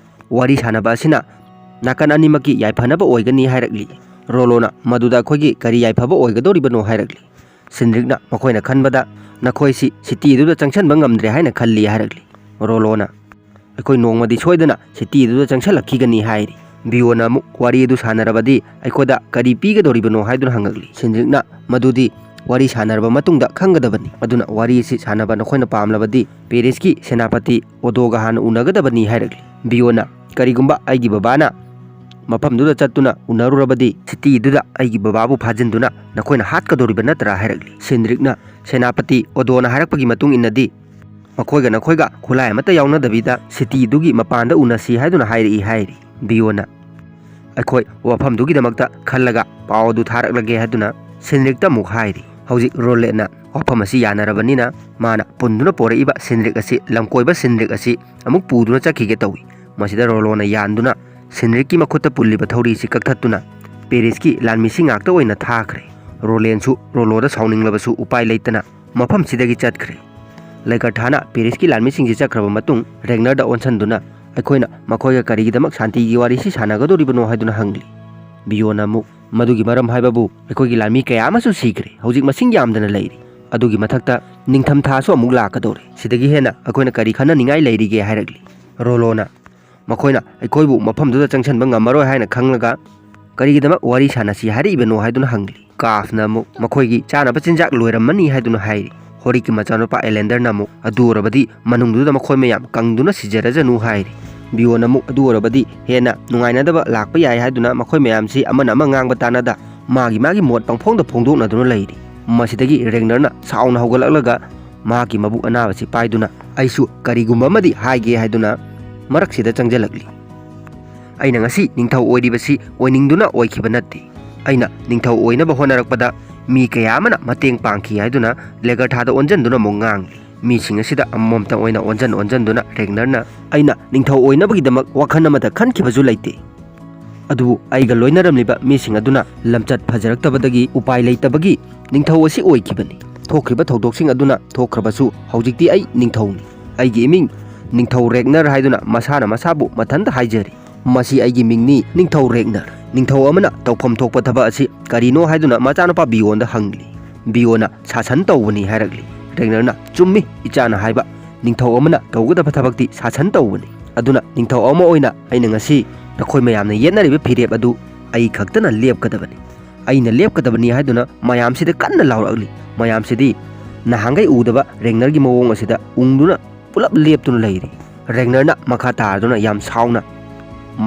ꯋꯥꯔꯤ ꯁꯥꯟꯅꯕ ꯑꯁꯤꯅ ꯅꯥꯀꯟ ꯑꯅꯤꯃꯛꯀꯤ ꯌꯥꯏꯐꯅꯕ ꯑꯣꯏꯒꯅꯤ ꯍꯥꯏꯔꯛꯂꯤ꯫ ꯔꯣꯂꯣꯅ ꯃꯗꯨꯗ ꯑꯩꯈꯣꯏꯒꯤ ꯀꯔꯤ ꯌꯥꯏꯐꯕ ꯑꯣꯏꯒꯗꯧꯔꯤꯕꯅꯣ ꯍꯥꯏꯔꯛꯂꯤ꯫ ꯁꯤꯟꯗ꯭ꯔꯤꯛꯅ ꯃꯈꯣꯏꯅ ꯈꯟꯕꯗ ꯅꯈꯣꯏꯁꯤ ꯁꯤꯇꯤꯗꯨꯗ ꯆꯪꯁꯤꯟꯕ ꯉꯝꯗ꯭ꯔꯦ ꯍꯥꯏꯅ ꯈꯜꯂꯤ ꯍꯥꯏꯔꯛꯂꯤ꯫ ꯔꯣꯂꯣꯅ ꯑꯩꯈꯣꯏ ꯅꯣꯡꯃꯗꯤ ꯁꯣꯏꯗꯅ ꯁꯤꯇꯤꯗꯨꯗ ꯆꯪꯁꯤꯜꯂꯛꯈꯤꯒꯅꯤ ꯍꯥꯏꯔꯤ꯫ ꯕꯤꯌꯣꯅ ꯑꯃꯨꯛ ꯋꯥꯔꯤ ꯑꯗꯨ ꯁꯥꯟꯅꯔꯕꯗꯤ ꯑꯩꯈꯣꯏꯗ ꯀꯔꯤ ꯄꯤꯒꯗꯧꯔꯤꯕꯅꯣ ꯍꯥꯏꯗꯨꯅ ꯍꯪꯉꯛꯂꯤ꯫ ꯁꯤꯟꯗ꯭ꯔꯤꯛꯅ ꯃꯗꯨꯗꯤ ꯋꯥꯔꯤ ꯁꯥꯟꯅꯔꯕ ꯃꯇꯨꯡꯗ ꯈꯪꯒꯗꯕꯅꯤ꯫ ꯑꯗꯨꯅ ꯋꯥꯔꯤ ꯑꯁꯤ ꯁꯥꯟꯅꯕ ꯅꯈꯣꯏꯅ ꯄꯥꯝꯂꯕꯗꯤ ꯄꯦꯔꯤꯁꯀꯤ ꯁꯦꯅꯥꯄꯇꯤ ꯑꯣꯗꯣꯒ ꯍꯥꯟꯅ ꯎꯅꯒꯗꯕꯅꯤ ꯍꯥꯏꯔꯛꯂꯤ꯫ ꯕꯤꯌꯣꯅ ꯀꯔꯤꯒꯨꯝꯕ ꯑꯩꯒꯤ ꯕꯕꯥꯅ ꯃꯐꯝꯗꯨꯗ ꯆꯠꯇꯨꯅ ꯎꯅꯔꯨꯔꯕꯗꯤ ꯁꯤꯇꯤꯗꯨꯗ ꯑꯩꯒꯤ ꯕꯕꯥꯕꯨ ꯐꯥꯖꯤꯟꯗꯨꯅ ꯅꯈꯣꯏꯅ ꯍꯥꯠꯀꯗꯧꯔꯤꯕ ꯅꯠꯇ꯭ꯔꯥ ꯍꯥꯏꯔꯛꯂꯤ꯫ ꯁꯤꯟꯗ꯭ꯔꯤꯛꯅ ꯁꯦꯅꯥꯄꯇꯤ ꯑꯣꯗꯣꯅ ꯍꯥꯏꯔꯛꯄꯒꯤ ꯃꯇꯨꯡ ꯏꯟꯅꯗꯤ ꯃꯈꯣꯏꯒ ꯅꯈꯣꯏꯒ ꯈꯨꯠꯂꯥꯏ ꯑꯃꯠꯇ ꯌꯥꯎꯅꯗꯕꯤꯗ ꯁꯤꯇꯤꯗꯨꯒꯤ ꯃꯄꯥꯟꯗ ꯎꯅꯁꯤ ꯍꯥꯏꯗꯨꯅ ꯍꯥꯏꯔꯛꯏ ꯍꯥꯏꯔꯤ꯫ ꯕꯤꯌꯣꯅ ꯑꯩꯈꯣꯏ ꯋꯥꯐꯝꯗꯨꯒꯤꯗꯃꯛꯇ ꯈꯜꯂꯒ ꯄꯥꯎ ꯑꯗꯨ ꯊꯥꯔꯛꯂꯒꯦ ꯍꯥꯏꯗꯨꯅ ꯁꯤꯟꯗ꯭ꯔꯤꯛꯇ ꯑꯃꯨꯛ ꯍꯥꯏꯔꯤ꯫ ꯍꯧꯖꯤꯛ ꯔꯣꯂꯦꯠꯅ ꯋꯥꯐꯝ ꯑꯁꯤ ꯌꯥꯅꯔꯕꯅꯤꯅ ꯃꯥꯅ ꯄꯨꯟꯗꯨꯅ ꯄꯣꯔꯛꯏꯕ ꯁꯤꯟꯗ꯭ꯔꯤꯛ ꯑꯁꯤ, ꯂꯝꯀꯣꯏꯕ ꯁꯤꯟꯗ꯭ꯔꯤꯛ ꯑꯁꯤ ꯑꯃꯨꯛ ꯄꯨꯗꯨꯅ ꯆꯠꯈꯤꯒꯦ ꯇꯧꯏ꯫ ꯃꯁꯤꯗ ꯔꯣꯂꯣꯅ ꯌꯥꯟꯗꯨꯅ ꯁꯤꯟꯗ꯭ꯔꯤꯛꯀꯤ ꯃꯈꯨꯠꯇ ꯄꯨꯜꯂꯤꯕ ꯊꯧꯔꯤꯁꯤ ꯀꯛꯊꯠꯇꯨꯅ ꯄꯦꯔꯤꯁꯀꯤ ꯂꯥꯟꯃꯤꯁꯤꯡ ꯉꯥꯛꯇ ꯑꯣꯏꯅ ꯊꯥꯈ꯭ꯔꯦ꯫ ꯔꯣꯂꯦꯟꯁꯨ ꯔꯣꯂꯣꯗ ꯁꯥꯎꯅꯤꯡꯂꯕꯁꯨ ꯎꯄꯥꯏ ꯂꯩꯇꯅ ꯃꯐꯝꯁꯤꯗꯒꯤ ꯆꯠꯈ꯭ꯔꯦ꯫ ꯂꯦꯒꯔꯊꯥꯅ ꯄꯦꯔꯤꯁꯀꯤ ꯂꯥꯟꯃꯤꯁꯤꯡꯁꯤ ꯆꯠꯈ꯭ꯔꯕ ꯃꯇꯨꯡ ꯔꯦꯒꯅꯔꯗ ꯑꯣꯟꯁꯤꯟꯗꯨꯅ ꯑꯩꯈꯣꯏꯅ ꯃꯈꯣꯏꯒ ꯀꯔꯤꯒꯤꯗꯃꯛ ꯁꯥꯟꯇꯤꯒꯤ ꯋꯥꯔꯤꯁꯤ ꯁꯥꯟꯅꯒꯗꯧꯔꯤꯕꯅꯣ ꯍꯥꯏꯗꯨꯅ ꯍꯪꯂꯤ꯫ ꯕꯤꯌꯣꯅ ꯑꯃꯨꯛ ꯃꯗꯨꯒꯤ ꯃꯔꯝ ꯍꯥꯏꯕꯕꯨ ꯑꯩꯈꯣꯏꯒꯤ ꯂꯥꯟꯃꯤ ꯀꯌꯥ ꯑꯃꯁꯨ ꯁꯤꯈ꯭ꯔꯦ, ꯍꯧꯖꯤꯛ ꯃꯁꯤꯡ ꯌꯥꯝꯗꯅ ꯂꯩꯔꯤ꯫ ꯑꯗꯨꯒꯤ ꯃꯊꯛꯇ ꯅꯤꯡꯊꯝꯊꯥꯁꯨ ꯑꯃꯨꯛ ꯂꯥꯛꯀꯗꯧꯔꯦ꯫ ꯁꯤꯗꯒꯤ ꯍꯦꯟꯅ ꯑꯩꯈꯣꯏꯅ ꯀꯔꯤ ꯈꯟꯅꯅꯤꯡꯉꯥꯏ ꯂꯩꯔꯤꯒꯦ ꯍꯥꯏꯔꯛꯂꯤ꯫ ꯔꯣꯂꯣꯅ ꯃꯈꯣꯏꯅ ꯑꯩꯈꯣꯏꯕꯨ ꯃꯐꯝꯗꯨꯗ ꯆꯪꯁꯤꯟꯕ ꯉꯝꯃꯔꯣꯏ ꯍꯥꯏꯅ ꯈꯪꯂꯒ ꯀꯔꯤꯒꯤꯗꯃꯛ ꯋꯥꯔꯤ ꯁꯥꯟꯅꯁꯤ ꯍꯥꯏꯔꯛꯏꯕꯅꯣ ꯍꯥꯏꯗꯨꯅ ꯍꯪꯂꯤ꯫ ꯀꯥꯐꯅ ꯑꯃꯨꯛ ꯃꯈꯣꯏꯒꯤ ꯆꯥꯅꯕ ꯆꯤꯟꯖꯥꯛ ꯂꯣꯏꯔꯝꯃꯅꯤ ꯍꯥꯏꯗꯨꯅ ꯍꯥꯏꯔꯤ꯫ ꯍꯣꯔꯤꯛꯀꯤ ꯃꯆꯥꯅꯨꯄꯥ ꯑꯦꯂꯦꯟꯗꯔꯅ ꯑꯃꯨꯛ ꯑꯗꯨ ꯑꯣꯏꯔꯕꯗꯤ ꯃꯅꯨꯡꯗꯨꯗ ꯃꯈꯣꯏ ꯃꯌꯥꯝ ꯀꯪꯗꯨꯅ ꯁꯤꯖꯔꯖꯅꯨ ꯍꯥꯏꯔꯤ꯫ ꯕꯤꯌꯣꯟ ꯑꯃꯨꯛ ꯑꯗꯨ ꯑꯣꯏꯔꯕꯗꯤ ꯍꯦꯟꯅ ꯅꯨꯡꯉꯥꯏꯅꯗꯕ ꯂꯥꯛꯄ ꯌꯥꯏ ꯍꯥꯏꯗꯨꯅ ꯃꯈꯣꯏ ꯃꯌꯥꯝꯁꯤ ꯑꯃꯅ ꯑꯃ ꯉꯥꯡꯕ ꯇꯥꯅꯗ ꯃꯥꯒꯤ ꯃꯥꯒꯤ ꯃꯣꯠ ꯄꯪꯐꯣꯡꯗ ꯐꯣꯡꯗꯣꯛꯅꯗꯨꯅ ꯂꯩꯔꯤ꯫ ꯃꯁꯤꯗꯒꯤ ꯔꯦꯒꯅꯔꯅ ꯁꯥꯎꯅ ꯍꯧꯒꯠꯂꯛꯂꯒ ꯃꯍꯥꯛꯀꯤ ꯃꯕꯨꯛ ꯑꯅꯥꯕꯁꯤ ꯄꯥꯏꯗꯨꯅ ꯑꯩꯁꯨ ꯀꯔꯤꯒꯨꯝꯕ ꯑꯃꯗꯤ ꯍꯥꯏꯒꯦ ꯍꯥꯏꯗꯨꯅ ꯃꯔꯛꯁꯤꯗ ꯆꯪꯁꯤꯜꯂꯛꯂꯤ꯫ ꯑꯩꯅ ꯉꯁꯤ ꯅꯤꯡꯊꯧ ꯑꯣꯏꯔꯤꯕꯁꯤ ꯑꯣꯏꯅꯤꯡꯗꯨꯅ ꯑꯣꯏꯈꯤꯕ ꯅꯠꯇꯦ꯫ ꯑꯩꯅ ꯅꯤꯡꯊꯧ ꯑꯣꯏꯅꯕ ꯍꯣꯠꯅꯔꯛꯄꯗ ꯃꯤ ꯀꯌꯥ ꯑꯃꯅ ꯃꯇꯦꯡ ꯄꯥꯡꯈꯤ ꯍꯥꯏꯗꯨꯅ ꯂꯦꯒꯔꯊꯥꯗ ꯑꯣꯟꯁꯤꯟꯗꯨꯅ ꯑꯃꯨꯛ ꯉꯥꯡꯂꯤ꯫ ꯃꯤꯁꯤꯡ ꯑꯁꯤꯗ ꯑꯃꯃꯝꯇꯪ ꯑꯣꯏꯅ ꯑꯣꯟꯖꯟ ꯑꯣꯟꯖꯟꯗꯨꯅ ꯔꯦꯒꯅꯔꯅ, "ꯑꯩꯅ ꯅꯤꯡꯊꯧ ꯑꯣꯏꯅꯕꯒꯤꯗꯃꯛ ꯋꯥꯈꯜ ꯑꯃꯠꯇ ꯈꯟꯈꯤꯕꯁꯨ ꯂꯩꯇꯦ꯫ ꯑꯗꯨꯕꯨ ꯑꯩꯒ ꯂꯣꯏꯅꯔꯝꯂꯤꯕ ꯃꯤꯁꯤꯡ ꯑꯗꯨꯅ ꯂꯝꯆꯠ ꯐꯖꯔꯛꯇꯕꯗꯒꯤ ꯎꯄꯥꯏ ꯂꯩꯇꯕꯒꯤ ꯅꯤꯡꯊꯧ ꯑꯁꯤ ꯑꯣꯏꯈꯤꯕꯅꯤ꯫ ꯊꯣꯛꯈ꯭ꯔꯤꯕ ꯊꯧꯗꯣꯛꯁꯤꯡ ꯑꯗꯨꯅ ꯊꯣꯛꯈ꯭ꯔꯕꯁꯨ ꯍꯧꯖꯤꯛꯇꯤ ꯑꯩ ꯅꯤꯡꯊꯧꯅꯤ꯫ ꯑꯩꯒꯤ ꯏꯃꯤꯡ ꯅꯤꯡꯊꯧ ꯔꯦꯒꯅꯔ ꯍꯥꯏꯗꯨꯅ ꯃꯁꯥꯅ ꯃꯁꯥꯕꯨ ꯃꯊꯟꯇ ꯍꯥꯏꯖꯔꯤ꯫ ꯃꯁꯤ ꯑꯩꯒꯤ ꯃꯤꯡꯅꯤ, ꯅꯤꯡꯊꯧ ꯔꯦꯒꯅꯔ꯫ ꯅꯤꯡꯊꯧ ꯑꯃꯅ ꯇꯧꯐꯝ ꯊꯣꯛꯄ ꯊꯕꯛ ꯑꯁꯤ ꯀꯔꯤꯅꯣ?" ꯍꯥꯏꯗꯨꯅ ꯃꯆꯥꯅꯨꯄꯥ ꯕꯤꯌꯣꯟꯗ ꯍꯪꯂꯤ꯫ ꯕꯤꯌꯣꯟꯅ, "ꯁꯥꯁꯟ ꯇꯧꯕꯅꯤ" ꯍꯥꯏꯔꯛꯂꯤ꯫ ꯔꯦꯒꯅꯔꯅ, "ꯆꯨꯝꯃꯤ, ꯏꯆꯥꯅ ꯍꯥꯏꯕ꯫ ꯅꯤꯡꯊꯧ ꯑꯃꯅ ꯇꯧꯒꯗꯕ ꯊꯕꯛꯇꯤ ꯁꯥꯁꯟ ꯇꯧꯕꯅꯤ꯫ ꯑꯗꯨꯅ ꯅꯤꯡꯊꯧ ꯑꯃ ꯑꯣꯏꯅ ꯑꯩꯅ ꯉꯁꯤ ꯅꯈꯣꯏ ꯃꯌꯥꯝꯅ ꯌꯦꯠꯅꯔꯤꯕ ꯐꯤꯔꯦꯞ ꯑꯗꯨ ꯑꯩ ꯈꯛꯇꯅ ꯂꯦꯞꯀꯗꯕꯅꯤ꯫ ꯑꯩꯅ ꯂꯦꯞꯀꯗꯕꯅꯤ" ꯍꯥꯏꯗꯨꯅ ꯃꯌꯥꯝꯁꯤꯗ ꯀꯟꯅ ꯂꯥꯎꯔꯛꯂꯤ꯫ ꯃꯌꯥꯝꯁꯤꯗꯤ ꯅꯍꯥꯟꯈꯩ ꯎꯗꯕ ꯔꯦꯒꯅꯔꯒꯤ ꯃꯑꯣꯡ ꯑꯁꯤꯗ ꯎꯪꯗꯨꯅ ꯄꯨꯂꯞ ꯂꯦꯞꯇꯨꯅ ꯂꯩꯔꯤ꯫ ꯔꯦꯒꯅꯔꯅ ꯃꯈꯥ ꯇꯥꯔꯗꯨꯅ ꯌꯥꯝ ꯁꯥꯎꯅ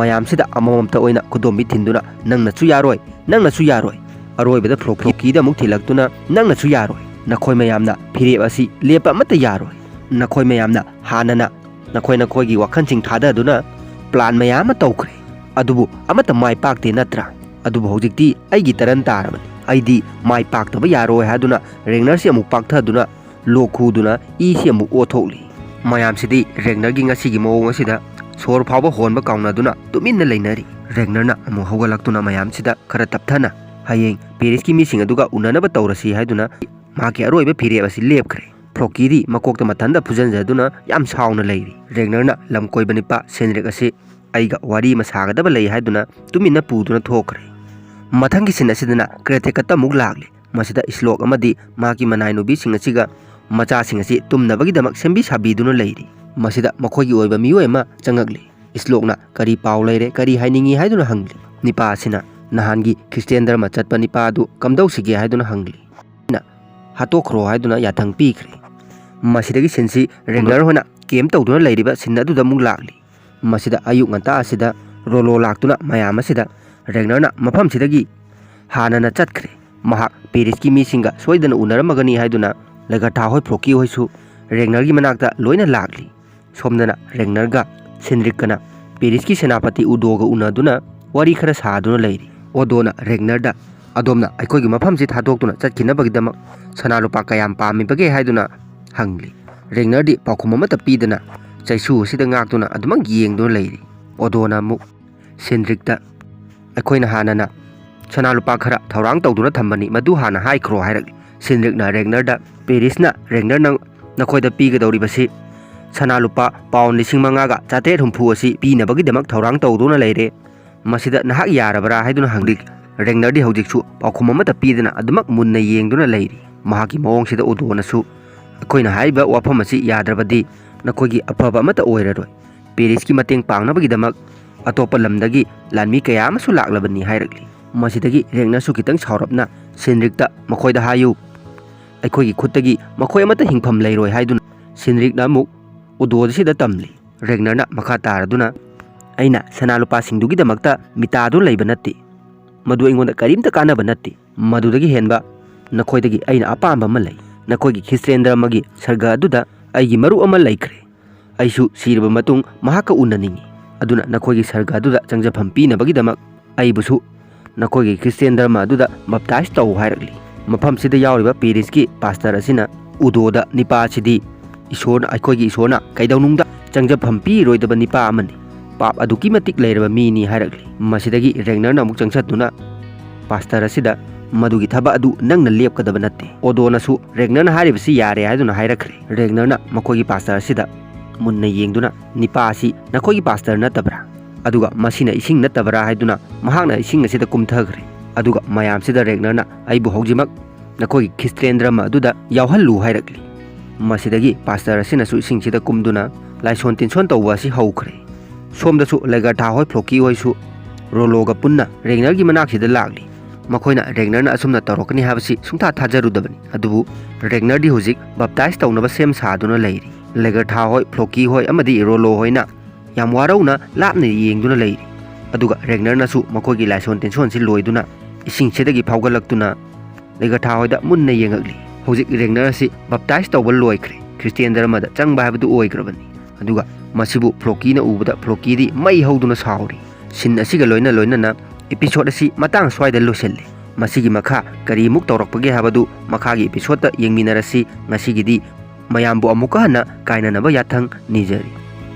ꯃꯌꯥꯝꯁꯤꯗ ꯑꯃꯃꯝꯇ ꯑꯣꯏꯅ ꯈꯨꯗꯣꯝꯕꯤ ꯊꯤꯟꯗꯨꯅ, "ꯅꯪꯅꯁꯨ ꯌꯥꯔꯣꯏ, ꯅꯪꯅꯁꯨ ꯌꯥꯔꯣꯏ"꯫ ꯑꯔꯣꯏꯕꯗ ꯐ꯭ꯂꯣꯀꯤꯗ ꯑꯃꯨꯛ ꯊꯤꯜꯂꯛꯇꯨꯅ, "ꯅꯪꯅꯁꯨ ꯌꯥꯔꯣꯏ꯫ ꯅꯈꯣꯏ ꯃꯌꯥꯝꯅ ꯐꯤꯔꯦꯞ ꯑꯁꯤ ꯂꯦꯞꯄ ꯑꯃꯠꯇ ꯌꯥꯔꯣꯏ꯫ ꯅꯈꯣꯏ ꯃꯌꯥꯝꯅ ꯍꯥꯟꯅꯅ ꯅꯈꯣꯏ ꯅꯈꯣꯏꯒꯤ ꯋꯥꯈꯜꯁꯤꯡ ꯊꯥꯗꯗꯨꯅ ꯄ꯭ꯂꯥꯟ ꯃꯌꯥꯝ ꯑꯃ ꯇꯧꯈ꯭ꯔꯦ, ꯑꯗꯨꯕꯨ ꯑꯃꯠꯇ ꯃꯥꯏ ꯄꯥꯛꯇꯦ ꯅꯠꯇ꯭ꯔꯥ? ꯑꯗꯨꯕꯨ ꯍꯧꯖꯤꯛꯇꯤ ꯑꯩꯒꯤ ꯇꯔꯟ ꯇꯥꯔꯕꯅꯤ꯫ ꯑꯩꯗꯤ ꯃꯥꯏ ꯄꯥꯛꯇꯕ ꯌꯥꯔꯣꯏ" ꯍꯥꯏꯗꯨꯅ ꯔꯦꯒꯅꯔꯁꯤ ꯑꯃꯨꯛ ꯄꯥꯛꯊꯗꯨꯅ ꯂꯣꯛ ꯈꯨꯗꯨꯅ ꯏꯁꯤ ꯑꯃꯨꯛ ꯑꯣꯠꯊꯣꯛꯂꯤ꯫ ꯃꯌꯥꯝꯁꯤꯗꯤ ꯔꯦꯒꯅꯔꯒꯤ ꯉꯁꯤꯒꯤ ꯃꯑꯣꯡ ꯑꯁꯤꯗ ꯁꯣꯔ ꯐꯥꯎꯕ ꯍꯣꯟꯕ ꯀꯥꯎꯅꯗꯨꯅ ꯇꯨꯃꯤꯟꯅ ꯂꯩꯅꯔꯤ꯫ ꯔꯦꯒꯅꯔꯅ ꯑꯃꯨꯛ ꯍꯧꯒꯠꯂꯛꯇꯨꯅ ꯃꯌꯥꯝꯁꯤꯗ ꯈꯔ ꯇꯞꯊꯅ, "ꯍꯌꯦꯡ ꯄꯦꯔꯤꯁꯀꯤ ꯃꯤꯁꯤꯡ ꯑꯗꯨꯒ ꯎꯅꯅꯕ ꯇꯧꯔꯁꯤ" ꯍꯥꯏꯗꯨꯅ ꯃꯍꯥꯛꯀꯤ ꯑꯔꯣꯏꯕ ꯐꯤꯔꯦꯞ ꯑꯁꯤ ꯂꯦꯞꯈ꯭ꯔꯦ꯫ ꯐ꯭ꯂꯣꯀꯤꯗꯤ ꯃꯀꯣꯛꯇ ꯃꯊꯟꯇ ꯐꯨꯖꯟꯖꯗꯨꯅ ꯌꯥꯝ ꯁꯥꯎꯅ ꯂꯩꯔꯤ꯫ ꯔꯦꯒꯅꯔꯅ ꯂꯝ ꯀꯣꯏꯕ ꯅꯤꯄꯥ ꯁꯦꯟꯔꯤꯛ ꯑꯁꯤ ꯑꯩꯒ ꯋꯥꯔꯤ ꯑꯃ ꯁꯥꯒꯗꯕ ꯂꯩ ꯍꯥꯏꯗꯨꯅ ꯇꯨꯃꯤꯟꯅ ꯄꯨꯗꯨꯅ ꯊꯣꯛꯈ꯭ꯔꯦ꯫ ꯃꯊꯪꯒꯤ ꯁꯤꯟ ꯑꯁꯤꯗꯅ ꯀ꯭ꯔꯦꯊꯦꯀꯠꯇ ꯑꯃꯨꯛ ꯂꯥꯛꯂꯤ꯫ ꯃꯁꯤꯗ ꯏꯁꯂꯣꯛ ꯑꯃꯗꯤ ꯃꯍꯥꯛꯀꯤ ꯃꯅꯥꯏ ꯅꯨꯄꯤꯁꯤꯡ ꯑꯁꯤꯒ ꯃꯆꯥꯁꯤꯡ ꯑꯁꯤ ꯇꯨꯝꯅꯕꯒꯤꯗꯃꯛ ꯁꯦꯝꯕꯤ ꯁꯥꯕꯤꯗꯨꯅ ꯂꯩꯔꯤ꯫ ꯃꯁꯤꯗ ꯃꯈꯣꯏꯒꯤ ꯑꯣꯏꯕ ꯃꯤꯑꯣꯏ ꯑꯃ ꯆꯪꯉꯛꯂꯤ꯫ ꯏꯁꯂꯣꯛꯅ, "ꯀꯔꯤ ꯄꯥꯎ ꯂꯩꯔꯦ? ꯀꯔꯤ ꯍꯥꯏꯅꯤꯡꯉꯤ?" ꯍꯥꯏꯗꯨꯅ ꯍꯪꯂꯤ꯫ ꯅꯤꯄꯥ ꯑꯁꯤꯅ ꯅꯍꯥꯟꯒꯤ ꯈ꯭ꯔꯤꯁꯇꯤꯌꯥꯟ ꯙꯔꯃ ꯆꯠꯄ ꯅꯤꯄꯥ ꯑꯗꯨ ꯀꯝꯗꯧꯁꯤꯒꯦ ꯍꯥꯏꯗꯨꯅ ꯍꯪꯂꯤ꯫ ꯍꯥꯠꯇꯣꯛꯈ꯭ꯔꯣ ꯍꯥꯏꯗꯨꯅ ꯌꯥꯊꯪ ꯄꯤꯈ꯭ꯔꯦ꯫ ꯃꯁꯤꯗꯒꯤ ꯁꯤꯟꯁꯤ ꯔꯦꯒꯅꯔ ꯍꯣꯏꯅ ꯀꯦꯝ ꯇꯧꯗꯨꯅ ꯂꯩꯔꯤꯕ ꯁꯤꯟ ꯑꯗꯨꯗ ꯑꯃꯨꯛ ꯂꯥꯛꯂꯤ꯫ ꯃꯁꯤꯗ ꯑꯌꯨꯛ ꯉꯟꯇꯥ ꯑꯁꯤꯗ ꯔꯣꯂꯣ ꯂꯥꯛꯇꯨꯅ ꯃꯌꯥꯝ ꯑꯁꯤꯗ ꯔꯦꯒꯅꯔꯅ ꯃꯐꯝꯁꯤꯗꯒꯤ ꯍꯥꯟꯅꯅ ꯆꯠꯈ꯭ꯔꯦ꯫ ꯃꯍꯥꯛ ꯄꯦꯔꯤꯁꯀꯤ ꯃꯤꯁꯤꯡꯒ ꯁꯣꯏꯗꯅ ꯎꯅꯔꯝꯃꯒꯅꯤ ꯍꯥꯏꯗꯨꯅ ꯂꯒꯊꯥ ꯍꯣꯏ, ꯐ꯭ꯂꯣꯀꯤ ꯍꯣꯏꯁꯨ ꯔꯦꯒꯅꯔꯒꯤ ꯃꯅꯥꯛꯇ ꯂꯣꯏꯅ ꯂꯥꯛꯂꯤ꯫ ꯁꯣꯝꯗꯅ ꯔꯦꯒꯅꯔꯒ ꯁꯤꯟꯗ꯭ꯔꯤꯛꯀꯅ ꯄꯦꯔꯤꯁꯀꯤ ꯁꯦꯅꯥꯄꯇꯤ ꯎꯗꯣꯒ ꯎꯅꯗꯨꯅ ꯋꯥꯔꯤ ꯈꯔ ꯁꯥꯗꯨꯅ ꯂꯩꯔꯤ꯫ ꯑꯣꯗꯣꯅ ꯔꯦꯒꯅꯔꯗ, "ꯑꯗꯣꯝꯅ ꯑꯩꯈꯣꯏꯒꯤ ꯃꯐꯝꯁꯤ ꯊꯥꯗꯣꯛꯇꯨꯅ ꯆꯠꯈꯤꯅꯕꯒꯤꯗꯃꯛ ꯁꯅꯥ ꯂꯨꯄꯥ ꯀꯌꯥꯝ ꯄꯥꯝꯃꯤꯕꯒꯦ?" ꯍꯥꯏꯗꯨꯅ ꯍꯪꯂꯤ꯫ ꯔꯦꯒꯅꯔꯗꯤ ꯄꯥꯎꯈꯨꯝ ꯑꯃꯠꯇ ꯄꯤꯗꯅ ꯆꯩꯁꯨ ꯑꯁꯤꯗ ꯉꯥꯛꯇꯨꯅ ꯑꯗꯨꯃꯛ ꯌꯦꯡꯗꯨꯅ ꯂꯩꯔꯤ꯫ ꯑꯣꯗꯣꯅ ꯑꯃꯨꯛ ꯁꯤꯟꯗ꯭ꯔꯤꯛꯇ, "ꯑꯩꯈꯣꯏꯅ ꯍꯥꯟꯅꯅ ꯁꯅꯥ ꯂꯨꯄꯥ ꯈꯔ ꯊꯧꯔꯥꯡ ꯇꯧꯗꯨꯅ ꯊꯝꯕꯅꯤ, ꯃꯗꯨ ꯍꯥꯟꯅ ꯍꯥꯏꯈ꯭ꯔꯣ" ꯍꯥꯏꯔꯛꯂꯤ꯫ ꯁꯤꯟꯗ꯭ꯔꯤꯛꯅ ꯔꯦꯒꯅꯔꯗ, "ꯄꯦꯔꯤꯁꯅ ꯔꯦꯒꯅꯔ ꯅꯪ, ꯅꯈꯣꯏꯗ ꯄꯤꯒꯗꯧꯔꯤꯕꯁꯤ ꯁꯅꯥ ꯂꯨꯄꯥ ꯄꯥꯎꯟ ꯂꯤꯁꯤꯡ ꯃꯉꯥꯒ ꯆꯥꯇ꯭ꯔꯦꯠ ꯍꯨꯝꯐꯨ ꯑꯁꯤ ꯄꯤꯅꯕꯒꯤꯗꯃꯛ ꯊꯧꯔꯥꯡ ꯇꯧꯗꯨꯅ ꯂꯩꯔꯦ꯫ ꯃꯁꯤꯗ ꯅꯍꯥꯛ ꯌꯥꯔꯕ꯭ꯔꯥ?" ꯍꯥꯏꯗꯨꯅ ꯍꯪꯂꯤ꯫ ꯔꯦꯒꯅꯔꯗꯤ ꯍꯧꯖꯤꯛꯁꯨ ꯄꯥꯎꯈꯨꯝ ꯑꯃꯠꯇ ꯄꯤꯗꯅ ꯑꯗꯨꯃꯛ ꯃꯨꯟꯅ ꯌꯦꯡꯗꯨꯅ ꯂꯩꯔꯤ꯫ ꯃꯍꯥꯛꯀꯤ ꯃꯑꯣꯡꯁꯤꯗ ꯎꯗꯣꯅꯁꯨ, "ꯑꯩꯈꯣꯏꯅ ꯍꯥꯏꯔꯤꯕ ꯋꯥꯐꯝ ꯑꯁꯤ ꯌꯥꯗ꯭ꯔꯕꯗꯤ ꯅꯈꯣꯏꯒꯤ ꯑꯐꯕ ꯑꯃꯠꯇ ꯑꯣꯏꯔꯔꯣꯏ꯫ ꯄꯦꯔꯤꯁꯀꯤ ꯃꯇꯦꯡ ꯄꯥꯡꯅꯕꯒꯤꯗꯃꯛ ꯑꯇꯣꯞꯄ ꯂꯝꯗꯒꯤ ꯂꯥꯟꯃꯤ ꯀꯌꯥ ꯑꯃꯁꯨ ꯂꯥꯛꯂꯕꯅꯤ" ꯍꯥꯏꯔꯛꯂꯤ꯫ ꯃꯁꯤꯗꯒꯤ ꯔꯦꯒꯅꯔꯁꯨ ꯈꯤꯇꯪ ꯁꯥꯎꯔꯞꯅ ꯁꯤꯟꯗ꯭ꯔꯤꯛꯇ, "ꯃꯈꯣꯏꯗ ꯍꯥꯏꯌꯨ, ꯑꯩꯈꯣꯏꯒꯤ ꯈꯨꯠꯇꯒꯤ ꯃꯈꯣꯏ ꯑꯃꯠꯇ ꯍꯤꯡꯐꯝ ꯂꯩꯔꯣꯏ" ꯍꯥꯏꯗꯨꯅ ꯁꯤꯟꯗ꯭ꯔꯤꯛꯅ ꯑꯃꯨꯛ ꯎꯗꯣꯗ ꯁꯤꯗ ꯇꯝꯂꯤ꯫ ꯔꯦꯒꯅꯔꯅ ꯃꯈꯥ ꯇꯥꯔꯗꯨꯅ, "ꯑꯩꯅ ꯁꯅꯥ ꯂꯨꯄꯥꯁꯤꯡꯗꯨꯒꯤꯗꯃꯛꯇ ꯃꯤꯇꯥꯗꯨ ꯂꯩꯕ ꯅꯠꯇꯦ꯫ ꯃꯗꯨ ꯑꯩꯉꯣꯟꯗ ꯀꯔꯤꯝꯇ ꯀꯥꯟꯅꯕ ꯅꯠꯇꯦ꯫ ꯃꯗꯨꯗꯒꯤ ꯍꯦꯟꯕ ꯅꯈꯣꯏꯗꯒꯤ ꯑꯩꯅ ꯑꯄꯥꯝꯕ ꯑꯃ ꯂꯩ꯫ ꯅꯈꯣꯏꯒꯤ ꯈ꯭ꯔꯤꯁꯇꯤꯌꯥꯟ ꯙꯔꯃꯒꯤ ꯁꯔꯒ ꯑꯗꯨꯗ ꯑꯩꯒꯤ ꯃꯔꯨꯞ ꯑꯃ ꯂꯩꯈ꯭ꯔꯦ꯫ ꯑꯩꯁꯨ ꯁꯤꯔꯕ ꯃꯇꯨꯡ ꯃꯍꯥꯛꯀ ꯎꯅꯅꯤꯡꯏ꯫ ꯑꯗꯨꯅ ꯅꯈꯣꯏꯒꯤ ꯁꯔꯒ ꯑꯗꯨꯗ ꯆꯪꯖꯐꯝ ꯄꯤꯅꯕꯒꯤꯗꯃꯛ ꯑꯩꯕꯨꯁꯨ ꯅꯈꯣꯏꯒꯤ ꯈ꯭ꯔꯤꯁꯇꯤꯌꯥꯟ ꯙꯔꯃ ꯑꯗꯨꯗ ꯕꯞꯇꯥꯏꯖ ꯇꯧ" ꯍꯥꯏꯔꯛꯂꯤ꯫ ꯃꯐꯝꯁꯤꯗ ꯌꯥꯎꯔꯤꯕ ꯄꯦꯔꯤꯁꯀꯤ ꯄꯥꯁꯇꯔ ꯑꯁꯤꯅ ꯎꯗꯣꯗ, "ꯅꯤꯄꯥ ꯑꯁꯤꯗꯤ ꯏꯁꯣꯔꯅ, ꯑꯩꯈꯣꯏꯒꯤ ꯏꯁꯣꯔꯅ ꯀꯩꯗꯧꯅꯨꯡꯗ ꯆꯪꯖꯐꯝ ꯄꯤꯔꯣꯏꯗꯕ ꯅꯤꯄꯥ ꯑꯃꯅꯤ꯫ ꯄꯥꯞ ꯑꯗꯨꯛꯀꯤ ꯃꯇꯤꯛ ꯂꯩꯔꯕ ꯃꯤꯅꯤ" ꯍꯥꯏꯔꯛꯂꯤ꯫ ꯃꯁꯤꯗꯒꯤ ꯔꯦꯒꯅꯔꯅ ꯑꯃꯨꯛ ꯆꯪꯁꯤꯟꯗꯨꯅ ꯄꯥꯁꯇꯔ ꯑꯁꯤꯗ, "ꯃꯗꯨꯒꯤ ꯊꯕꯛ ꯑꯗꯨ ꯅꯪꯅ ꯂꯦꯞꯀꯗꯕ ꯅꯠꯇꯦ"꯫ ꯑꯣꯗꯣꯅꯁꯨ ꯔꯦꯒꯅꯔꯅ ꯍꯥꯏꯔꯤꯕꯁꯤ ꯌꯥꯔꯦ ꯍꯥꯏꯗꯨꯅ ꯍꯥꯏꯔꯛꯈ꯭ꯔꯦ꯫ ꯔꯦꯒꯅꯔꯅ ꯃꯈꯣꯏꯒꯤ ꯄꯥꯁꯇꯔ ꯑꯁꯤꯗ ꯃꯨꯟꯅ ꯌꯦꯡꯗꯨꯅ, "ꯅꯤꯄꯥ ꯑꯁꯤ ꯅꯈꯣꯏꯒꯤ ꯄꯥꯁꯇꯔ ꯅꯠꯇꯕ꯭ꯔꯥ? ꯑꯗꯨꯒ ꯃꯁꯤꯅ ꯏꯁꯤꯡ ꯅꯠꯇꯕ꯭ꯔꯥ?" ꯍꯥꯏꯗꯨꯅ ꯃꯍꯥꯛꯅ ꯏꯁꯤꯡ ꯑꯁꯤꯗ ꯀꯨꯝꯊꯈ꯭ꯔꯦ꯫ ꯑꯗꯨꯒ ꯃꯌꯥꯝꯁꯤꯗ ꯔꯦꯒꯅꯔꯅ, "ꯑꯩꯕꯨ ꯍꯧꯖꯤꯛꯃꯛ ꯅꯈꯣꯏꯒꯤ ꯈ꯭ꯔꯤꯁꯇꯤꯌꯥꯟ ꯙꯔꯃ ꯑꯗꯨꯗ ꯌꯥꯎꯍꯜꯂꯨ" ꯍꯥꯏꯔꯛꯂꯤ꯫ ꯃꯁꯤꯗꯒꯤ ꯄꯥꯁꯇꯔ ꯑꯁꯤꯅꯁꯨ ꯏꯁꯤꯡꯁꯤꯗ ꯀꯨꯝꯗꯨꯅ ꯂꯥꯏꯁꯣꯟ ꯇꯤꯟꯁꯣꯟ ꯇꯧꯕ ꯑꯁꯤ ꯍꯧꯈ꯭ꯔꯦ꯫ ꯁꯣꯝꯗꯁꯨ ꯂꯦꯒꯔꯊꯥ ꯍꯣꯏ, ꯐ꯭ꯂꯣꯀꯤ ꯍꯣꯏꯁꯨ ꯔꯣꯂꯣꯒ ꯄꯨꯟꯅ ꯔꯦꯒꯅꯔꯒꯤ ꯃꯅꯥꯛꯁꯤꯗ ꯂꯥꯛꯂꯤ꯫ ꯃꯈꯣꯏꯅ ꯔꯦꯒꯅꯔꯅ ꯑꯁꯨꯝꯅ ꯇꯧꯔꯛꯀꯅꯤ ꯍꯥꯏꯕꯁꯤ ꯁꯨꯡꯊꯥ ꯊꯥꯖꯔꯨꯗꯕꯅꯤ꯫ ꯑꯗꯨꯕꯨ ꯔꯦꯒꯅꯔꯗꯤ ꯍꯧꯖꯤꯛ ꯕꯞꯇꯥꯏꯖ ꯇꯧꯅꯕ ꯁꯦꯝ ꯁꯥꯗꯨꯅ ꯂꯩꯔꯤ꯫ ꯂꯦꯒꯔꯊꯥ ꯍꯣꯏ, ꯐ꯭ꯂꯣꯀꯤ ꯍꯣꯏ ꯑꯃꯗꯤ ꯔꯣꯂꯣ ꯍꯣꯏꯅ ꯌꯥꯝ ꯋꯥꯔꯧꯅ ꯂꯥꯞꯅ ꯌꯦꯡꯗꯨꯅ ꯂꯩꯔꯤ꯫ ꯑꯗꯨꯒ ꯔꯦꯒꯅꯔꯅꯁꯨ ꯃꯈꯣꯏꯒꯤ ꯂꯥꯏꯁꯣꯟ ꯇꯤꯟꯁꯣꯟꯁꯤ ꯂꯣꯏꯗꯨꯅ ꯏꯁꯤꯡꯁꯤꯗꯒꯤ ꯐꯥꯎꯒꯠꯂꯛꯇꯨꯅ ꯂꯦꯒꯔꯊꯥ ꯍꯣꯏꯗ ꯃꯨꯟꯅ ꯌꯦꯡꯉꯛꯂꯤ꯫ ꯍꯧꯖꯤꯛ ꯔꯦꯒꯅꯔ ꯑꯁꯤ ꯕꯞꯇꯥꯏꯖ ꯇꯧꯕ ꯂꯣꯏꯈ꯭ꯔꯦ꯫ ꯈ꯭ꯔꯤꯁꯇꯤꯌꯥꯟ ꯙꯔꯃꯗ ꯆꯪꯕ ꯍꯥꯏꯕꯗꯨ ꯑꯣꯏꯈ꯭ꯔꯕꯅꯤ꯫ ꯑꯗꯨꯒ ꯃꯁꯤꯕꯨ ꯐ꯭ꯂꯣꯀꯤꯅ ꯎꯕꯗ ꯐ꯭ꯂꯣꯀꯤꯗꯤ ꯃꯩ ꯍꯧꯗꯨꯅ ꯁꯥꯎꯔꯤ꯫ ꯁꯤꯟ ꯑꯁꯤꯒ ꯂꯣꯏꯅ ꯂꯣꯏꯅꯅ ꯏꯄꯤꯁꯣꯗ ꯑꯁꯤ ꯃꯇꯥꯡ ꯁ꯭ꯋꯥꯏꯗ ꯂꯣꯏꯁꯤꯜꯂꯤ꯫ ꯃꯁꯤꯒꯤ ꯃꯈꯥ ꯀꯔꯤꯃꯨꯛ ꯇꯧꯔꯛꯄꯒꯦ ꯍꯥꯏꯕꯗꯨ ꯃꯈꯥꯒꯤ ꯏꯄꯤꯁꯣꯗꯇ ꯌꯦꯡꯃꯤꯟꯅꯔꯁꯤ꯫ ꯉꯁꯤꯒꯤꯗꯤ ꯃꯌꯥꯝꯕꯨ ꯑꯃꯨꯛꯀ ꯍꯟꯅ ꯀꯥꯏꯅꯅꯕ ꯌꯥꯊꯪ ꯅꯤꯖꯔꯤ꯫